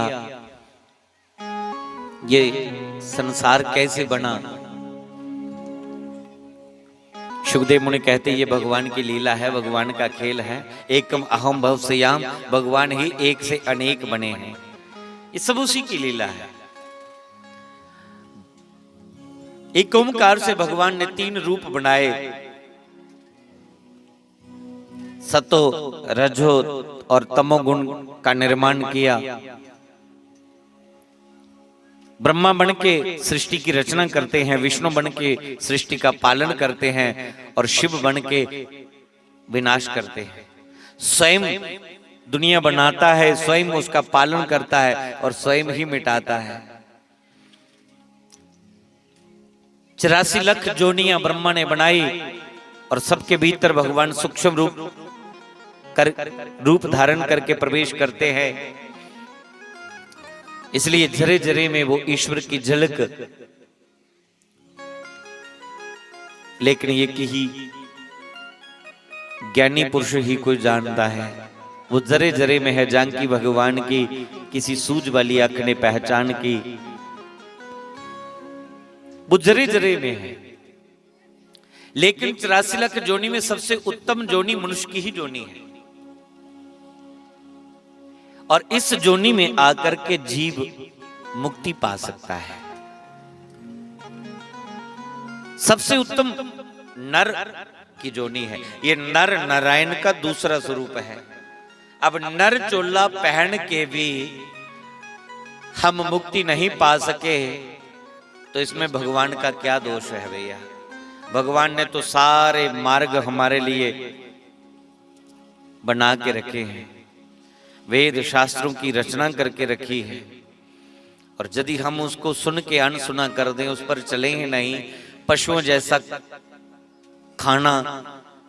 ये संसार कैसे बना? सुखदेव मुनि कहते, ये भगवान की लीला है, भगवान का खेल है। एकम अहम भव सयाम, भगवान ही एक से अनेक बने हैं। ये सब उसी की लीला है। एक ओमकार से भगवान ने तीन रूप बनाए, सतो, रजो और तमोगुण का निर्माण किया। ब्रह्मा बन के सृष्टि की रचना करते हैं, विष्णु बन के सृष्टि का पालन करते हैं और शिव बन के विनाश करते हैं। स्वयं दुनिया बनाता है, स्वयं उसका पालन करता है और स्वयं ही मिटाता है। चौरासी लाख जोनियां ब्रह्मा ने बनाई और सबके भीतर भगवान सूक्ष्म रूप कर, रूप धारण करके प्रवेश करते हैं। इसलिए जरे जरे में वो ईश्वर की झलक। लेकिन ये किही ज्ञानी पुरुष ही कोई जानता है। वो जरे जरे में है, जानकी भगवान की किसी सूझ वाली आंख ने पहचान की। वो जरे जरे में है। लेकिन चौरासी लाख जोनी में सबसे उत्तम जोनी मनुष्य की ही जोनी है। और इस जोनी में आकर के जीव मुक्ति पा सकता है। सबसे उत्तम नर की जोनी है। ये नर नारायण का दूसरा स्वरूप है। अब नर चोला पहन के भी हम मुक्ति नहीं पा सके, तो इसमें भगवान का क्या दोष है भैया? भगवान ने तो सारे मार्ग हमारे लिए बना के रखे हैं, वेद शास्त्रों की रचना करके रखी है। और यदि हम उसको सुन के अनसुना कर दें, उस पर चले ही नहीं, पशुओं जैसा खाना,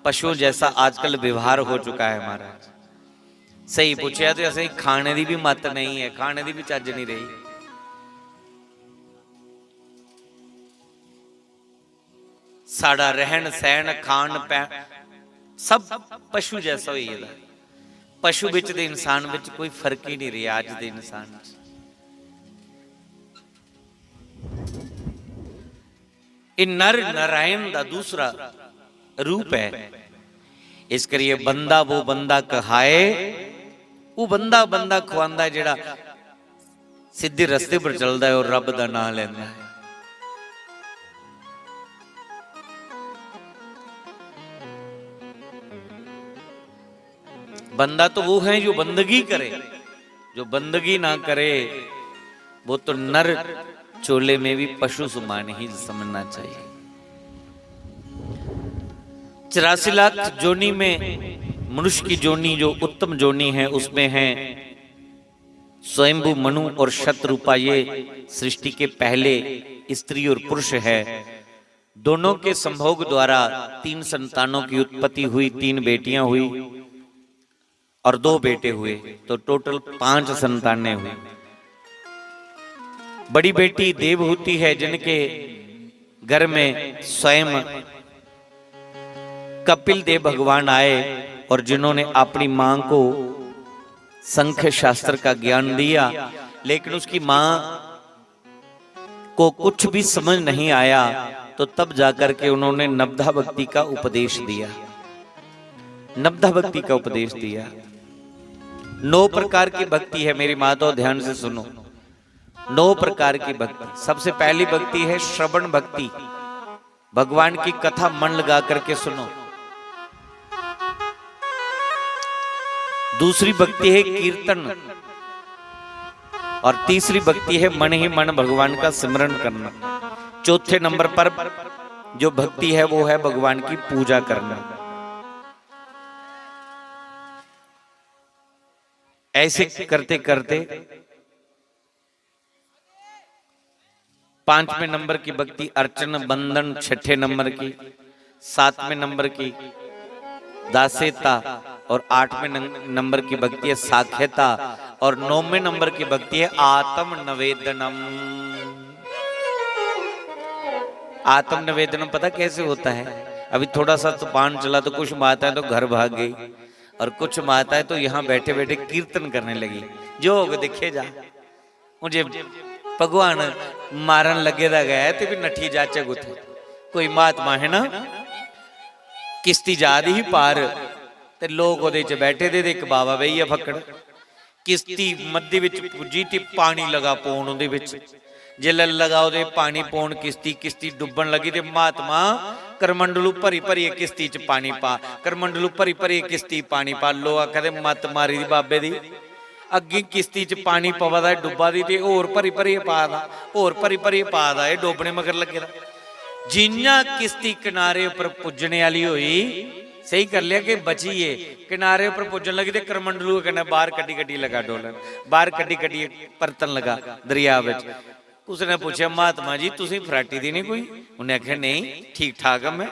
पशुओं जैसा आजकल व्यवहार हो चुका है महाराज। सही पूछे तो ऐसे ही खाने दी भी मत नहीं है, खाने दी भी चज्ज नहीं रही। साढ़ा रहन सहन, खान पैन सब पशु जैसा होई गेदा। पशु बिच ते इंसान बिच कोई फर्क ही नहीं रहा अज दे इंसान च। ये नर नारायण दा दूसरा रूप है। इस करिए बंदा वो बंदा कहाए, ਉਹ ਬੰਦਾ ਬੰਦਾ ਖੁਆਉਂਦਾ ਜਿਹੜਾ ਸਿੱਧੇ ਰਸਤੇ ਪਰ ਚੱਲਦਾ ਹੈ ਔਰ ਰੱਬ ਦਾ ਨਾਮ ਲੈਂਦਾ ਹੈ। बंदा तो वो है जो बंदगी करे, जो बंदगी ना करे वो तो नर चोले में भी पशु समान ही समझना चाहिए। चौरासी लाख जोनी में मनुष्य की जोनी जो उत्तम जोनी है, उसमें है स्वयंभू मनु और शतरूपा। ये सृष्टि के पहले स्त्री और पुरुष है। दोनों के संभोग द्वारा तीन संतानों की उत्पत्ति हुई, तीन बेटियां हुई और दो बेटे हुए, तो टोटल पांच संतानें हुई। बड़ी बेटी देवहूति है, जिनके घर में स्वयं कपिल देव भगवान आए और जिन्होंने अपनी मां को संख्य शास्त्र का ज्ञान दिया, लेकिन उसकी मां को कुछ भी समझ नहीं आया, तो तब जाकर के उन्होंने नवधा भक्ति का उपदेश दिया। नवधा भक्ति का उपदेश दिया। नौ प्रकार की भक्ति है मेरी माताओं, ध्यान से सुनो। नौ प्रकार की भक्ति। सबसे पहली भक्ति है श्रवण भक्ति, भगवान की कथा मन लगा करके सुनो। दूसरी भक्ति है कीर्तन, और तीसरी भक्ति है मन ही मन भगवान का स्मरण करना। चौथे नंबर पर जो भक्ति है वो है भगवान की पूजा करना। ऐसे करते करते पांचवें नंबर की भक्ति अर्चन बंदन, छठे नंबर की, सातवें नंबर की दास्यता और आठवें नं-, नंबर की भक्ति है साख्यता और नौवें नंबर की भक्ति है आत्म निवेदनम। आत्म निवेदनम पता कैसे होता है? अभी थोड़ा सा तूफान चला तो कुछ माताएं तो घर भाग गई और कुछ माताएं तो यहाँ बैठे बैठे कीर्तन करने लगी। जो होगा देखे जा। मुझे भगवान मारन लगे दा गै ते भी नट्ठी जाचै कुत्थै? कोई महात्मा है ना, किश्ती जा दी ही पार ते लोक ओह्दे च बैठे दे ते इक बाबा बेही गेआ फक्कड़। किश्ती मद्दी बिच पुज्जी ते पानी लगा पौन ओह्दे बिच। जिसलै लगा ओह्दे पानी पौन किश्ती, किश्ती डुब्बन लगी ते महात्मा करमंडलू भरी भरियै किश्ती च पानी पा, करमंडलू भरी भरियै किश्ती पानी पा। लोक आखा दे मत्त मारी दी बाबे दी। अग्गें किश्ती च पानी पवा दा ऐ, डुब्बा दी, ते होर भरी भरियै पा दा, होर भरी भरियै पा दा, एह् डोबने मगर लग्गे दा। जि'यां किश्ती किनारे उप्पर पुज्जने आह्ली होई, सेही कर लेआ कि बची गे, किनारे उप्पर पुज्जन लगी ते करमंडलुए कन्नै बाह्र कड्ढी कड्ढी लगा डोलन, बाह्र कड्ढी कड्ढियै परतन लगा दरिया बिच। कुसै ने पुच्छेआ, "महात्मा जी, तुसें फराटी दी निं कोई?" उ'न्नै आखेआ, "नेईं, ठीक ठाक आं में।"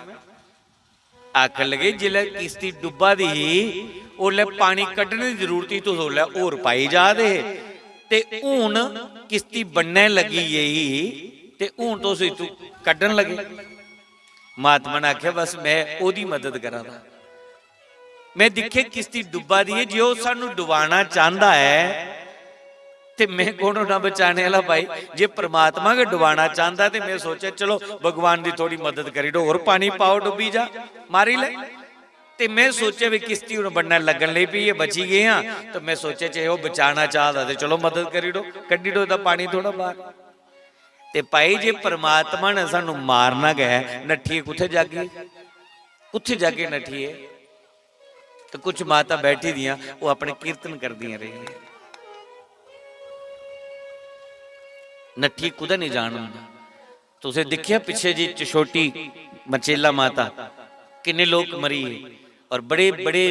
आखन लगे, "जिसलै किश्ती डुब्बा दी ही, उसलै पानी कड्ढने दी जरूरत ही, तुस उसलै होर पाई जा दे हे, ते हून किश्ती बन्नै लग्गी गेई, ते हून तुस इत्थूं कड्ढन लगे।" महात्मा ने आखेआ, "बस में ओह्दी मदद करा दा। में दिक्खे किश्ती डुब्बा दी ऐ, जे ओह् सानूं डुबाना चांह्दा ऐ, ते में कौन होना बचाने आह्ला भाई? जे परमात्मा गै डुबाना चांह्दा, ते में सोचेआ, चलो, भगवान दी थोह्ड़ी मदद करी ओड़ो, होर पानी पाओ, डुब्बी जा, मारी ले।" ते में सोचेआ, भी किश्ती हून बन्नै लग्गन लगी पेई ऐ, बची गे आं, ते में सोचेआ, जे ओह् बचाना चाह्दा, ते चलो, मदद करी ओड़ो, कड्ढी ओड़ो एह्दा पानी थोह्ड़ा बाह्र। ते भाई, जे परमात्मा ने सानूं मारना गै, नट्ठियै कुत्थै जागे? कुत्थै जागे नट्ठियै? ते कुछ माता बैठी दियां, ओह् अपने कीर्तन करदियां रेहियां। नट्ठी कुतै निं जान होंदा। तुसें दिक्खेआ पिच्छे जी चछोटी मचेला माता, किन्ने लोक मरी गे और बड़े बड़े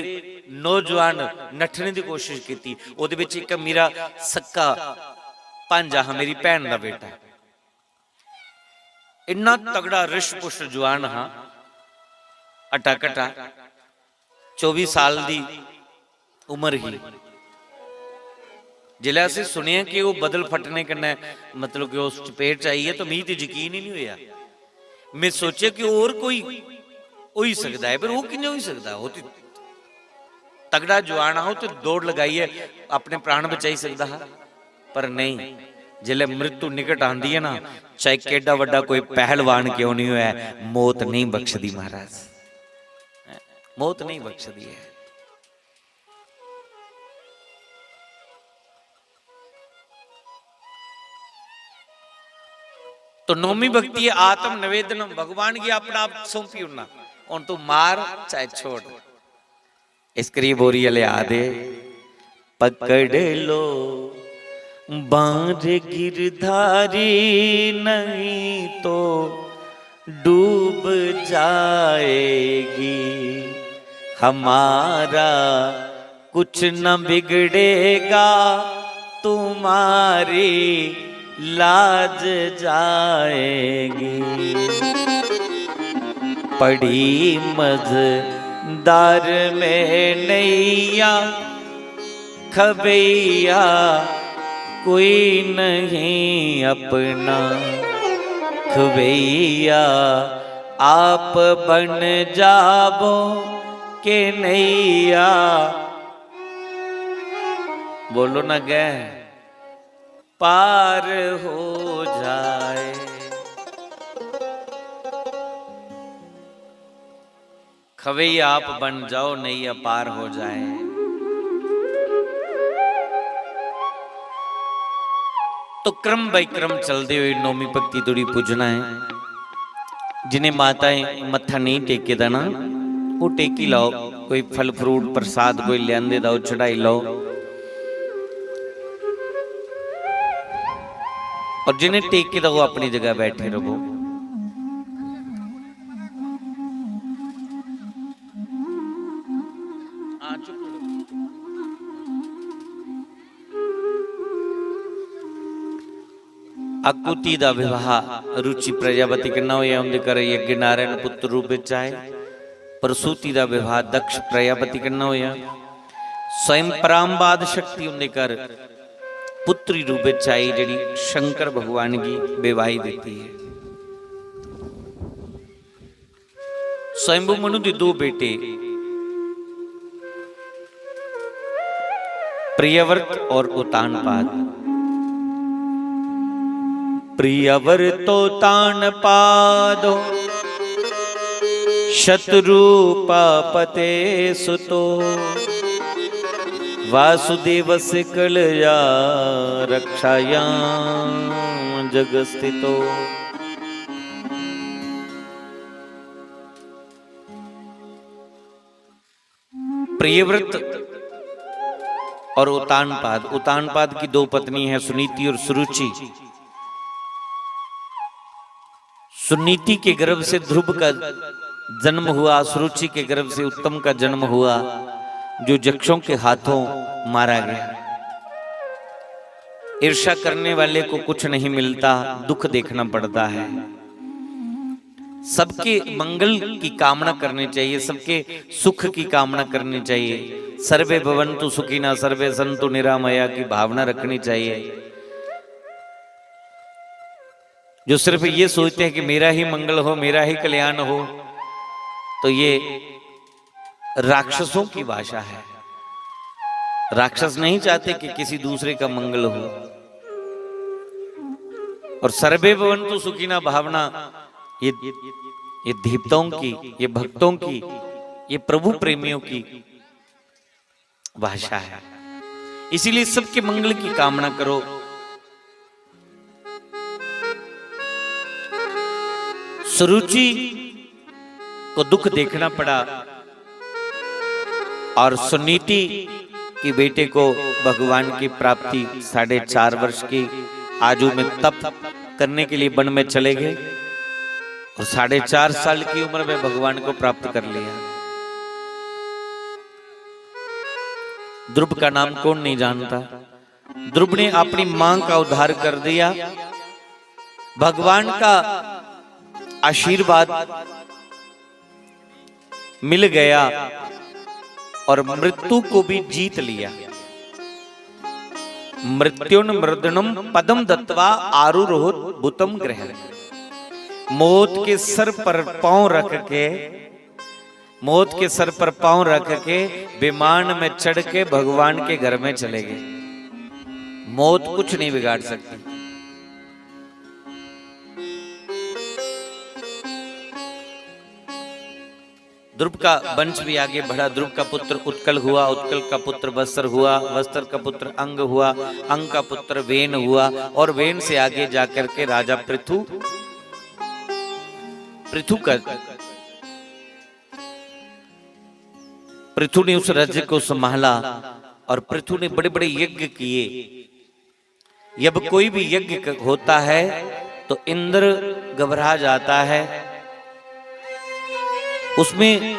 नौजवान नट्ठने दी कोशिश कीती। ओह्दे बिच इक मेरा सक्का भांजा हा, मेरी भैन दा बेटा। इन्ना तगड़ा रिश्ट पुश्ट जुआन हा, हट्टा कट्टा, चौबी साल दी उम्र ही। जिसलै असें सुनेआ कि ओह् बदल फटने कन्नै, मतलब कि उस चपेट च आई ऐ, तो मिगी ते यकीन ही निं होएआ। में सोचेआ कि होर कोई होई सकदा ऐ, पर ओह् कि'यां होई सकदा? ओह् ते तगड़ा जुआन हा, ओह् ते दौड़ लगाइयै अपने प्राण बचाई सकदा हा। पर नेईं, जिसलै मृत्यु निकट आंदी ऐ ना, चाहे केड्डा बड्डा कोई पहलवान क्यों निं होऐ, मौत नेईं बख्शदी महाराज, मौत नेईं बख्शदी ऐ। तो नौमी भक्ति है आत्म निवेदनम, भगवान गी अपना आप सौंपी उड़ना। हुन तू मार चाहे छोड़। इस करियै बोरी आह्ले आखदे, पकड़ लो बांझ गिरधारी, नहीं तो डूब जाएगी। हमारा कुछ न बिगड़ेगा, तुम्हारी लाज जाएगी। पड़ी मझधार में नैया, खबैया कोई नहीं अपना। खबैया आप बन जावो, के नैया, बोलो ना, गए पार हो जाए। खवैया आप बन जाओ, नैया पार हो जाए। तो क्रम बाई क्रम चलदे होए नौमी भक्ति धोड़ी पुज्जना ऐ। जिनें माताएं मत्था नेईं टेके दा ना, ओह् टेकी लैओ। कोई फल फ्रूट प्रसाद कोई लेआंदे दा, ओह् चढ़ाई लैओ। और जिनें टेके दा, ओह् अपनी जगह बैठे रवो। आकुति दा विवाह रुचि प्रजापति कन्नै होया, उंदे घर यज्ञ नारायण पुत्र रूप विच आए। प्रसूति दा विवाह दक्ष प्रजापति कन्नै होया। स्वयं परांबाद शक्ति उंदे घर पुत्री रूप विच आई, जेड़ी शंकर भगवान गी बेवाही दित्ती है। स्वयंभू मनु दे दो बेटे, प्रियव्रत और उतानपाद। प्रियव्रतोतानपादो शतरूपापते सुतो। वासुदेवस्य कलया रक्षायां जगस्थितो। प्रियव्रत और उतानपाद, उतानपाद की दो पत्नी हैं, सुनीति और सुरुचि। सुनीति के गर्भ से ध्रुव का जन्म हुआ, सुरुचि के गर्भ से उत्तम का जन्म हुआ, जो यक्षों के हाथों मारा गया। ईर्ष्या करने वाले को कुछ नहीं मिलता, दुख देखना पड़ता है। सबके मंगल की कामना करनी चाहिए, सबके सुख की कामना करनी चाहिए। सर्वे भवन्तु सुखिनः, सर्वे सन्तु निरामया की भावना रखनी चाहिए। जो सिर्फ ये सोचते हैं कि मेरा ही मंगल हो, मेरा ही कल्याण हो, तो ये राक्षसों की भाषा है। राक्षस नहीं चाहते कि किसी दूसरे का मंगल हो। और सर्वे भवन्तु सुखिनः भावना, ये, ये देवताओं की, ये भक्तों की, ये प्रभु प्रेमियों की भाषा है। इसीलिए सबके मंगल की कामना करो। सुरुचि को दुख देखना पड़ा और सुनीति के बेटे को भगवान की प्राप्ति, साढ़े चार वर्ष की आयु में तप करने के लिए वन में चले गए और साढ़े चार साल की उम्र में भगवान को प्राप्त कर लिया। ध्रुव का नाम कौन नहीं जानता? ध्रुव ने अपनी मां का उद्धार कर दिया, भगवान का आशीर्वाद मिल गया और मृत्यु को भी जीत लिया। मृत्युन मृदनम पदम दत्वा आरुरोह बुतम गृहम्। मौत के सर पर पांव रख के, मौत के सर पर पांव रख के विमान में चढ़ के भगवान के घर में चले गए। मौत कुछ नहीं बिगाड़ सकती। ध्रुव का वंश भी आगे बढ़ा। ध्रुव का पुत्र उत्कल हुआ, उत्कल का पुत्र वस्त्र हुआ, वस्त्र का पुत्र अंग हुआ, अंग का पुत्र वेन हुआ और वेन से आगे जाकर के राजा पृथु पृथु का, पृथु ने उस रज को संभाला और पृथु ने बड़े बड़े यज्ञ किए। जब कोई भी यज्ञ क- होता है तो इंद्र घबरा जाता है, उसमें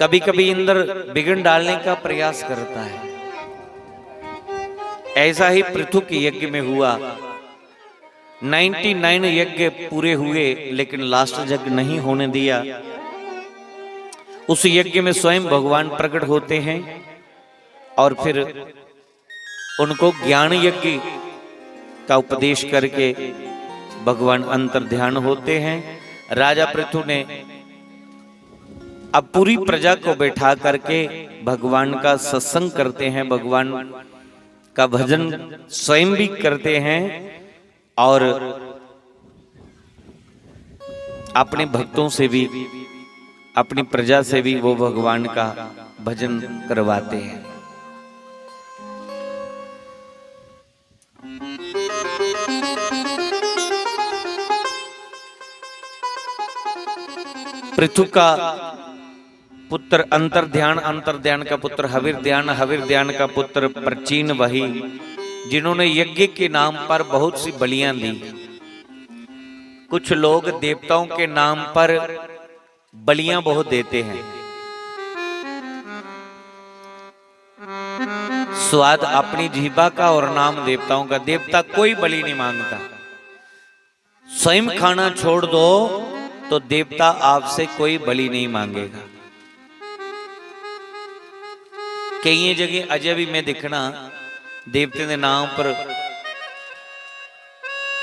कभी कभी इंद्र विघ्न डालने का प्रयास करता है। ऐसा ही पृथु के यज्ञ में हुआ। नाइंटी नाइन यज्ञ पूरे हुए, लेकिन लास्ट यज्ञ नहीं होने दिया। उस यज्ञ में स्वयं भगवान प्रकट होते हैं और फिर उनको ज्ञान यज्ञ का उपदेश करके भगवान अंतर ध्यान होते हैं। राजा पृथु ने अब पूरी प्रजा को बैठा करके भगवान का सत्संग करते हैं, भगवान का भजन स्वयं भी करते हैं और अपने भक्तों से भी, अपनी प्रजा से भी वो भगवान का भजन करवाते हैं। पृथु का पुत्र अंतर ध्यान, अंतर ध्यान का पुत्र हविर ध्यान, हविर ध्यान का पुत्र प्रचीन वही, जिन्होंने यज्ञ के नाम पर बहुत सी बलियां दी। कुछ लोग देवताओं के नाम पर बलियां बहुत देते हैं। स्वाद अपनी जीभा का और नाम देवताओं का। देवता कोई बलि नहीं मांगता। स्वयं खाना छोड़ दो तो देवता आपसे कोई बलि नहीं मांगेगा। कई जगह अजे भी मैं देखना, देवते के नाम पर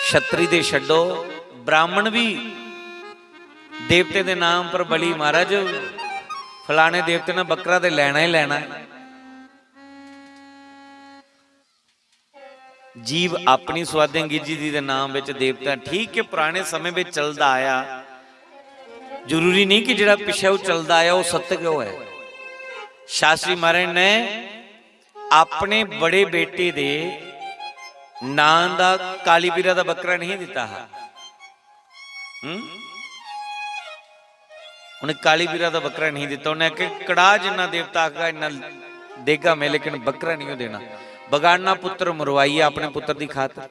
छतरी दे छड्डो, ब्राह्मण भी देवते के नाम पर बलि, महाराज फलाने देवते ने बकरा ते लैना ही लैना है। जीव अपनी स्वादें गिज्झी दी दे नाम विच देवता, ठीक है, पुराने समय विच चलदा आया। जरूरी नहीं कि जेड़ा पिछे वो चलदा आया, वो सत्य गै होऐ। शास्त्री महाराज ने अपने बड़े बेटे दे नां दा काली बीरा दा बकरा नहीं दिता हा। हम्म? उन्हें काली बीरा दा बकरा नहीं दिता। उन्हें आखे, "कड़ाह जिन्ना देवता आखगा, इन्ना देगा मैं, लेकिन बकरा नहीं देना।" बगाना पुत्र मरवाइया अपने पुत्र दी खातर।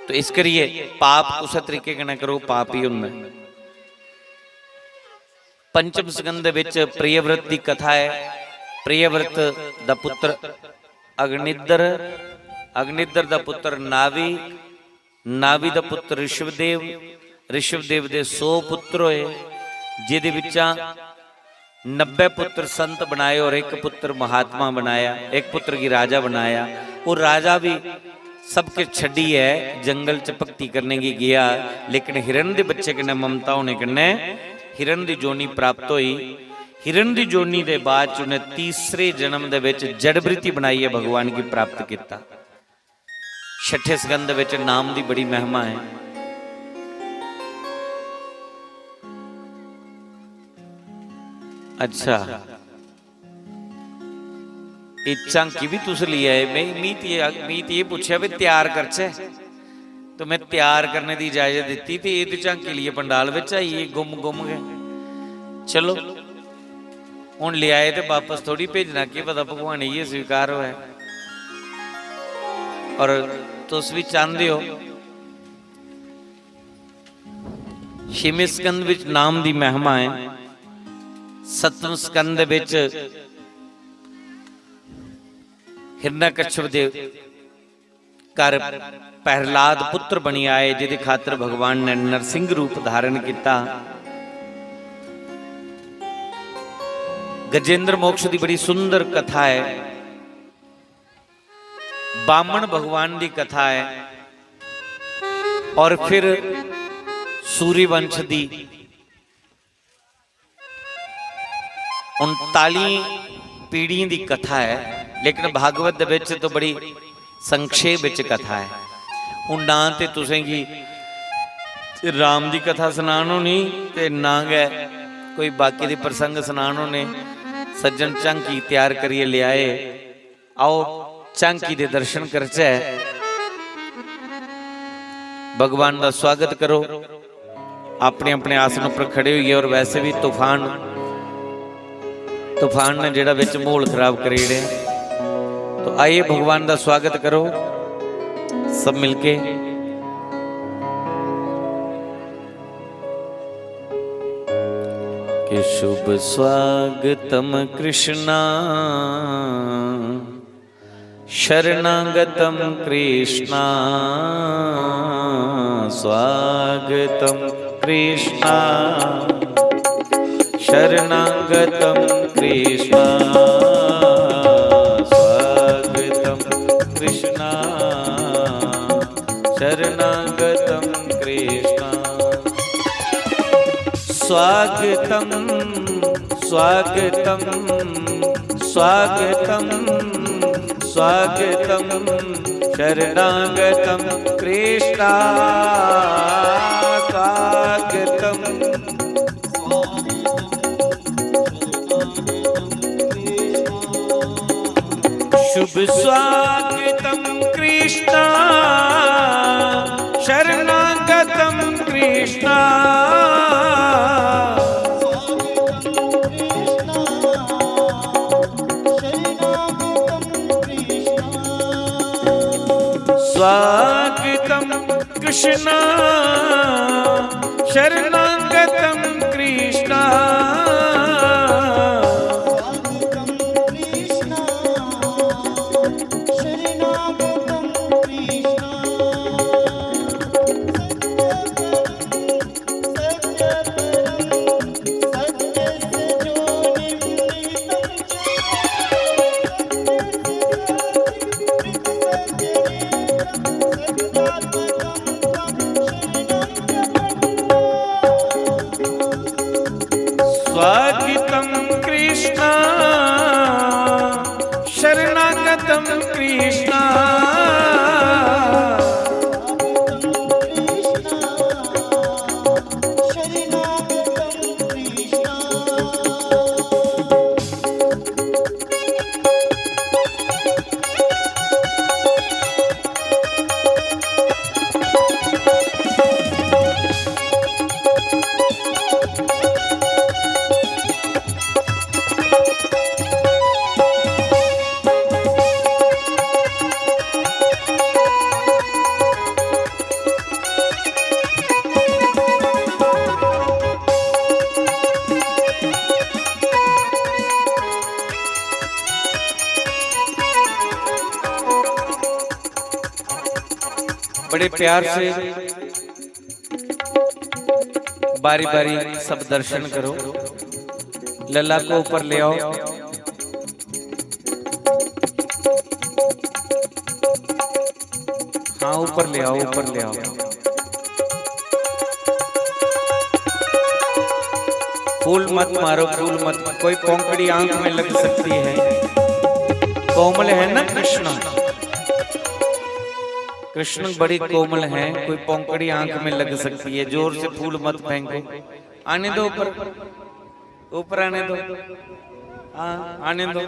तो इस करिए पाप उस तरीके कन्नै करो, पाप ही होंदा है। पंचम स्कंद विच प्रियव्रत दी कथा है। प्रियव्रत दा पुत्र अग्निद्र, अग्निद्र दा पुत्र नावी, नावी दा पुत्र ऋषभदेव, ऋषभदेव दे सौ पुत्र होए, जेदे बिच्चा नब्बे पुत्र संत बनाए और एक पुत्र महात्मा बनाया, एक पुत्र गी राजा बनाया। वो राजा भी सब किश छड्डियै जंगल च भक्ति करने गी गेआ, लेकिन हिरण दे बच्चे कन्नै ममता होने कन्नै हिरण दी जोनी प्राप्त होई। हिरण दी जोनी दे बाद च उन्हें तीसरे जन्म दे विच जड़ वृत्ति बनाइयै भगवान गी प्राप्त किया। छठे स्कंद विच नाम दी बड़ी महिमा है। अच्छा, ये झांकी भी तुस लेई आए। मैं, मी ते, मी ते एह् पुच्छेआ भी त्यार करचै, तो मैं त्यार करने दी इजाजत दित्ती ते एह् ते झांकी लेइयै पंडाल बिच आई, एह् गुम गुम गै। चलो, हुन लेआए ते बापस थोड़ी भेजना, केह् पता भगवान इ'यै स्वीकार होऐ। और तुस भी चांह्दे हो। छेमें स्कंद विच नाम दी महिमा है। सतम स्कंद विच हिरण्यकश्यप दे घर प्रहलाद पुत्र बनी आए, जिदे खातर भगवान ने नरसिंह रूप धारण किया। गजेंद्र मोक्ष की बड़ी सुंदर कथा है, बामन भगवान की कथा है, और फिर सूर्यवंश की उनताली पीढ़ियों की कथा है, लेकिन भागवत दे विच तो बड़ी संक्षेप विच कथा है। हूँ ना ते तुसें गी राम दी कथा सनान होनी ते ना गै कोई बाकी दे प्रसंग सनान होने। सज्जन झांकी तैयार करियै लेआए, आओ झांकी दे दर्शन करचै। भगवान का स्वागत करो। अपने अपने आसन पर खड़े होइए। और वैसे भी तूफान, तूफान ने जेड़ा विच माहौल खराब करी ओड़े, तो आइए भगवान का स्वागत करो सब मिलके। कि शुभ स्वागतम कृष्णा शरणागतम कृष्णा, स्वागतम कृष्णा शरणागतम कृष्णा, स्वागतम कृष्णा शरणागतम कृष्णा। स्वागतम, स्वागतम, स्वागतम, स्वागतम शरणागतम कृष्णा। स्वागतम। शुभ स्वागतम कृष्णा शरणागतम कृष्णा। स्वागतम कृष्णा शरणागतम कृष्णा। स्वागतम कृष्णा शरणागतम कृष्णा। बड़े प्यार से बारी बारी सब दर्शन करो। लला को ऊपर ले आओ। हाँ, ऊपर ले आओ, ऊपर ले आओ। फूल मत मारो, फूल मत। कोई पौंकड़ी आंख में लग सकती है। कोमल है ना कृष्ण, कृष्ण बड़ी कोमल है, कोई पौंकड़ी आंख में लग सकती है। जोर से फूल मत फेंको। आने दो ऊपर, ऊपर आने दो। हाँ, आने दो।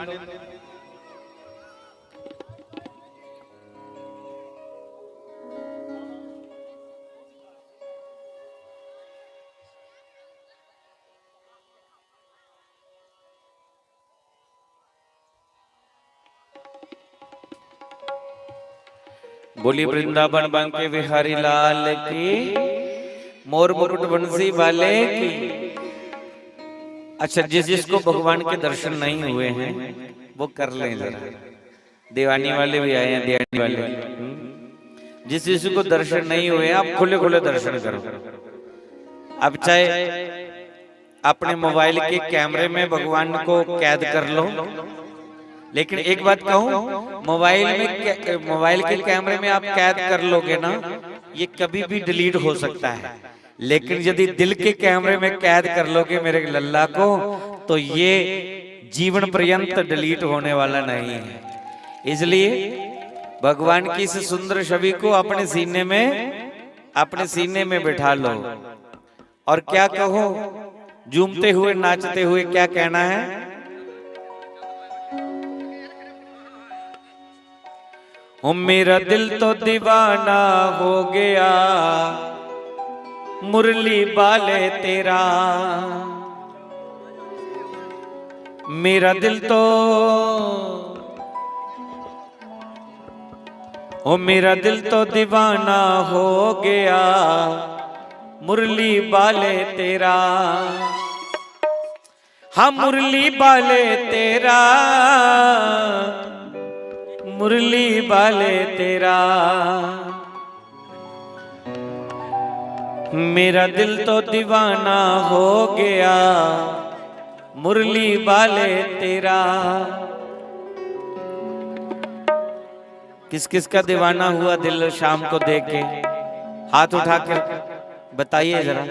बोली वृंदावन बांके बिहारी लाल की, मोर मुकुट बंसी वाले की। अच्छा, जिस जिसको भगवान के दर्शन नहीं हुए हैं, वो कर लें जरा। दीवानी वाले भी आए हैं, दीवानी वाले। हम्म। जिस जिसको दर्शन नहीं हुए, आप खुले खुले दर्शन करो। आप चाहे अपने मोबाइल के कैमरे में भगवान को कैद कर लो, लेकिन एक बात कहूं, मोबाइल में कै-, मोबाइल के कैमरे में आप कैद कर लोगे ना, ये कभी भी डिलीट हो सकता है। लेकिन यदि दिल के कैमरे में कैद कर लोगे मेरे लल्ला को, तो ये जीवन पर्यंत डिलीट होने वाला नहीं है। इसलिए भगवान की इस सुंदर छवि को अपने सीने में, अपने सीने में बिठा लो। और क्या कहो, झूमते हुए, नाचते हुए क्या कहना है? ओ मेरा दिल तो दीवाना हो गया मुरली वाले तेरा। मेरा दिल तो, ओ मेरा दिल तो दीवाना हो गया मुरली वाले तेरा। हाँ मुरली वाले तेरा, मुरली वाले तेरा। मेरा दिल तो दीवाना हो गया मुरली वाले तेरा। किस किस का दीवाना हुआ दिल शाम को देख के? हाथ उठा के बताइए जरा।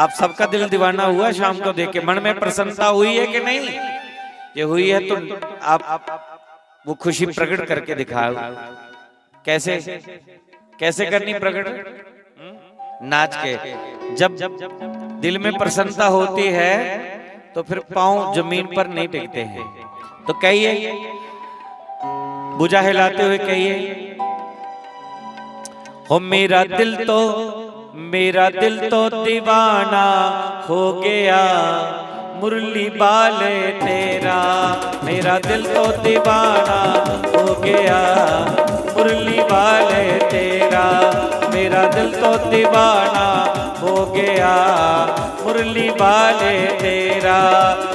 आप सबका दिल दीवाना हुआ शाम को देख के? मन में प्रसन्नता हुई है कि नहीं? ये हुई है तो आप वो खुशी प्रकट करके दिखाओ। कैसे, कैसे करनी प्रकट? हम्म? नाच के। जब दिल में प्रसन्नता होती है तो फिर पाँव जमीन पर नहीं टिकते हैं। तो कहिए, भुजा हिलाते हुए कहिए, हो मेरा दिल तो, मेरा दिल तो दीवाना हो गया मुरली वाले तेरा। मेरा दिल तो दीवाना हो गया मुरली वाले तेरा। मेरा दिल तो दीवाना हो गया मुरली वाले तेरा।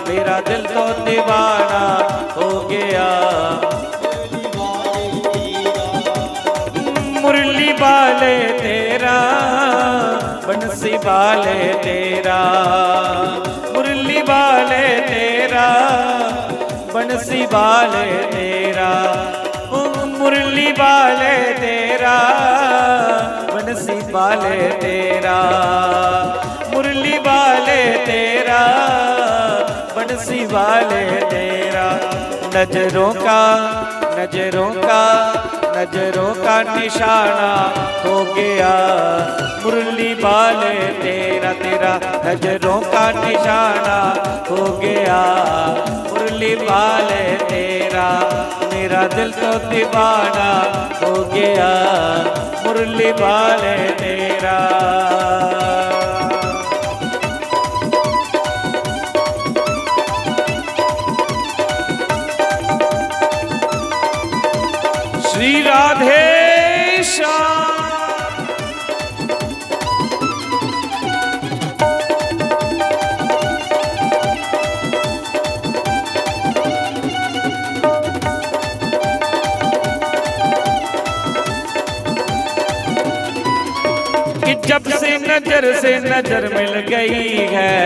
मेरा दिल तो दीवाना हो गया मुरली वाले तेरा, बंसी वाले तेरा, मुरली वाले तेरा, बंसी वाले तेरा, ओ मुरली वाले तेरा, बंसी वाले तेरा, मुरली वाले तेरा, बंसी वाले तेरा। नजरों का, नजरों का, नजरों का निशाना हो गया मुरली वाले तेरा, तेरा। नजरों का निशाना हो गया मुरली वाले तेरा। मेरा दिल तो दीवाना हो गया मुरली वाले तेरा। श्री राधे श्याम। कि जब से नजर से नजर मिल गई है,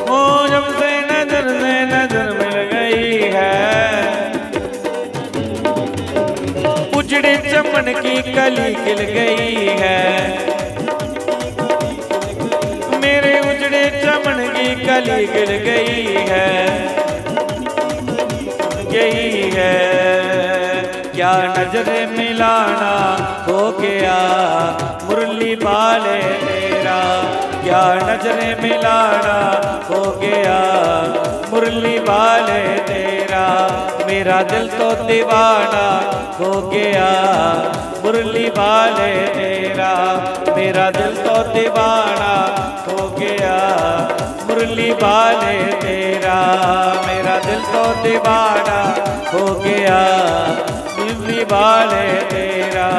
ओ जब से नजर से नजर मिल गई है, उजड़े चमन की कली खिल गई है, मेरे उजड़े चमन की कली खिल गई है, गई है। क्या नजर मिलाना हो गया मुरली वाले तेरा, क्या नजर मिलाना हो गया मुरली वाले तेरा। मेरा दिल तो दीवाना हो गया मुरली वाले तेरा, मेरा दिल तो दीवाना हो गया मुरली वाले तेरा। मेरा दिल तो दीवाना हो गया मुरली वाले तेरा।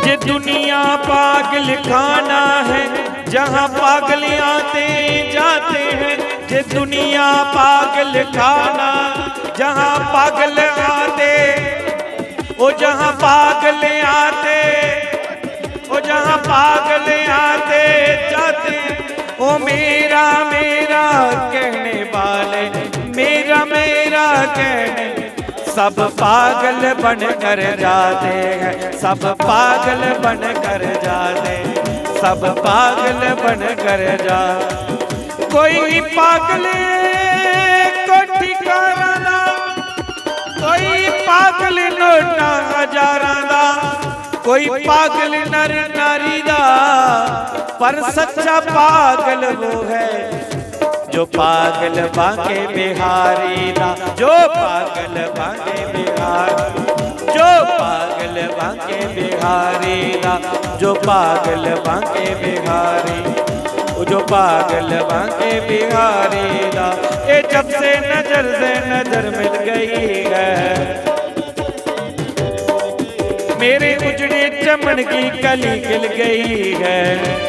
जे दुनिया पागल खाना है, जहाँ पागल आते जाते हैं। जे दुनिया पागल खाना, जहाँ पागल आते, ओ जहाँ पागल आते, ओ जहाँ पागल आते जाते, ओ मेरा, मेरा कहने वाले, मेरा मेरा कहने सब पागल बन कर जाते हैं, सब पागल बन कर जाते हैं, सब पागल बन कर जा। कोई पागल को ठिकाना ना, कोई पागल नोटा हजारां दा, कोई पागल नर नारी दा, पर सच्चा पागल वो है जो पागल बांके बिहारी दा, जो पागल बांके बिहारी, जो पागल बांके बिहारी दा, जो पागल बांके बिहारी, वो जो पागल बांके बिहारी दा। ये जब से नजर से नजर मिल गई है, मेरे उजड़े चमन की कली खिल गई है।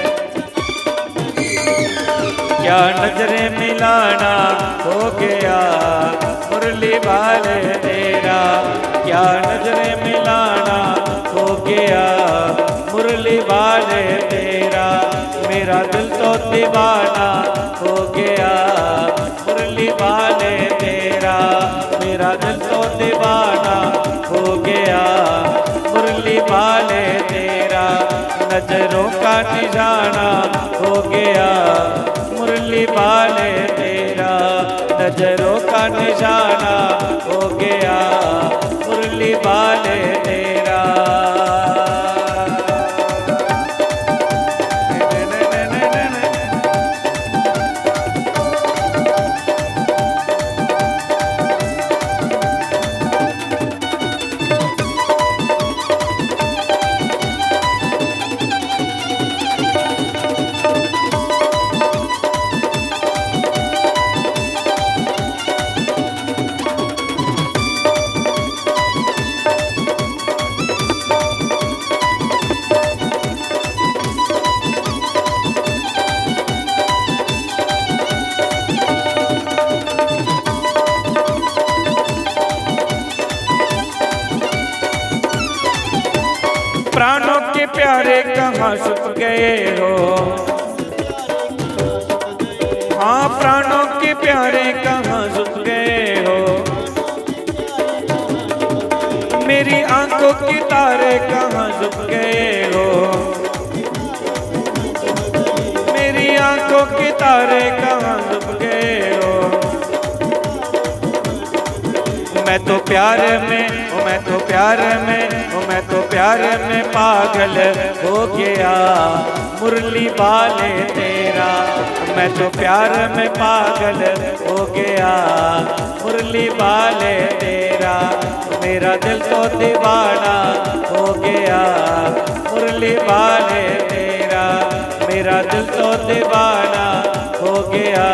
क्या नजरें मिलाना हो गया मुरली वाले तेरा, क्या नजरें मिलाना हो गया मुरली वाले तेरा। मेरा दिल तो दीवाना हो गया मुरली वाले तेरा, मेरा दिल तो दीवाना हो गया मुरली वाले तेरा। नजरों का निशाना हो गया मुरली वाले तेरा, नजरों का निशाना हो गया मुरली वाले तेरा। प्राणों के प्यारे कहाँ छुप गए हो, हाँ प्राणों के प्यारे कहाँ छुप गए हो, मेरी आंखों के तारे कहाँ छुप गए हो, मेरी आंखों के तारे कहाँ छुप गए हो। मैं तो प्यार में, ओ मैं तो प्यार में, ओ मैं तो प्यार में पागल हो गया मुरली वाले तेरा। मैं तो प्यार में पागल हो गया मुरली वाले तेरा। मेरा दिल तो दीवाना हो गया मुरली वाले तेरा। मेरा दिल तो दीवाना हो गया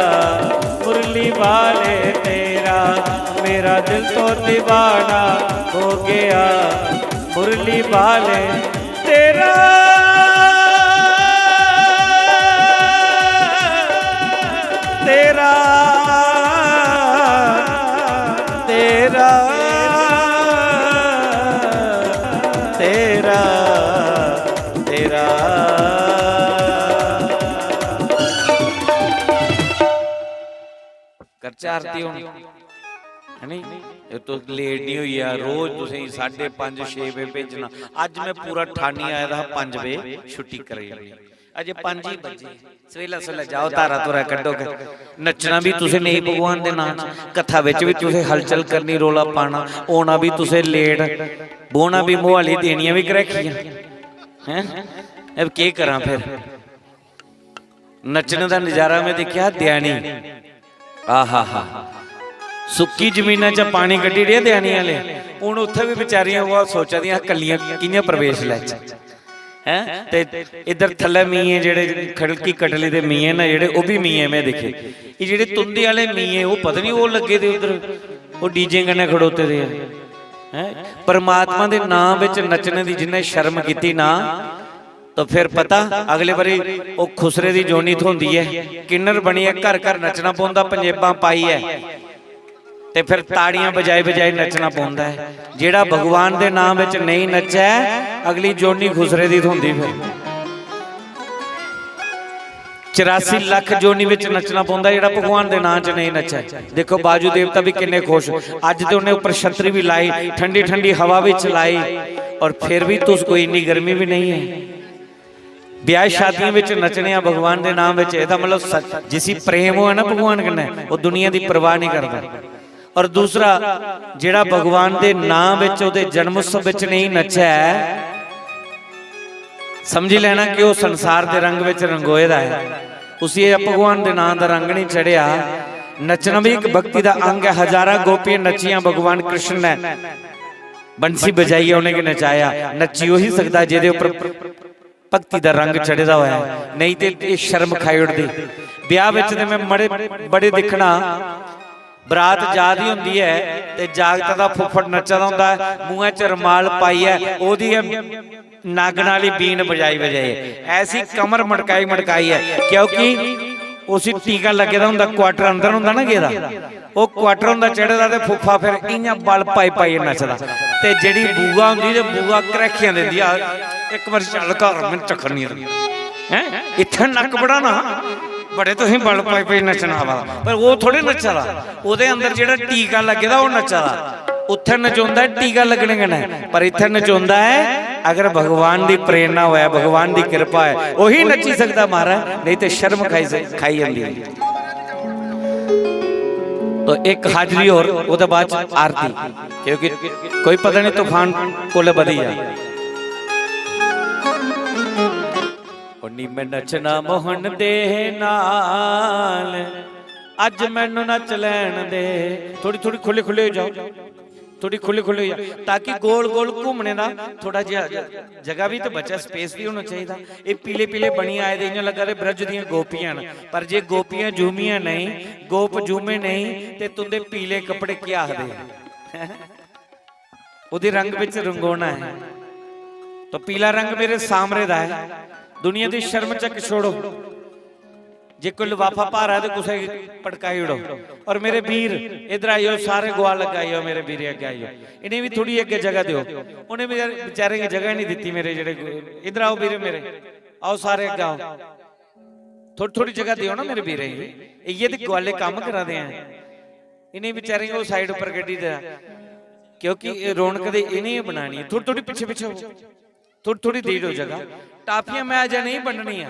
मुरली वाले तेरा। मेरा दिल तो दीवाना हो गया मुरली वाले तेरा, तेरा, तेरा, तेरा, तेरा। करचै आरती हुन, है नी? जे तुस लेट नहीं होई जा, रोज तुसें साढ़े पंज, छे बजे भेजना। अज्ज मैं पूरा ठानी आया था, पंज बजे छुट्टी कराई ओड़ी। अजे पंज ही बजे, सवेला सवेला जाओ, धारा धुरा कड्ढो। नच्चना भी तुसें नेईं भगवान दे नां च, कथा बिच भी तुसें हलचल करनी, रौला पाना, औना भी तुसें लेट, बौह्ना भी, मुहाली देनियां भी घरैखियां। हैं? अब केह् करां फिर? नच्चने दा नजारा में दिक्खेआ देआनी। आहा हा। सुक्की जमीना च पानी कड्ढी ओड़ेआ देआनी आह्ले। हून उत्थै बी बेचारियां ओह् सोचा दियां, "कल्लियां कि'यां प्रवेश लैचै?" हैं? ते इद्धर थल्लै मीए जेह्ड़े खड़की कटली दे मीए न जेह्ड़े, ओह् बी मीए में दिक्खे। एह् जेह्ड़े तुं'दे आह्ले मीए, ओह् पता निं ओह् लग्गे दे उद्धर, ओह् डीजे कन्नै खड़ोते दे ऐ। हैं? परमात्मा दे नां बिच नच्चने दी जिन्नै शर्म कीती ना, तो फिर पता, अगले बारी ओह् खुसरे दी जोनी थ्होंदी ऐ, किन्नर बनियै घर घर नच्चना पौंदा, पंजेबां पाइयै, ते फिर ताड़ियां बजाई बजाई नच्चना पौंदा ऐ। जेह्ड़ा भगवान दे नाम बिच नेईं नच्चै, अगली जोनी खुसरे दी थ्होंदी फिर। चरासी लख जोनी विच नचना पौंदा, जेह्ड़ा भगवान दे नां च नेईं नच्चै। देखो, बाजू देवता भी किन्ने खुश। अज्ज ते उन्हें उप्पर छतरी भी लाई, ठंडी ठंडी हवा भी चलाई, और फिर भी तुस कोई इन्नी गर्मी भी नहीं है। ब्याह शादियों विच नचने आं भगवान दे नाम विच, एह्दा मतलब स-, जिसी प्रेम होऐ ना भगवान कन्नै, ओह् दुनिया दी परवाह नहीं करदा। और दूसरा, जेह्ड़ा भगवान दे नां विच, ओह्दे जन्मोत्सव विच नहीं नच्चै, समझी लैना कि ओह् संसार दे रंग विच रंगोए दा ऐ। उसी एह् भगवान दे नां दा रंग नहीं चढ़ेआ। नच्चना भी इक भक्ति दा अंग ऐ। हजारां गोपियां नच्चियां, भगवान कृष्ण ने बंसी बजाइयै उ'नेंगी नचाया। नच्ची ओही सकदा जेह्दे उप्पर भक्ति दा रंग चढ़े दा होऐ, नेईं ते एह् शर्म खाई ओड़दी। ब्याह बिच ते में मड़े बड़े दिक्खना, बरात जा दी होंदी ऐ ते जागत दा फुफ्फड़ नच्चा दा होंदा ऐ, मूंहै च रमाल पाइयै ओह्दी गै नागन आह्ली बीन बजाई बजाइयै, ऐसी कमर मटकाई मटकाइयै, क्योंकि उसी टीका लग्गे दा होंदा, क्वार्टर अंदर होंदा ना गेदा, ओह् क्वार्टर होंदा चढ़े दा ते फुफ्फा फिर इ'यां बल पाई पाइयै नचदा। ते जेह्ड़ी बूआ होंदी ते बूआ घरैखियां दिंदी, "आ, इक बारी चल घर, में चक्कर निं हैं, इत्थै नक्क बड़ा ना, बड़े तुसें बल पाई पाई नच्चना आवा दा।" पर ओह् थोड़े नच्चा दा, ओह्दे अंदर जेह्ड़ा टीका लग्गे दा, ओह् नच्चा दा। उत्थै नचोंदा ऐ टीका लग्गने कन्नै, पर इत्थै नचोंदा ऐ अगर भगवान दी प्रेरणा होऐ, भगवान दी किरपा ऐ, ओही नच्ची सकदा महाराज, नेईं ते शर्म खाई स-, खाई जंदी ऐ। तो इक हाजरी होर, ओह्दे बाद च आरती, क्योंकि कोई पता नहीं तूफान कोले बधी जा। ओ नी मैं नचना मोहन दे नाल, अज मैनू नच लैन दे। थोड़ी थोड़ी खुले खुले हो जाओ, थोड़ी खुले खुले हो जाओ, ताकि गोल गोल घूमने दा थोड़ा जिहा जगह भी तो बचे, स्पेस भी होना चाहिए। ये पीले पीले बनी आए दे, इ'यां लग्गा दे ब्रज दियां गोपियां न, पर जे गोपियां झूमियां नहीं, गोप झूमे नहीं, ते तुंदे पीले कपड़े क्या आखदे? ओह्दे रंग बिच रंगोना है। तो पीला रंग मेरे सामरे दा है। दुनिया दी शर्म चक छोड़ो। जे कोई लफाफा भारा है तो कुसै गी पटकाई ओड़ो। और मेरे वीर, इधर आइयो, सारे गुआल लग्गे आइयो, मेरे वीर अग्गे आइयो। इ'नें भी थोड़ी अग्गे जगह दियो। उ'नें भी बेचारें गी जगह नहीं दित्ती मेरे जेह्ड़े, इधर आओ वीर मेरे, आओ सारे अग्गे आओ। थोड़ी थोड़ी जगह दियो ना मेरे वीरें गी। इ'यै ते गुआले कम्म करा दे हैं। इ'नें बेचारें गी ओह् साइड उप्पर कड्ढी देआ, क्योंकि एह् रौनक ते इ'नें गै बनानी ऐ। थोड़ी थोड़ी पिच्छे पिच्छे हो, थोड़ी थोड़ी देई ओड़ो जगह। टाफियां मैं अजें नहीं बंडनियां।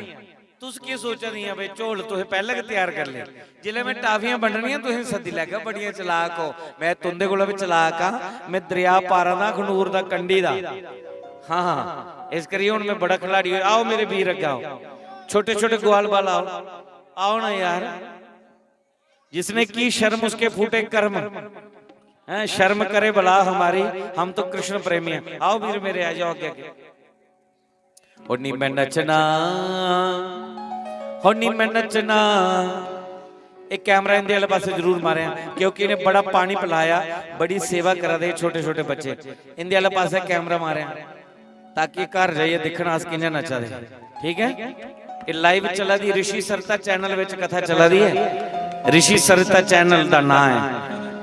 तुस केह् सोचा दियां भाई, झोल तुसें पैह्लें गै त्यार करी ले। जिसलै मैं टाफियां बंडनियां, तुसें सद्दी लैगा, बड़ियां चलाक हो। मैं तुं'दे कोला बी चलाक आं। मैं दरेआ पारा दा, अखनूर दा, कंढी दा। हाँ, हाँ, इस करियै हुन मैं बड़ा खिलाड़ी होआ। आओ मेरे वीर, अग्गें आओ, छोटे छोटे गुआल बाल आओ, आओ ना यार। जिसने की शर्म उसके फूटे कर्म। हैं, शर्म करे भला हमारी, हम तो कृष्ण प्रेमी हैं। आओ वीर मेरे, आ जाओ अग्गे अग्गे। ओ नी मैं नचना, हो नी मैं नचना। एक कैमरा इंदे आह्ले पासे जरूर मारें, क्योंकि इ'नें बड़ा पानी पिलाया, बड़ी सेवा करा दे छोटे छोटे बच्चे। इंदे आह्ले पासे कैमरा मारें। ताकि घर जाइयै दिक्खन अस कि'यां नच्चा दे। ठीक ऐ, एह् लाइव चला दी, रिशी सरता चैनल बिच कथा चला दी ऐ। रिशी सरता चैनल दा नांऽ ऐ,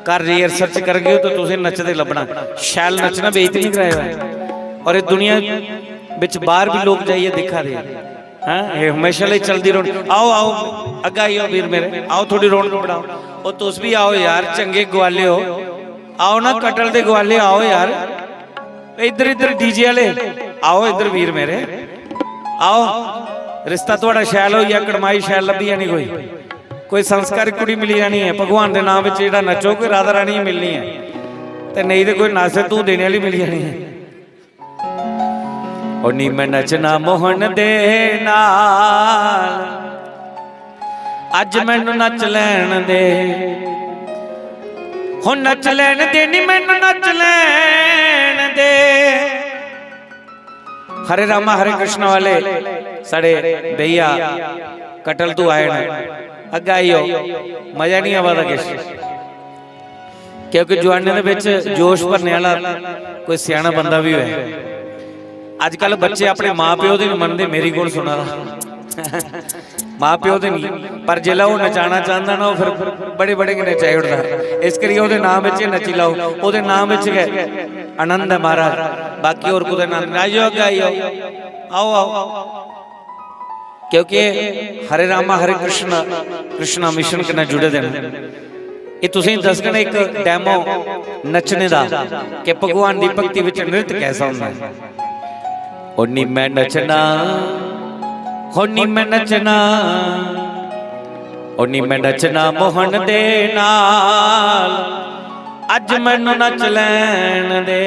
घर जाइयै सर्च करगे ओ ते तुसें नचदे लब्भना। शैल नच्चना, बेइज्जती निं कराएओ। और एह् दुनिया बिच बाहर बी लोक जाइयै दिक्खा दे हैं, एह् हमेशा लेई चलदी रौह्नी। आओ, आओ, अग्गें आई जाओ वीर मेरे, आओ थोड़ी रौनक बढ़ाओ। ओ तुस बी आओ यार, चंगे गुआले हो, आओ ना कटल दे गुआले, आओ यार। इधर, इधर डीजे आह्ले, आओ इधर वीर मेरे, आओ। रिश्ता थुआढ़ा शैल होई गेआ, कड़माई शैल लब्भी जानी कोई, कोई संस्कारी कुड़ी मिली जानी ऐ। भगवान दे नाम बिच जेह्ड़ा नच्चो, कोई राधा रानी मिलनी ऐ, ते नेईं ते कोई नासे धूं देने आह्ली मिली जानी ऐ। ओ नी मैं नचना मोहन दे नाल, अज मैनू नच लैन दे, हो नच लैन दे, नी मैनू नच लैन दे। हरे रामा हरे कृष्णा वाले साढ़े भैया कटल तू आए न, अग्गें आइयो, मजा नहीं आवा दा किश, क्योंकि जवानें दे बिच जोश भरने वाला कोई स्याना बंदा भी होए। अजकल बच्चे अपने मां प्यो दी नहीं मनदे, मेरी कौन सुना दा? मां प्यो दे नहीं, पर जिसलै ओह् नचाना चांहदा ना, ओह् फिर बड़े बड़े गै नचाई ओड़दा। इस करियै ओह्दे नाम बिच गै नच्ची लैओ, ओह्दे नाम बिच गै आनंद ऐ महाराज, बाकी होर कुतै आनंद नहीं। आइयो अग्गें आइयो, आओ आओ। क्योंकि हरे रामा हरे कृष्णा, कृष्णा मिशन कन्नै जुड़े दे न। एह् तुसें गी दसङन इक डेमो नच्चने दा, कि भगवान दी भक्ति बिच नृत्य कैसा होंदा है। ओ नी मैं नचना, हो नी मैं नचना, ओ नी मैं नचना मोहन दे नाल, अज मैनू नच लैन दे।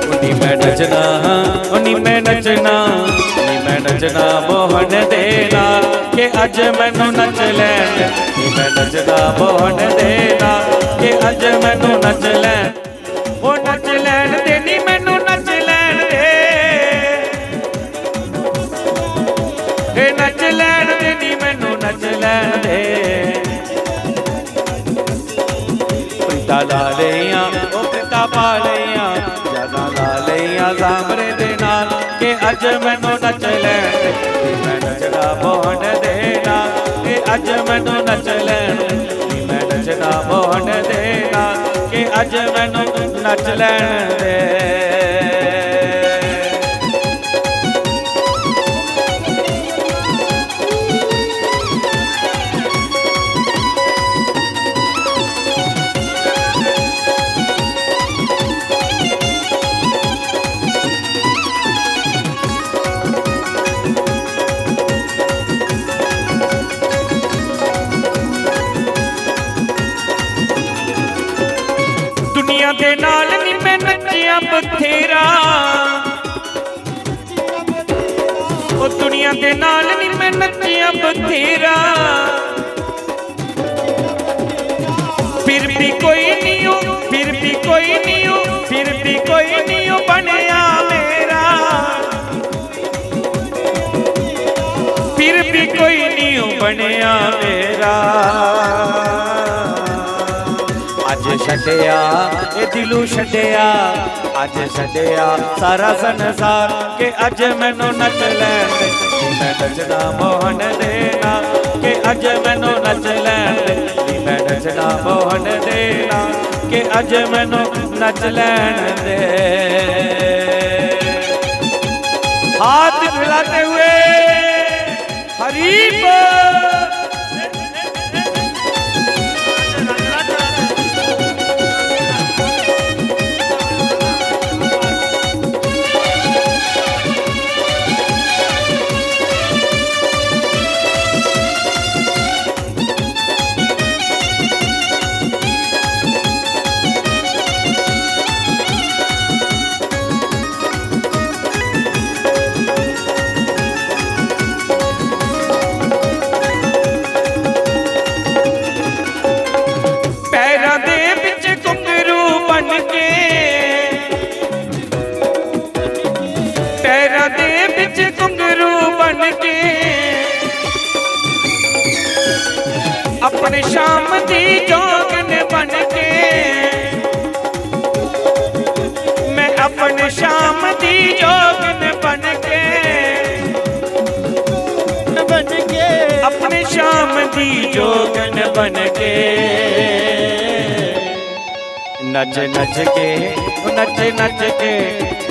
ओ नी मैं नचना, ओ नी मैं नचना, नी मैं नचना मोहन दे नाल, के अज मैनू नच लैन। नी मैं नचना मोहन दे नाल, के अज मैनू नच लैन। ओ नच लैन दे, नी मैनू नच लैन दे। हे नच लैन दे, नी मैनू नच लैन दे। प्रीता ला लेइयां, ओ प्रीता पा लेइयां, यादां ला लेइयां सांभरे दे नाल, के अज मैनू नच लैन दे। नी मैं नचना मोहन दे नाल, के अज मैनू नच लैन दे। नी मैं नचना मोहन दे नाल, के अज मैनू नच लैन दे। दुनिया दे नाल नी मैं नच्चेआ बथेरा, ओ दुनिया दे नाल नी मैं नच्चेआ बथेरा। फिर भी कोई नहीं हूँ, फिर भी कोई नहीं हूँ, फिर भी कोई नहीं हूँ बनेआ मेरा। फिर भी कोई नहीं हूँ बनेआ मेरा। अज छड्डेआ ए दिलू छड्डेआ, अज छड्डेआ सारा संसार, के अज मैनू नच लैन दे। नी मैं नचना मोहन दे नाल, के अज मैनू नच लैन दे। नी मैं नचना मोहन दे नाल, के अज मैनू नच लैन दे। हाथ हिलाते हुए हरी बोल। पैरां दे बिच घुंघरू बन के, पैरां दे बिच घुंघरू बन के, अपने शाम दी जोगन बन के, मैं अपने शाम दी जोगन बन के, बन के, अपने शाम दी जोगन बन के। नच नच के, नच नच के,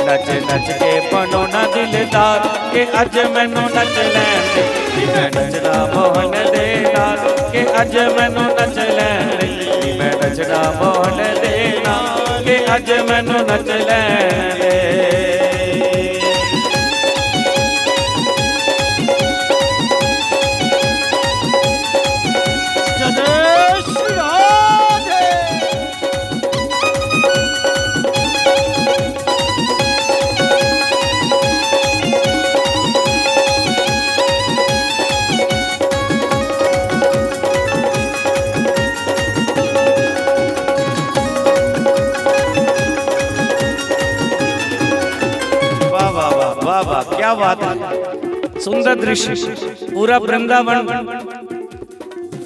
नच नच के बनो ना दिलदार, के अज मैनू नच लैन दे। नी मैं नचना मोहन दे नाल, के अज मैनू नच लैन दे। नी मैं नचना मोहन दे नाल, के अज मैनू नच लैन दे। जय श्री राधे। वाह, वाह, वाह, वाह, वाह, क्या बात है। सुंदर दृश्य, पूरा वृंदावन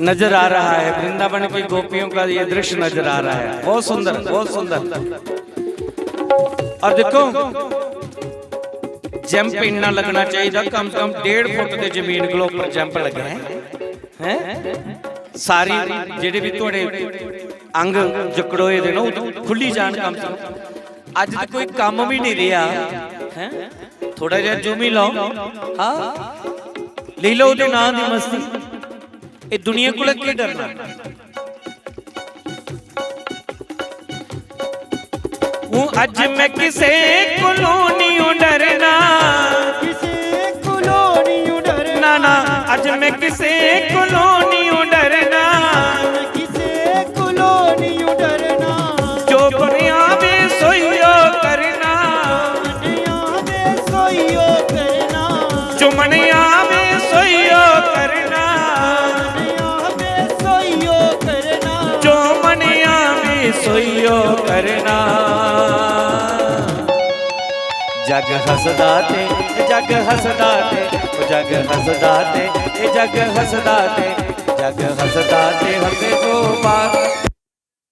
नजर आ रहा है, वृंदावन की गोपियों का ये दृश्य नजर आ रहा है। बहुत सुंदर, बहुत सुंदर। और देखो, जंप इन्ना लगना चाहिए, कम से कम डेढ़ फुट के जमीन को ऊपर जंप लगे हैं, हैं? सारी जेडे भी थोड़े अंग जकड़ोए दे ना, खुली जान कम से कम। अज तो कोई काम भी नहीं रहा, हैं? थोड़ा जहा जूमी लाओ, हाँ, ले लो ओदे नां दी मस्ती। ये दुनिया कोला की डरना? हूँ अज मैं किसे कोलों नहीं डरना। किसे कोलों नहीं डरना। ना, ना, अज मैं किसे कोलों नहीं डरना। किसे कोलों नहीं डरना। जो बनिया वे सोइयो करना। बनिया वे सोइयो करना। जो मनिया वे सोइयो करना। बनिया वे सोइयो करना। जो मनिया वे सोइयो करना। जग हसदा ते, जग हसदा ते, ओ जग हसदा ते, ए जग हसदा ते, जग हसदा ते हसे को पार।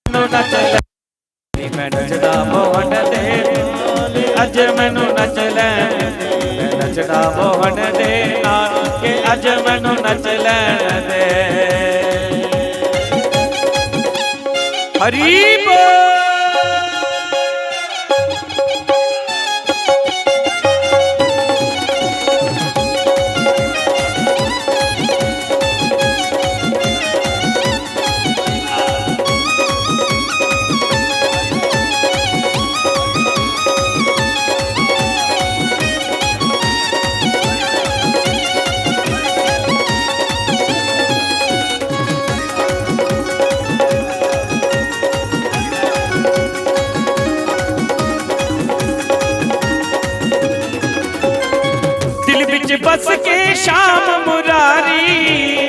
मैनू नच लैन, मैं नचदा मोहन दे नाल, अज मैनू नच लैन दे, मैं नचदा मोहन दे नाल, के अज मैनू नच लैन दे। हरी बोल। दिल विच बस के श्याम मुरारी।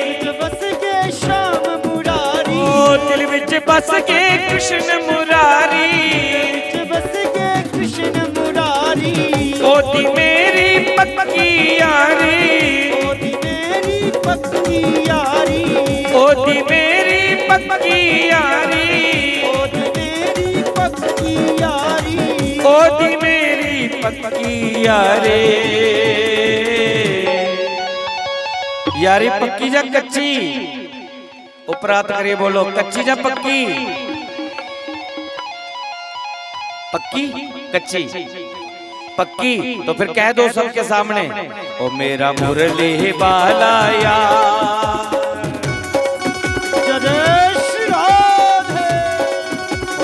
दिल विच बस के श्याम मुरारी। ओ दिल विच बस के कृष्ण मुरारी। दिल विच बस के कृष्ण मुरारी। ओदी मेरी पक्की यारी। ओदी मेरी पक्की यारी। ओदी मेरी पक्की यारी। ओदी मेरी पक्की यारी। ओदी मेरी पक्की यारी। यारी पक्की या कच्ची? उपरात करिए बोलो, कच्ची या पक्की? पक्की? कच्ची? पक्की? तो फिर कह दो सबके सामने, ओ मेरा मुरली वाला यार। जय श्री राधे।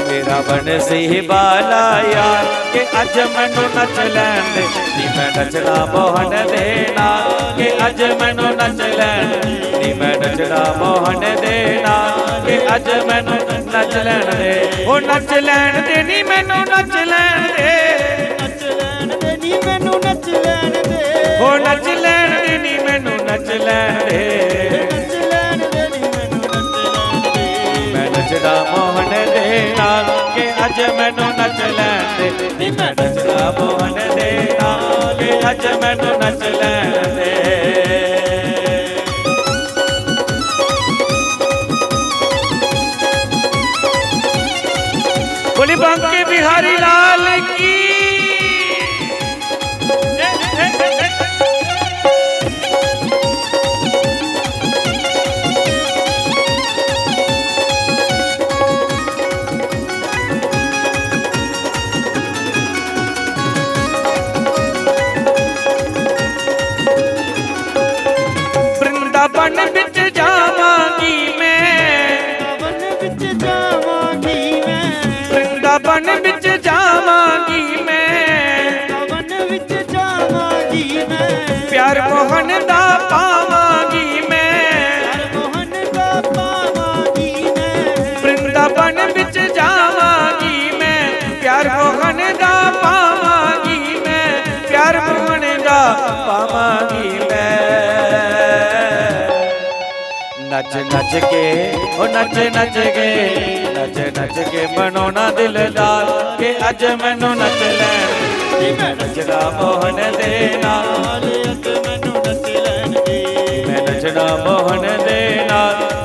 मेरा बंसी वाला यार, के अज मैनू नच लैन दे, नी मैं नचना मोहन दे नाल, के अज मैनू नच लैन दे, नी मैं नचना मोहन दे नाल, के अज मैनू नच लैन दे, ओ नच लैन दे, नी मैनू नच लैन दे। नच लैन दे नी मैनू नच लैन दे। ओ नच लैन दे नी मैनू नच लैन दे। नच लैन दे नी मैनू नच लैन दे। मैं नचदा मोहन दे नाल के अज मैनू नच लैन दे। नी मैं नचदा मोहन दे नाल के अज मैनू नच लैन दे। बोली बांके बिहारी लाल की। वृंदावन बिच जावांगी मैं। वृंदावन बिच जावांगी मैं। वृंदावन बिच जावांगी मैं। वृंदावन बिच जावांगी मैं। प्यार मोहन दा पावांगी मैं। प्यार मोहन दा पावांगी मैं। वृंदावन बिच जावांगी मैं। प्यार मोहन दा पावांगी मैं। प्यार मोहन दा पावांगी मैं। नच नच के, ओ नच नच के, नच नच के मनोना दिलदार, के अज मैनू नच लैन दे। मैं नचदा मोहन दे नाल, अज मैनू नच लैन दे। मैं नचदा मोहन दे नाल,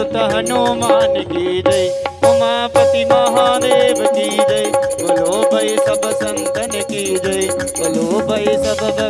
सुत हनुमान की जय, उमापति महादेव की जय। बोलो भाई सब संतन की जय, बोलो भाई सब